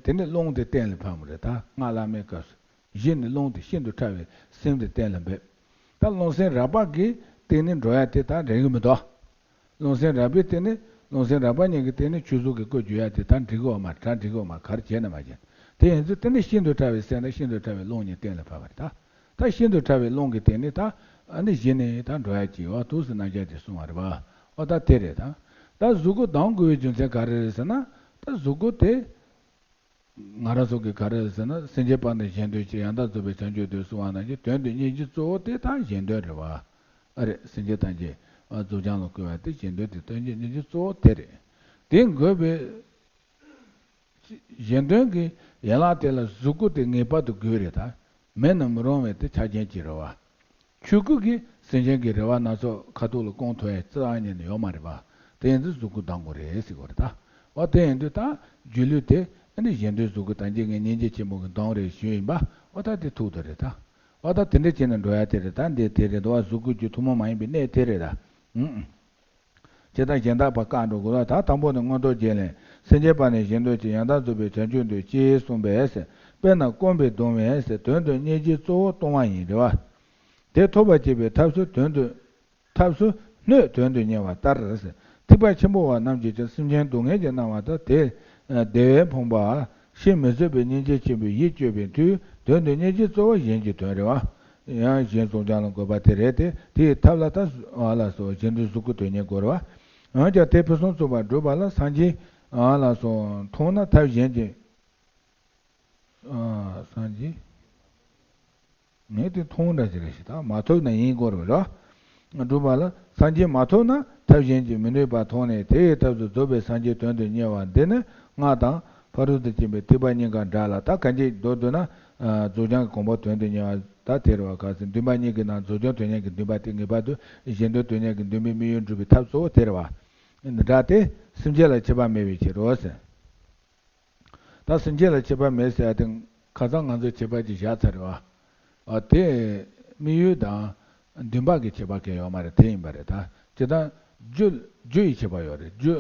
དེ་ནས་རླུང་དེ་གཏན་ལ་ཕབ་པ་རེད། ད་སྔགས་བླ་མེད་སྐབས་སུ་གཞི་ནས་རླུང་དེ་ཤིན་ཏུ་ཕྲ་བའི་སེམས་དེ་གཏན་ལ་འབེབས། ད་རླུང་སེམས་རགས་པ་གི་སྟེང་ནས་འགྲོ་ཡ་དེ་ད་འགྲིག་གི་མི་འདུག་རླུང་སེམས་རགས་པའི་སྟེང་ནས། རླུང་སེམས་རགས་པ་གཉིས་ཀྱི་སྟེང་ནས་ཆོས་གཟུགས་ཀྱི་སྐུ་བརྗོད་ཡ་དེ་ད་འགྲིག་གི་ཡོད་མ་རེད། ད་འགྲིག་གི་ཡོད་མ་རེད། ག་རེ་བྱས་ན་མ་བྱས། དེ་ཡིན་ཚུལ་དེ་ནས་ཤིན་ཏུ་ཕྲ་བའི་སེམས་དང་ཤིན་ཏུ་ཕྲ་བའི་རླུང་གཉིས་གཏན་ལ་ཕབ་པ་རེད་ད། ད་ཤིན་ཏུ་ཕྲ་བའི་རླུང་གི་སྟེང་ནས་ད་ཨ་ནི་གཞི་ནས་ད་འགྲོ་ཡ་ཅིག་ཡོད་འདུག་ཟེར་རྣམ་གཞག་དེ་གསུངས་པ་རེད་པ། ཨོ་ད་དེ་རེད་ད། ད་གཟུགས་སྐུ་ལྡང་དགོས་པའི་རྒྱུ་མཚན་ག་རེ་རེད་ཟེར་ན། ད་གཟུགས་སྐུ་དེ་ང་རང་ཚོ་གི་ག་རེ་རེད་ཟེར་ན། སེམས་ཅན་པ་ནི་གཞན་དོན་བྱེད། ཡང་དག་རྫོགས་པའི་བྱང་ཆུབ་འདོད་གསུངས་པ་ནང་བཞིན། དོན་དུ་གཉེར་རྒྱུ་གཙོ་བོ་དེ་ད་གཞན་དོན་རེད་པ། ཨ་རེད། སེམས་ཅན་ཐམས་ཅད་རྫོགས་བྱང་ལ་བཀོད་པ་དེ་གཞན་དོན་དེ། དོན་དུ་གཉེར་རྒྱུ་གཙོ་བོ་དེ་རེད། དེ་དགོས་པའི་གཞན་དོན་གྱི་ཡན་ལག་དེ་ལ་གཟུགས་སྐུ་དེ་ངེས་པར་དུ་དགོས་རེད་ད། མེད་ན་མི་རུང་བའི་དེ་ཆ་རྐྱེན་ཅིག་རེད་པ། ཆོས་སྐུ་གིས་སེམས་ཅན་གྱི་རེ་བ་སྣ་ཚོགས་ཁ་ཐུག་ལ་སྐོང་ཐུབ་ཡ་རྩ་བ་ཉིད་ནས་ཡོད་མ་རེད་པ། དེ་ཡིན་དུས་གཟུགས་སྐུ་ལྡང་དགོས་རེད་ཟེར་དགོས་རེད་ད། འོ་དེ་ཡིན་དུས་ད་སྒྱུ་ལུས་དེ་ཨ་ནི་གཞན་དོན་གཟུགས་སྐུ་དང་། རྗེ་ངས་སྙིང་རྗེ་ཆེན་པོ་གིས་ལྡང་རེད་ཞུས་ཡིན་པ། འོ་ད་དེ་ཐུག་ཐུབ་རེད་ད། འོ་ད་དེ་འདྲ་བྱས་ནས་འགྲོ་ཡ་དེ་རེད་ད། འདི་དེ་རེད་དོ། གཟུགས་སྐུ་རྒྱུ་ཐུན་མོང་མ་ཡིན་པའི་གནད་དེ་རེད་ད། ཨུ་ཨུ། ཇི་ལྟར་གཞན་དག་པ་བཀག་འགྲོ་དགོས་ལ། ད་དང་པོ་ནི་མངོན་རྟོགས་རྒྱན་ལས། སེམས་ཅན་པ་ནི་གཞན་དོན་བྱེད། ཡང་དག་རྫོགས་པའི་བྱང་ཆུབ་འདོད། ཅེས་གསུངས་པས། དཔེར་ན་སྐོམ་པས་གདུང་བས། དོན་དུ་གཉེར་རྒྱུ་གཙོ་བོ་ལྟུང་བ་ཡིན་རེད་པ། དེ་ཐོབ་པར་བྱེད་པའི་ཐབས་སུ། དོན་དུ། ཐབས་སུ་སྣོད་དོན་དུ་གཉེར་བ་ལྟར། ཐེག་པ་ཆེན་པོ་བ་རྣམས་ཀྱིས་ཀྱང་སེམས་ཅན་སྡུག་བསྔལ་གྱིས་མནར་བ་དང་། དེ་བདེ་བས་ཕོངས་པ། ཕྱིར་མི་བཟོད་པའི་སྙིང་རྗེ་ཆེན་པོས་ཡིད་དཔྱོད་པའི་མཐུས། དོན་དུ་གཉེར་རྒྱུ་གཙོ་བོ་གཞན་གྱི་དོན་རེད་པ། ཡང་གཞན་རྫོགས་བྱང་ལ་འགོད་པ་དེ་རེད་དེ། དེའི་ཐབས་ལ་ད་ཨ་ལ་སོགས་གཞན་དོན་གཟུགས་སྐུ་དོན་གཉེར་དགོས་རེད་པ། འོན་ཀྱང་དེ་ཕུན་སུམ་ཚོགས་པར་སྒྲུབ་པ་ལ་སངས་རྒྱས་ཨ་ལ་སོགས་མཐོང་ན་ཐབས་གཞན་གྱི། ཨ་སངས་རྒྱས། ངས་དེ་མཐོང་འདྲ་ཞིག་རེད་ཞེས། ད་མ་ཐུབ་ན་ཡིན་དགོས་རེད་པ། སྒྲུབ་པ་ལ་སངས་རྒྱས་མ་ཐུབ་ན་ཐབས་གཞན་གྱིས་མི་ནུས་པ་མཐོང་ནས། དེ་ཡི་ཐབས་སུ་རྫོགས་པའི་སངས་རྒྱས་དོན་དུ་གཉེར་བ་འདི་ནི། སྔགས་དང་ཕ་རོལ་ཏུ་ཕྱིན་པའི་ཐེག་པ་གཉིས་ཀ་འདྲ་ལ། ད་གང་ཅི་མདོར་བསྡུ་ན། ཨ་རྫོགས་བྱང་གི་གོ་འཕང་དོན་དུ་གཉེར་བ་ད་དེ་རེད་པ། ག་ཟེར། འདུན་པ་གཉིས་ཀྱི་ནང་རྫོགས་བྱང་དོན་གཉེར་གྱི་འདུན་པ་དེ་ངེས་པར་དུ་གཞན་དོན་དོན་གཉེར་གྱི་འདུན་པའི་དམིགས་ཡུལ་འགྲུབ་པའི་ཐབས་གཙོ་བོ་དེ་རེད་པ། འདྲ་སྟེ། སེམས་ཅན་ལ་ཁྱད་པར་མེད་པའི་ཕྱིར་རོ་ཟེར། ད་སེམས་ཅན་ལ་ཁྱད་པར་མེད་ཟེར་ཡ་དེ་ཁ་སང་ང་ཚོས་ཁྱད་པར་ཅིག་བཞག་ཚར་རེད་པ། ཨ་དེ་དམིགས་ཡུལ་དང་འདུན་པ་གི་ཁྱད་པར་གང་ཡང་ཡོད་མ་རེད། དེ་ཡིན་པ་རེད་ད། སྤྱིར་བཏང་རྒྱུ་རྒྱུ་ཡི་ཁྱད་པར་ཡོད་རེད། རྒྱུ་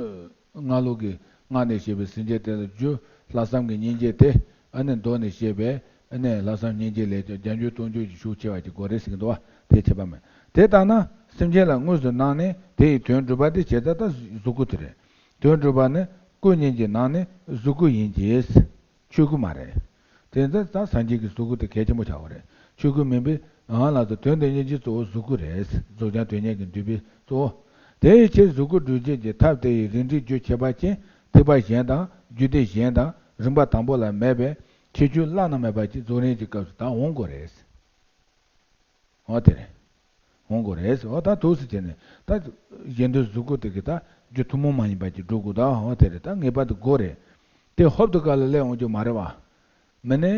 སྔགས་ལུགས་ཀྱི་སྔགས་ནས་བཤད་པའི་སེམས་ཅན་དེ་ལ་རྒྱུ་ལྷག་བསམ་གྱི་སྙིང་རྗེ་དེ། ཨ་ནི་མདོ་ནས་བཤད་པའི་ཨ་ནི་ལྷག་བསམ་སྙིང་རྗེ་ལས་ཀྱང་བརྒྱ་འགྱུར་སྟོང་འགྱུར་གྱི་ཤུགས་ཆེ་བ་ཅིག་དགོས་རེད་ཟེར་གྱི་འདུག་པ། དེ་ཁྱད་པར་མེད། དེ་ལྟར་ན་སེམས་ཅན་ལ་དངོས་སུ་སྣང་ནས་དེ་ཡི་དོན་སྒྲུབ་པ་དེ་བྱེད་ས་ད་གཟུགས་སྐུ་དེ་རེད། དོན་སྒྲུབ་པ་ནི་སྐུ་གཉིས་ཀྱི་ནང་ནས་གཟུགས་སྐུ་ཡིན་གྱི། ཆོས་སྐུ་མ་རེད། དེ་ཚོ་ད་སངས་རྒྱས་ཀྱི་གཟུགས་སྐུ་དེ་གལ་ཆེན་པོ་ཆགས་པ་རེད། ཆོས་སྐུ་མིན་པས། ཨ་ལ་དོན་དུ་གཉེར་རྒྱུ་གཙོ་བོ་གཟུགས་སྐུ་རེད། རྫོགས་བྱང་དོན་གཉེར་གྱི་འདུན་པའི་གཙོ་བོ། དེ་ཡི་ཕྱིར་གཟུགས་སྐུ་སྒྲུབ་བྱེད་ཀྱི་ཐབས་དེ་ཡི་རིགས་འགྲེ་རྒྱུ་ཁྱད་པར་ཅན་ཐེག་པ་གཞན་དང་རྒྱུད་སྡེ་གཞན་དང་རིམ་པ་དང་པོ་ལ་མེད་པས། ཁྱད་ཆོས་བླ་ན་མེད་པ་ཅིག་རྫོགས་རིམ་གྱི་སྐབས་སུ་ད་འོང་དགོས་རེད། འོ་དེ་རེད། འོང་དགོས་རེད་ཟེར། འོ་ད་འདུག་སེ་བྱས་ནས་ད་གཞན་དོན་གཟུགས་སྐུ་དེ་གི་ད་ རྒྱུ་ཐུན་མོང་མ་ཡིན་པ་ཅིག་སྒྲུབ་དགོས་ད། འོ་དེ་རེད། ད་ངེས་པར་དུ་དགོས་རེད། དེ་ཧོབ་ཏེ་ག་ལ་སླེབས་འོང་རྒྱུ་མ་རེད་བ། མི་ནི་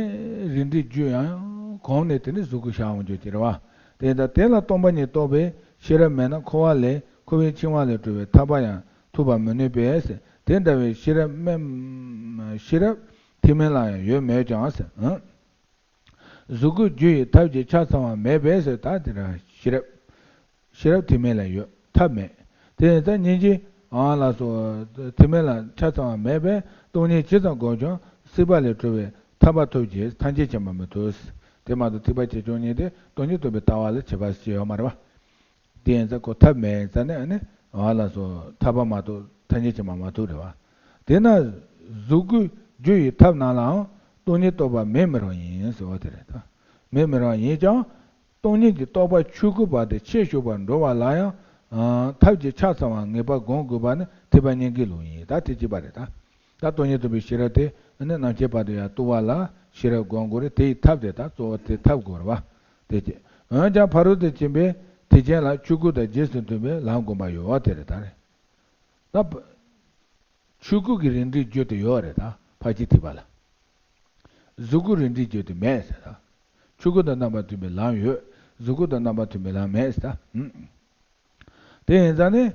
རིགས་འགྲེའི་རྒྱུ་ཡང་གོང་ནས་དེ་ནི་གཟུགས་སྐུ་ཤར་འོང་རྒྱུ་ཅིག་རེད་བ། དེ་ལྟར་དེ་ལ་སྟོང་པ་ཉིད་རྟོགས་པའི་ཤེས་རབ་མེད་ན་འཁོར་བ་ལས་འཁོར་བའི་འཆིང་བ་ལས་གྲོལ་བའི་ཐར་པ་ཡང་ཐོབ་པར་མི་ནུས་པས། དེ་འདྲ་བའི་ཤེས་རབ་མེད། ཤེས་རབ་ཐེག་དམན་ལ་ཡང་ཡོད་མོད་ཀྱང་། གཟུགས་སྐུའི་རྒྱུ་ཡི་ཐབས་ཀྱིས་ཆ་ཚང་བ་མེད་པས་ཟེར། ད་དེ་རང་ཤེས་རབ། ཤེས་རབ་ཐེག་དམན་ལ་ཡོད་ཐབས་མེད། དེ་ཡིན་ཙང་སྙིང་རྗེ་ཨང་ལ་སོགས་ཐེག་དམན་ལ་ཆ་ཚང་བ་མེད་པས། སྟོང་ཉིད་ཇི་ཙམ་བསྒོམས་ཀྱང་སྲིད་པ་ལས་གྲོལ་བའི་ཐར་པ་ཐོབ་ཀྱི་ཐམས་ཅད་མཁྱེན་པར་མི་ཐུབ། དེ་མ་གཏོགས་ཐེག་པ་ཆེ་ཆུང་གཉིས་ཏེ་སྟོང་ཉིད་རྟོགས་པའི་ལྟ་བ་ལ་ཁྱད་པར་ཅི་ཡོད་མ་རེད་བ། དེ་ཡིན་ཙང་ཁོ་ཐབས་མེད་ཡིན་ཙང་ནི་ཨ་ནི་ཨ་ལ་སོགས་ཐར་པ་མ་གཏོགས་ཐམས་ཅད་མཁྱེན་པ་མ་ཐུབ་རེད་བ། དེས་ན་གཟུགས་སྐུའི་རྒྱུ་ཡི་ཐབས་རྣམས་ལའང་སྟོང་ཉིད་རྟོགས་པ་མེད་མི་རུང་ཡིན་ཟེར་བ་དེ་རེད་ད། མེད་མི་རུང་ཡིན་ཀྱང་སྟོང་ཉིད་ཀྱི་རྟོགས་པ་ཆོས་སྐུའི་བར་དུ་ཕྱིར་ཞུགས་པར་འགྲོ་བ་ལ་ཡང་ཐབས་ཀྱིས་ཆ་ཚང་བ་ངེས་པར་བསྒོམ་དགོས་པ་ནི་ཐེག་པ་སྙིང་གའི་ལུགས་ཡིན། ད་དེ་གཅིག་པ་རེད་ད། ད་སྟོང་ཉིད་རྟོགས་པའི་ཤེས་རབ་དེ་ནི་ནམ་མཁའི་བར་དུ་ཡང་གཏོང་བ་ལ་ཤེས་རབ་བསྒོམ་དགོས་རེད། དེ་ཡི་ཐབས་དེ་ད་གཙོ་བོ་དེ་ཐབས་དགོས་རེད་བ། དེ་གཅིག་འོན་ཀྱང་ཕ་རོལ་ཏུ་ཕྱིན་པའི་ཐེག་ཆེན་ལ་ཆོས་སྐུ་དང་རྗེས་སུ་མཐུན་པའི་ལམ་བསྒོམ་པ་ཡོད་པ་དེ་རེད་ད། རེད་ད། ཆོས་སྐུ་གི་རིགས་འགྲེའི་རྒྱུ་དེ་ཡོད་རེད་ད། ཕར་ཕྱིན་ཐེག་པ་ལ། གཟུགས་སྐུ་རིགས་འགྲེའི་རྒྱུ་དེ་མེད་ཟེར་ད། ཆོས་སྐུ་དང་རྣམ་པ་མཐུན་པའི་ལམ་ཡོད། གཟུགས་སྐུ་དང་རྣམ་པ་མཐུན་པའི་ལམ་མེད་ཟེར་ད། དེ་ཡིན་ཙང་ནི།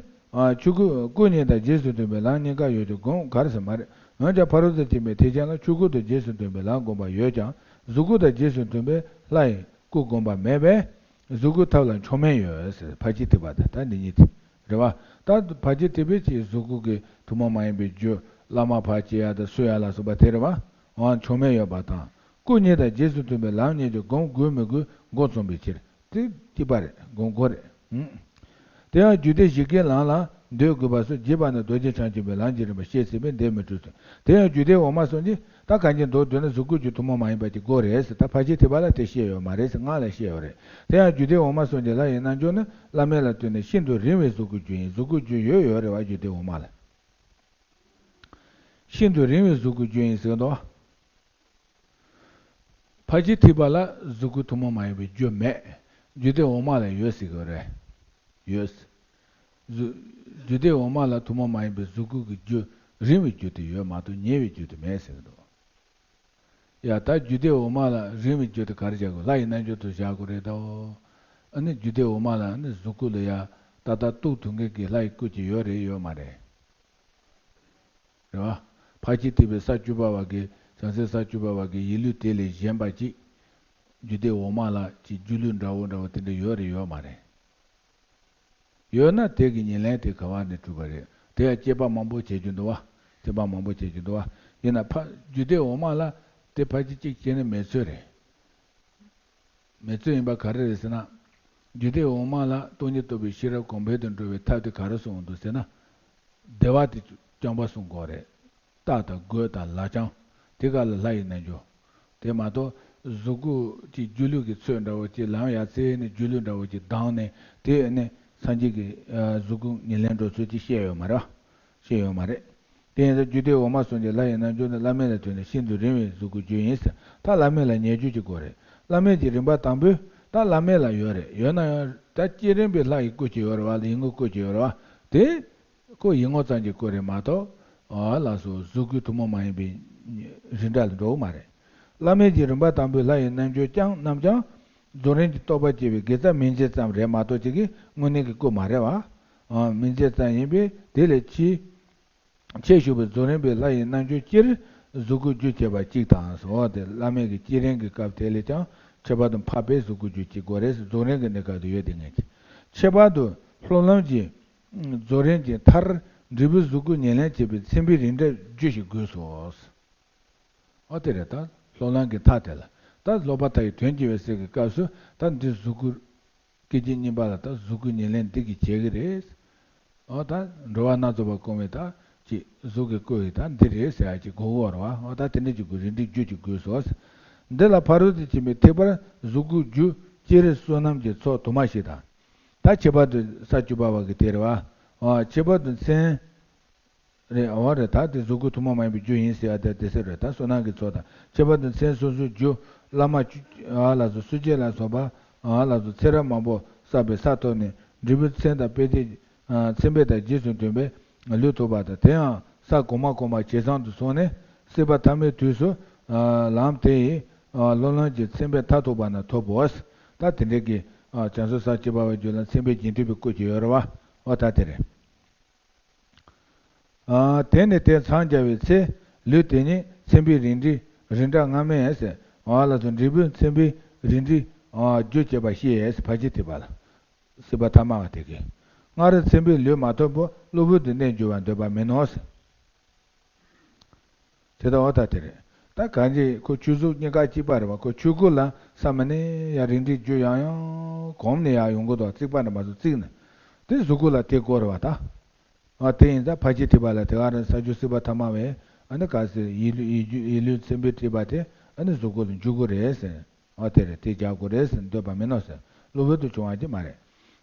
ཆོས་སྐུ་སྐུ་གཉིས་དང་རྗེས་སུ་མཐུན་པའི་ལམ་གཉིས་ཀ་ཡོད་ཀྱང་བསྒོམ་ག་རེ་ཟེར་མ་རེད། འོན་ཀྱང་ཕ་རོལ་ཏུ་ཕྱིན་པའི་ཐེག་ཆེན་ལ་ཆོས་སྐུ་དང་རྗེས་སུ་མཐུན་པའི་ལམ་བསྒོམ་པ་ཡོད་ཀྱང་གཟུགས་སྐུ་དང་རྗེས་སུ་མཐུན་པའི་ལྷ་ཡི་སྐུ་བསྒོམ་པ་མེད་པས། གཟུགས་སྐུའི་ཐབས་ལ་མཆོག་དམན་ཡོད་ཟེར། ཕར་ཕྱིན་ཐེག་པ་དང་ད་འདི་གཉིས་དེ་རེད་བ། ད་ཕར་ཕྱིན་ཐེག་པའི་ཕྱིར་གཟུགས་སྐུ་གི་ཐུན་མོང་མ་ཡིན་པའི་རྒྱུ་བླ་མ་ཕར་ཕྱིན་ཡ་དང་སུ་ཡ་ལ་སོགས་པ་དེ་རེད་བ། འོ་མཆོག་དམན་ཡོད་པ་དང་སྐུ་གཉིས་དང་རྗེས་སུ་མཐུན་པའི་ལམ་གཉིས་ཀྱིས་བསྒོམ་དགོས་མི་དགོས་མགོ་རྩོམ་པའི་ཕྱིར། དེ་གཅིག་པ་རེད། དགོངས་སྐོར་རེད། ཨང་། དེ་ཡང་རྒྱུད་སྡེ་བཞི་ཀའི་ལམ་ལ་འདོད་དགོས་པ་སོགས་རྒྱས་པ་ནི་རྡོ་རྗེ་འཆང་ཆེན་པོའི་ལམ་གྱི་རིམ་པ་བཤད་ཟིན་པས་འདིར་མི་འཁྲུལ་ཟེར། དེ་ཡང་རྒྱུད་སྡེ་འོག་མ་གསུམ་གྱིས་ད་གང་ཅི་མདོར་བསྡུས་ན་གཟུགས་སྐུའི་རྒྱུ་ཐུན་མོང་མ་ཡིན་པ་ཅིག་དགོས་རེད་ཟེར། ད་ཕར་ཕྱིན་ཐེག་པ་ལ་དེ་བཤད་ཡོད་མ་རེད་ཟེར། སྔགས་ལ་བཤད་ཡོད་རེད། དེ་ཡང་རྒྱུད་སྡེ་འོག་མ་གསུམ་གྱི་ལྷ་ཡི་རྣལ་འབྱོར་ནི་བླ་མེད་ལ་ལྟོས་ནས་ཤིན་ཏུ་རིང་བའི་གཟུགས་སྐུའི་རྒྱུ་ཡིན། གཟུགས་སྐུའི་རྒྱུ་ཡོད་ཡོད་རེད་བ། རྒྱུད་སྡེ་འོག་མ་ལ། ཤིན་ཏུ་རིང་བའི་གཟུགས་སྐུའི་རྒྱུ་ཡིན་ཟེར་འདུག། ཕར་ཕྱིན་ཐེག་པ་ལ་གཟུགས་སྐུ་ཐུན་མོང་མ་ཡིན་པའི་རྒྱུ་མེད། རྒྱུད་སྡེ་འོག་མ་ལ་ཡོད་ཟེར་གི་རེད། ཡོད། གཟུ- རྒྱུད་སྡེ་འོག་མ་ལ་ཐུན་མོང་མ་ཡིན་པའི་གཟུགས་སྐུ་གི་རྒྱུ་རིང་བའི་རྒྱུ་དེ་ཡོད་མ་གཏོགས་ཉེ་བའི་རྒྱུ་དེ་མེད་ཟེར་གི་འདུག། ཡ་ད་རྒྱུད་སྡེ་འོག་མ་ལ་རིང་བའི་རྒྱུ་དེ་ག་རེ་བྱ་དགོས། ལྷ་ཡི་རྣལ་འབྱོར་དུ་བཞག་དགོས་རེད་དོ། ཨ་ནི་རྒྱུད་སྡེ་འོག་མ་ལ་ཨ་ནི་གཟུགས་སྐུ་ལ་ཡ་ཏག་ཏག་གཏུག་ཐུབ་མཁན་གྱི་ལྷ་ཡི་སྐུ་ཅིག་ཡོད་རེད་ཡོད་མ་རེད། རེད་བ། ཕར་ཕྱིན་ཐེག་པའི་ས་བཅུ་པ་བ་གི་བྱང་སེམས་ས་བཅུ་པ་བ་གི་ཡིད་ལུས་དེ་ལས་གཞན་པ་ཅིག་རྒྱུད་སྡེ་འོག་མ་ལ་ཅིག་སྒྱུ་ལུས་འདྲ་བོ་འདྲ་བོ་དེ་འདྲ་ཡོད་རེད་ཡོད་མ་རེད། ཡོད་ན་དེ་གི་ཉེར་ལེན་དེ་ག་བ་ནས་གྲུབ་པ་རེད། དེ་ཡང་དཔྱད་པ་མང་པོ་བྱེད་རྒྱུ་འདུག་བ། དཔྱད་པ་མང་པོ་བྱེད་རྒྱུ་འདུག་བ། ཡིན་ན་ཕ- རྒྱུད་སྡེ་འོག་མ་ལ་དེ་ཕར་ཕྱིན་གཅིག་བྱས་ནས་མེད་ཚོད་རེད། མེད་ཚོད་ཡིན་པ་ག་རེ་རེད་ཟེར་ན། རྒྱུད་སྡེ་འོག་མ་ལ་སྟོང་ཉིད་རྟོགས་པའི་ཤེས་རབ་གོང་འཕེལ་དུ་འགྲོ་བའི་ཐབས་དེ་ག་རེ་གསུངས་འདུག་ཟེར་ན། བདེ་བ་དེ་རྐྱང་པ་གསུང་གི་རེད། རྟགས་དང་རྒོད་དང་ལག་རྐྱང་། དེ་ག་ལ་ལྷ་ཡི་རྣལ་འབྱོར། དེ་མ་གཏོགས་གཟུགས་སྐུ་ཅིག་སྒྱུ་ལུས་ཀྱི་ཚོད་འདྲ་བོ་ཅིག་ལམ་ཡར་བཙལ་ནས་སྒྱུ་ལུས་འདྲ་བོ་ཅིག་ལྡང་ནས་དེ་ནས་སངས་རྒྱས་ཀྱི་གཟུགས་སྐུ་ཉེར་ལེན་འགྲོ་ཚུལ་ཅིག་བཤད་ཡོད་མ་རེད་བ། བཤད་ཡོད་མ་རེད། དེ་ཡིན་ཙང་རྒྱུད་སྡེ་འོག་མ་གསུམ་གྱི་ལྷ་ཡི་རྣལ་འབྱོར་ནི་བླ་མེད་ལ་ལྟོས་ནས་ཤིན་ཏུ་རིང་བའི་གཟུགས་སྐུའི་རྒྱུ་ཡིན་ཟེར། ད་བླ་མེད་ལ་ཉེ་རྒྱུ་ཅིག་དགོས་རེད། བླ་མེད་ཀྱི་རིམ་པ་དང་པོའི་ད་བླ་མེད་ལ་ཡོད་རེད། ཡོད་ན་ཡང་ད་བསྐྱེད་རིམ་པའི་ལྷ་ཡི་སྐུ་ཅིག་ཡོད་རེད་བ། ཡིད་ངོ་སྐུ་ཅིག་ཡོད་རེད་བ། དེ་ཁོ་ཡིད་ངོ་ཙམ་གྱི་སྐུ་རེད་མ་གཏོགས། ཨ་ལགས་སོ། གཟུགས་སྐུའི་ཐུན་མོང་མ་ཡིན་པའི་རིགས་འདྲ་ལ་འགྲོ་གི་མ་རེད། བླ་མེད་ཀྱི་རིམ་པ་དང་པོའི་ལྷ་ཡི་རྣལ་འབྱོར་རྐྱང་རྣམས་ཀྱང་རྫོགས་རིམ་གྱི་རྟོགས་པ་སྐྱེ་བའི་དགེ་རྩ་སྨིན་བྱེད་ཙམ་རེད་མ་གཏོགས་ཅིག་གི་དངོས་གནས་ཀྱི་སྐུ་མ་རེད་བ། ཨ་སྨིན་བྱེད་ཙམ་ཡིན་པས་དེ་ལས་ཕྱིས་ཕྱིར་ཞུགས་པའི་རྫོགས་རིམ་པའི་ལྷ་ཡི་རྣལ་འབྱོར་སྤྱིར་གཟུགས་སྐུའི་རྒྱུ་བྱེད་པ་གཅིག་དང་། འོ་དེ་བླ་མེད་ཀྱི་བསྐྱེད་རིམ་གྱི་སྐབས་དེ་ལས་ཀྱང་ཁྱད་པར་དུ་འཕགས་པའི་གཟུགས་སྐུའི་རྒྱུ་བྱེད་དགོས་རེད། རྫོགས་རིམ་གྱི་གནས་སྐབས་དུ་ཡོད་དེ་ངེས་ཀྱི། ཁྱད་པར་དུ་སློབ་ལམ་གྱི་རྫོགས་རིམ་གྱི་མཐར་འབྲས་བུའི་གཟུགས་སྐུ་ཉེར་ལེན་བྱེད་པའི་མཚན་དཔེའི་རིགས་འདྲ་རྒྱུ་ཞིག་དགོས་སོ། འོ་དེ་རེད། ད་སློབ་ལམ་གྱི་མཐའ་དེ་ལ་ད་སློབ་པ་མཐའ་ཡི་དོན་གྱི་འོད་གསལ་གྱི་སྐབས་སུ་ད་འདི་གཟུགས་སྐུ་སྐད་ཅིག་གཉིས་པ་ལ་ད་གཟུགས་སྐུ་ཉེར་ལེན་འདི་གིས་བྱེད་ཀྱི་རེད། འོ་ད་འགྲོ་བ་སྣ་ཚོགས་པ་སྐོང་བའི་ད་ཅིག་གཟུགས་ཀྱི་སྐུ་ཡི་ད་འདི་རེད་ཟེར་ཡ་ཅིག་དགོས་ཀྱི་ཡོད་རེད་བ། འོ་ད་དེ་འདྲ་ཅིག་གི་རིགས་འདྲའི་རྒྱུ་ཅིག་དགོས་སོ། འདི་ལ་ཕ་རོལ་ཏུ་ཕྱིན་པའི་ཐེག་པར་གཟུགས་སྐུའི་རྒྱུ་སྤྱིར་བསོད་ནམས་ཀྱི་ཚོགས་དུ་མ་ཞིག་དང་། ད་ཁྱད་པར་དུ་ས་བཅུ་པ་བ་གི་དེ་རེད་བ། འོ་ཁྱད་པར་དུ་མཚན། རེད། འོ་རེད། ད་དེ་གཟུགས་སྐུ་ཐུན་མོང་མ་ཡིན་པའི་རྒྱུ་ཡིན་ཟེར་ཡ་དེ་དེ་སྲིད་རེད། ད་བསོད་ནམས་ཀྱི་ཚོགས་དང་ཁྱད་པར་དུ་མཚན་སོ་སོའི་རྒྱུ་བླ་མ་བཅུ་ཨ་ལ་སོགས་སུ་སྐྱེ་ལ་སོགས་པ་ཨ་ལ་སོགས་ཚེ་རབས་མང་པོ་བསགས་པའི་ས་ཐོབ་ནས་འབྲས་བུ་མཚན་དང་དཔེ་དེ་མཚན་དཔེ་དང་རྗེས་སུ་མཐུན་པའི་ ལུས་ཐོབ་པ་དང་། དེ་ཡང་ས་གོང་མ་གོང་མ་ཇེ་ཚང་དུ་སོང་ནས་སྲིད་པ་ཐ་མའི་དུས་སུ་ལམ་དེ་ཡི་སློབ་ལམ་གྱི་མཚན་དཔེ་མཐར་ཐུག་པ་ན་ཐོབ་བོ། ད་དེ་འདྲའི་གི་བྱང་སེམས་ས་བཅུ་པ་བའི་རྒྱུད་ལ་མཚན་དཔེ་རྒྱན་སྤྲས་པའི་སྐོར་གྱི་ཡོད་རེད་བ། འོ་ད་དེ་རེད། དེ་ནི་དེ་འཚང་རྒྱ་བའི་ཚེ། ལུས་དེ་ཉིད་མཚན་དཔེའི་རིགས་འགྲེས་རིགས་འདྲ་སྔ་མས་ཟེར། འོ་ལགས་སོ། འབྲས་བུའི་མཚན་དཔེའི་རིགས་འགྲེས་རྒྱུ་བྱས་པ་ཞེས་ཕར་ཕྱིན་ཐེག་པ་ལ། སྲིད་པ་ཐ་མ་བ་དེ་གིས། སྔར་མཚན་དཔེའི་ལུས་མ་ཐོབ་བོ། གློ་བུར་དུ་གནས་འགྱུར་བར་འདོད་པ་མིན་ནོ་ཟེར། དེ་ལྟ་བ་ད་དེ་རེད། ད་གང་ཅི་ཁོ་ཆོས་གཟུགས་གཉིས་ཀ་གཅིག་པ་རེད་བ། ཁོ་ཆོས་སྐུ་ལ་ས་མ་ནས་ཡང་རིགས་འགྲེས་རྒྱུ་ཡང་ཡང་གོམས་ནས་ཡང་ཡོང་གི་འདུག་རྩིག་པ་འདྲ་མ་བཟོ་རྩིག་ནས། དེ་གཟུགས་སྐུ་ལ་དེ་དགོས་རེད་བ་ད། ཨ་དེ་ཡིན་ཙང་ཕར་ཕྱིན་ཐེག་པ་ལ་དེ་ག་རང་ས་བཅུ་སྲིད་པ་ཐ་མ་བས་ཨ་ནི་ག་ཟེར་ཡིད་ལུས་ཡིད་རྒྱུད་ཡིད་ལུས་མཚན་དཔེ་བྲིས་པ་དེ་ཨ་ནི་གཟུགས་སྐུ་ལ་འཇུག་དགོས་རེད་ཟེར། ཨ་དེ་རེད། དེ་རྒྱག་དགོས་རེད་ཟེར་འདོད་པ་མིན་ནོ་ཟེར། གློ་བུར་དུ་བྱུང་བ་ཅིག་མ་རེད།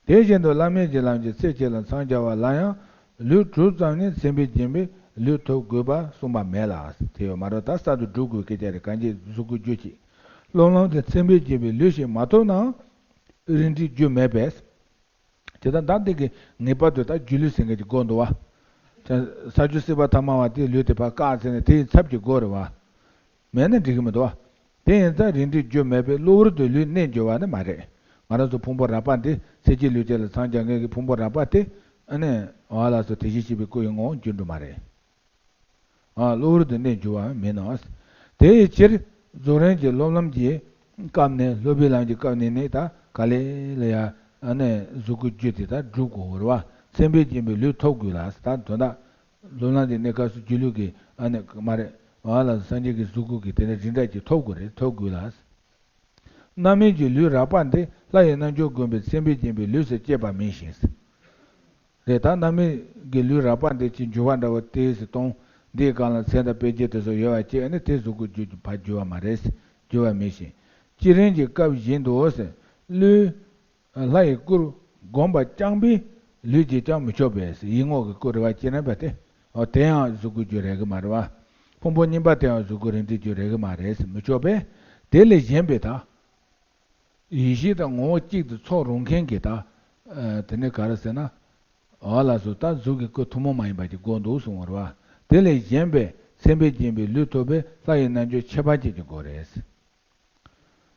དེ་བཞིན་དུ་བླ་མེད་ཀྱི་ལམ་གྱི་ཚེ་གཅིག་ལ་འཚང་རྒྱ་བ་ལ་ཡང་ལུས་གྲུབ་ཙམ་ནས་མཚན་དཔེ་བརྒྱན་པའི་ལུས་ཐོབ་དགོས་པ་གསུངས་པ་མེད་ལ། དེ་ཡོད་མ་རེད། ད་གསར་དུ་སྒྲུབ་དགོས་སྐད་ཆ་རེད། གང་ཅི་གཟུགས་སྐུ་རྒྱུ་ཅིག་སློབ་ལམ་དེ་མཚན་དཔེ་བརྒྱན་པའི་ལུས་ཤིག་མ་ཐོབ་ནའང་རིགས་འགྲེས་རྒྱུ་མེད་པས། དེ་ལྟར་བདག་འདི་གི་ངེས་པར་དུ་ད་སྒྱུ་ལུས་ཟེར་མཁན་གྱི་སྒོ་འདུག་བ། ས་བཅུ་སྲིད་པ་ཐ་མ་བ་དེའི་ལུས་དེ་ཕར་བཀག་ཟེར་ནས་དེ་ཡི་ཚབ་ཀྱི་སྒོ་རེད་བ། མེད་ན་འགྲིག་གི་མི་འདུག་བ། དེ་ཡིན་ཙང་རིགས་འགྲེས་རྒྱུ་མེད་པས་གློ་བུར་དུ་ལུས་གནས་འགྱུར་བ་ནི་མ་རེད། ང་རང་ཚོ་ཕུང་པོ་རགས་པ་འདི་ཚེ་གཅིག་ལུས་གཅིག་ལ་འཚང་རྒྱ་མཁན་གྱི་ཕུང་པོ་རགས་པ་དེ་ཨ་ནི་འོ་ལགས་སོ། དེ་བཞིན་གཤེགས་པའི་སྐུ་ཡི་ངོ་བོ་འགྱུར་འགྲོ་མ་རེད། ཨ་གློ་བུར་དུ་གནས་འགྱུར་བ་མིན་ནོ། དེ་ཡི་ཕྱིར་རྫོགས་རིམ་གྱི་སློབ་ལམ་གྱི་སྐབས་ནས་སློབ་པའི་ལམ་གྱི་སྐབས་ནས་ནི་ད་ག་ལེ་ལ་ཡ་ཨ་ནི་གཟུགས་སྐུ་རྒྱུ་དེ་ད་སྒྲུབ་དགོས་རེད་བ། མཚན་དཔེ་བརྒྱན་པའི་ལུས་ཐོབ་དགོས་ལ། ད་དོན་དག་སློབ་ལམ་གྱི་གནས་སྐབས་སུ་སྒྱུ་ལུས་ཀྱི་ཨ་ནི་མ་རེད་བ་ལ། སངས་རྒྱས་ཀྱི་གཟུགས་སྐུ་གི་དེ་ནས་རིགས་འདྲ་ཅིག་ཐོབ་དགོས་རེད། ཐོབ་དགོས་ལ། རྣམ་སྨིན་གྱི་ལུས་རགས་པ་འདི་ལྷ་ཡི་རྣལ་འབྱོར་བསྒོམས་པའི་མཚན་དཔེ་བརྒྱན་པའི་ལུས་སུ་སྐྱེས་པ་མིན་ཞིང་། རེད། ད་རྣམ་སྨིན་གྱི་ལུས་རགས་པ་འདི་ཅིག་འགྱུར་བ་འདྲ་བོ་དེ་སུ་གཏོང་། འདིའི་སྒང་ལ་མཚན་དང་དཔེ་བྱད་དེ་ཚོ་ཡོད་པ་ཅིག་ཨ་ནི་དེ་གཟུགས་སྐུ་རྒྱུ་ཕར་འགྱུར་བ་མ་རེད། འགྱུར་བ་མིན་ཞིང་། བསྐྱེད་རིམ་གྱི་སྐབས་བཞིན་དུ་ཟེར། ལུས་ལྷ་ཡི་སྐུར་བསྒོམས་པ་རྐྱང་པའི་ལུས་ཀྱིས་ཀྱང་མི་ཆོག་པས། ཡིད་ངོ་གི་སྐུ་རེད་བ། བསྐྱེད་རིམ་པ་དེ། འོ་དེ་ཡང་གཟུགས་སྐུ་རྒྱུ་རེད་གི་མ་རེད་བ། ཕུང་པོ་གཉིས་པ་དེ་ཡང་གཟུགས་སྐུ་རིགས་འགྲེས་རྒྱུ་རེད་གི་མ་རེད། མི་ཆོག་པས། དེ་ལས་གཞན་པའི་ད། ཡེ་ཤེས་དང་ངོ་བོ་གཅིག་ཏུ་ཚོགས་རུང་མཁན་གྱི་ད། དེ་ནི་ག་རེ་ཟེར་ན། འོ་ལགས་སོ། ད་གཟུགས་ཀྱི་སྐུ་ཐུན་མོང་མ་ཡིན་པ་ཅིག་དགོས་འདུག་གསུངས་པ་རེད་བ། དེ་ལས་གཞན་པའི་མཚན་དཔེ་བརྒྱན་པའི་ལུས་ཐོབ་པའི་ལྷ་ཡི་རྣལ་འབྱོར་ཁྱད་པར་ཅན་གྱི་སྒོ་རེད།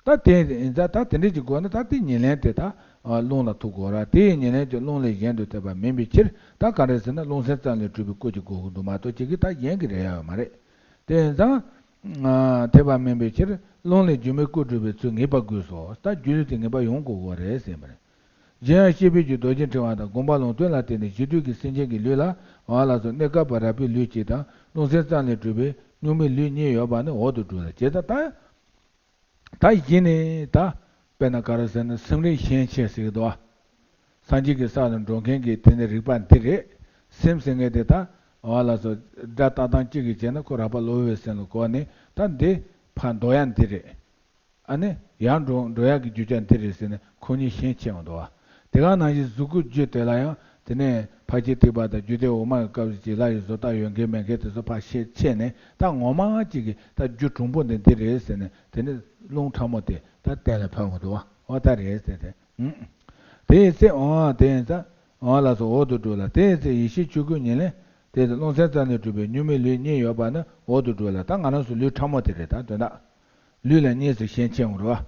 ད་དེ་ཡིན་ཙང་ད་དེ་འདྲ་ཅིག་དགོས་ན་ད་དེ་ཉེར་ལེན་དེ་ད་རླུང་ལ་ཐུག་དགོས་ར། དེ་ཡི་ཉེར་ལེན་དེ་རླུང་ལས་གཞན་དུ་འཐད་པ་མིན་པའི་ཕྱིར། ད་ག་རེ་ཟེར་ན་རླུང་སེམས་ཙམ་ལས་གྲུབ་པའི་སྐུ་ཅིག་དགོས་ཀྱི་འདུག་མ་གཏོགས་ཅིག་གིས་ད་གཞན་གྱི་རེད་ཡ་ཡོད་མ་རེད། དེ་ཡིན་ཙང་། འཐད་པ་མིན་པའི་ཕྱིར་རླུང་ལས་སྒྱུ་མའི་སྐུ་གྲུབ་པའི་ཚུལ་ངེས་པར་དགོས་སོ། ད་སྒྱུ་ལུས་དེ་ངེས་པར་ཡོང་དགོས་དགོས་རེད་ཟེར་བ་རེད། གཞན་ཡང་སྐྱེས་བུས་ཀྱང་རྡོ་རྗེ་ཕྲེང་བ་དང་སྒོམ་པ་ལུང་སྟོན་ལ་བརྟེན་ནས་གཞི་དུས་ཀྱི་སེམས་ཅན་གྱི་ལུས་ལ་འོ་ལགས་སོ། གནས་སྐབས་པ་རགས་པའི་ལུས་གཅིག་དང་རླུང་སེམས་ཙམ་ལས་གྲུབ་པའི་གཉུག་མའི་ལུས་གཉིས་ཡོད་པ་ནི་འོག་ཏུ་འགྲོ་ལ། བྱས་ཙང་ད། ད་གཞི་ནས་ད། དཔེར་ན་ག་རེ་ཟེར་ན་སེམས་རིག་ཤན་ཕྱེད་ཟེར་གྱི་འདུག་བ། སངས་རྒྱས་ཀྱི་ས་ལ་འགྲོ་མཁན་གྱི་དེ་ནི་རིག་པ་འདི་རེད། སེམས་ཟེར་མཁན་དེ་ད། འོ་ལགས་སོ། སྒྲ་ལྟ་སྟངས་གཅིག་གིས་བྱས་ན་ཁོ་རགས་པ་གློ་བུར་བའི་སེམས་ལ་གོ་ནས་ད་འདི་ཕར་འདོར་ཡ་འདི་རེད། ཨ་ནི་ཡར་འགྲོ་འགྲོ་ཡག་གི་རྒྱུ་ཆ་འདི་རེད་ཟེར་ནས་ཁོ་གཉིས་ཤན་ཕྱེ་འོང་འདུག་བ། དེ་ག་ནང་བཞིན་གཟུགས་སྐུ་རྒྱུ་དེ་ལ་ཡང་དེ་ནས་ཕར་ཕྱིན་ཐེག་པ་དང་རྒྱུད་སྡེ་འོག་མ་གི་སྐབས་སུ་ཅིག་ལྷ་ཡི་བཟོ་ལྟ་ཡོད་མཁན་མེད་མཁན་དེ་ཚོ་ཕར་ཤན་ཕྱེ་ནས་ད་ངོ་མ་གཅིག་གི་ད་རྒྱུ་གྲུང་པོ་འདི་འདི་རེད་ཟེར་ནས་དེ་ནས་རླུང་ཕྲ་མོ་དེ་ད་གཏན་ལ་ཕབ་འོང་འདུག་བ། འོ་ད་རེད་ཟེར་ཏེ། ཨུམ། དེའི་ཚེ་འོ་དེ་ཡིན་ཙང་འོ་ལགས་སོ། འོག་ཏུ་འགྲོ་ལ། དེའི་ཚེ་ཡེ་ཤེས་ཆོས་སྐུ་ཉེར་ལེན་དེ་རླུང་སེམས་ཙམ་ལས་གྲུབ་པའི་གཉུག་མའི་ལུས་གཉིས་ཡོད་པ་ནི་འོག་ཏུ་འགྲོ་ལ། ད་ང་རང་ཚོ་ལུས་ཕྲ་མོ་དེ་རེད། ད་དོན་དག་ལུས་ལ་གཉིས་སུ་ཤན་ཕྱེ་འོང་རེད་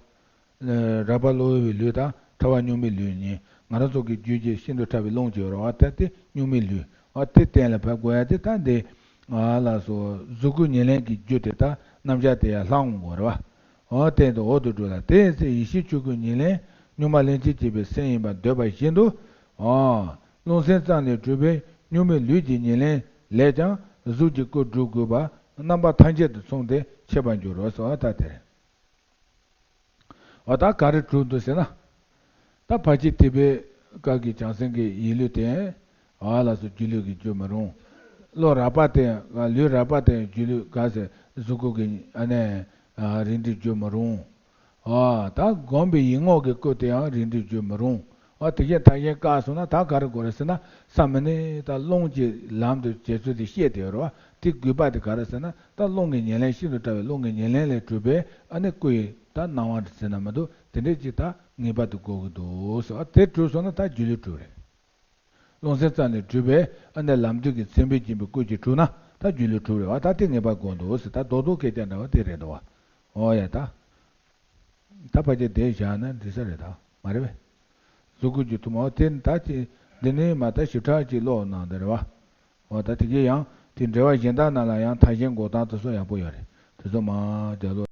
བ། རགས་པ་གློ་བུར་བའི་ལུས་དང་ཕྲ་བ་གཉུག་མའི་ལུས་གཉིས། ང་རང་ཚོ་གི་རྒྱུད་ཀྱི་ཤིན་ཏུ་ཕྲ་བའི་རླུང་གཅིག་ཡོད་རེད་བ། ད་དེ་གཉུག་མའི་ལུས། འོ་དེ་གཏན་ལ་ཕབ་དགོས་ཡ་དེ་ད་འདི། ཨ་ལགས་སོ། གཟུགས་སྐུ་ཉེར་ལེན་གྱི་རྒྱུ་དེ་ད་རྣམ་གཞག་དེ་ཡར་ལྷག་འོང་དགོས་རེད་བ། འོ་དེ་འདི་འོག་ཏུ་འགྲོ་ལ། དེའི་ཚེ་ཡེ་ཤེས་ཆོས་སྐུ་ཉེར་ལེན་གཉུག་མ་ལྷན་ཅིག་སྐྱེས་པའི་སེམས་ཡིན་པར་འདོད་པ་བཞིན་དུ། འོ། རླུང་སེམས་ཙམ་ལས་གྲུབ་པའི་གཉུག་མའི་ལུས་ཀྱི་ཉེར་ལེན་ལས་ཀྱང་གཟུགས་ཀྱི་སྐུ་སྒྲུབ་དགོས་པ་རྣམ་པ་ཐམས་ཅད་དུ་མཚུངས་ཏེ་ཕྱེད་པར་འགྱུར་རོ་ཟེར་བ་ད་དེ་རེད། འོ་ད་ག་རེ་གྲུབ་འདུག་ཟེར་ན། ད་ཕར་ཕྱིན་ཐེག་པའི་སྐབས་ཀྱི་བྱང་སེམས་ཀྱི་ཡིད་ལུས་དེ། འོ་ལགས་སོ། སྒྱུ་ལུས་ཀྱི་རྒྱུ་མི་རུང་། བློ་རགས་པ་དེ་ལུས་རགས་པ་དེ་སྒྱུ་ལུས་ག་ཟེར་གཟུགས་སྐུ་གི་ཨ་ནི་རིགས་འགྲེས་རྒྱུ་མི་རུང་། འོ་ད་བསྒོམས་པའི་ཡིད་ངོ་གི་སྐུ་དེའང་རིགས་འགྲེས་རྒྱུ་མི་རུང་། འོ་དེ་བཞིན་ཐ་སྙད་བཀག་སོང་ན་ད་ག་རེ་དགོས་རེད་ཟེར་ན། ས་མ་ནས་ད་རླུང་གི་ལམ་དུ་བྱེད་ཚུལ་དེ་བཤད་དེ་ཡོད་རེད་བ། དེ་དགོས་པ་དེ་ག་རེ་ཟེར་ན། ད་རླུང་གི་ཉེར་ལེན་ཤིན་ཏུ་ཕྲ་བའི་རླུང་གི་ཉེར་ལེན་ལས་གྲུབ་པའི་ཨ་ནི་སྐུ་ཡི་ད་སྣང་བ་ཟེར་ན་མི་འདུག་དེ་འདྲས་ཅིག་ད་ངེས་པར་དུ་དགོས་ཀྱི་འདུག་ཟེར་བ། དེ་གྲུབ་སོང་ན་ད་སྒྱུ་ལུས་གྲུབ་རེད། སྟོང་སེམས་རྩ་ནས་གྲུབ་པས། ཨ་ནི་ལམ་དུས་ཀྱི་མཚན་དཔེ་སྦྱིན་པའི་སྐུ་གཅིག་གྲུབ་ན་ད་སྒྱུ་ལུས་གྲུབ་རེད་བ། ད་དེ་ངེས་པར་དགོས་འདུག་ཟེར། ད་རྡོག་རྡོག་སྐད་ཆ་འདྲ་བ་དེ་རེད་འདུག་བ། ཨོ་ཡ་ད། ད་ཕལ་ཆེར་བསྡད་བཞག་ན་འགྲིག་ས་རེད་ད། མ་རེད་པས། གཟུགས་སྐུ་གཅིག་ཐུབ་མ། འོ་དེ་ད་ཅི་འདི་ནས་མ་ད་ཞིབ་ཕྲ་ཅིག་ཀློག་གནང་འདི་རེད་བ། འོ་ད་དེ་གས་ཡང་དེ་འགྲེལ་པ་གཞན་དག་ནང་ལ་ཡང་མཐའ་གཞན་འགོག་སྟངས་དེ་ཚོ་ཡག་པོ་ཡོད་རེད། དེ་ཚོ་མ་རྒྱག་ལོ།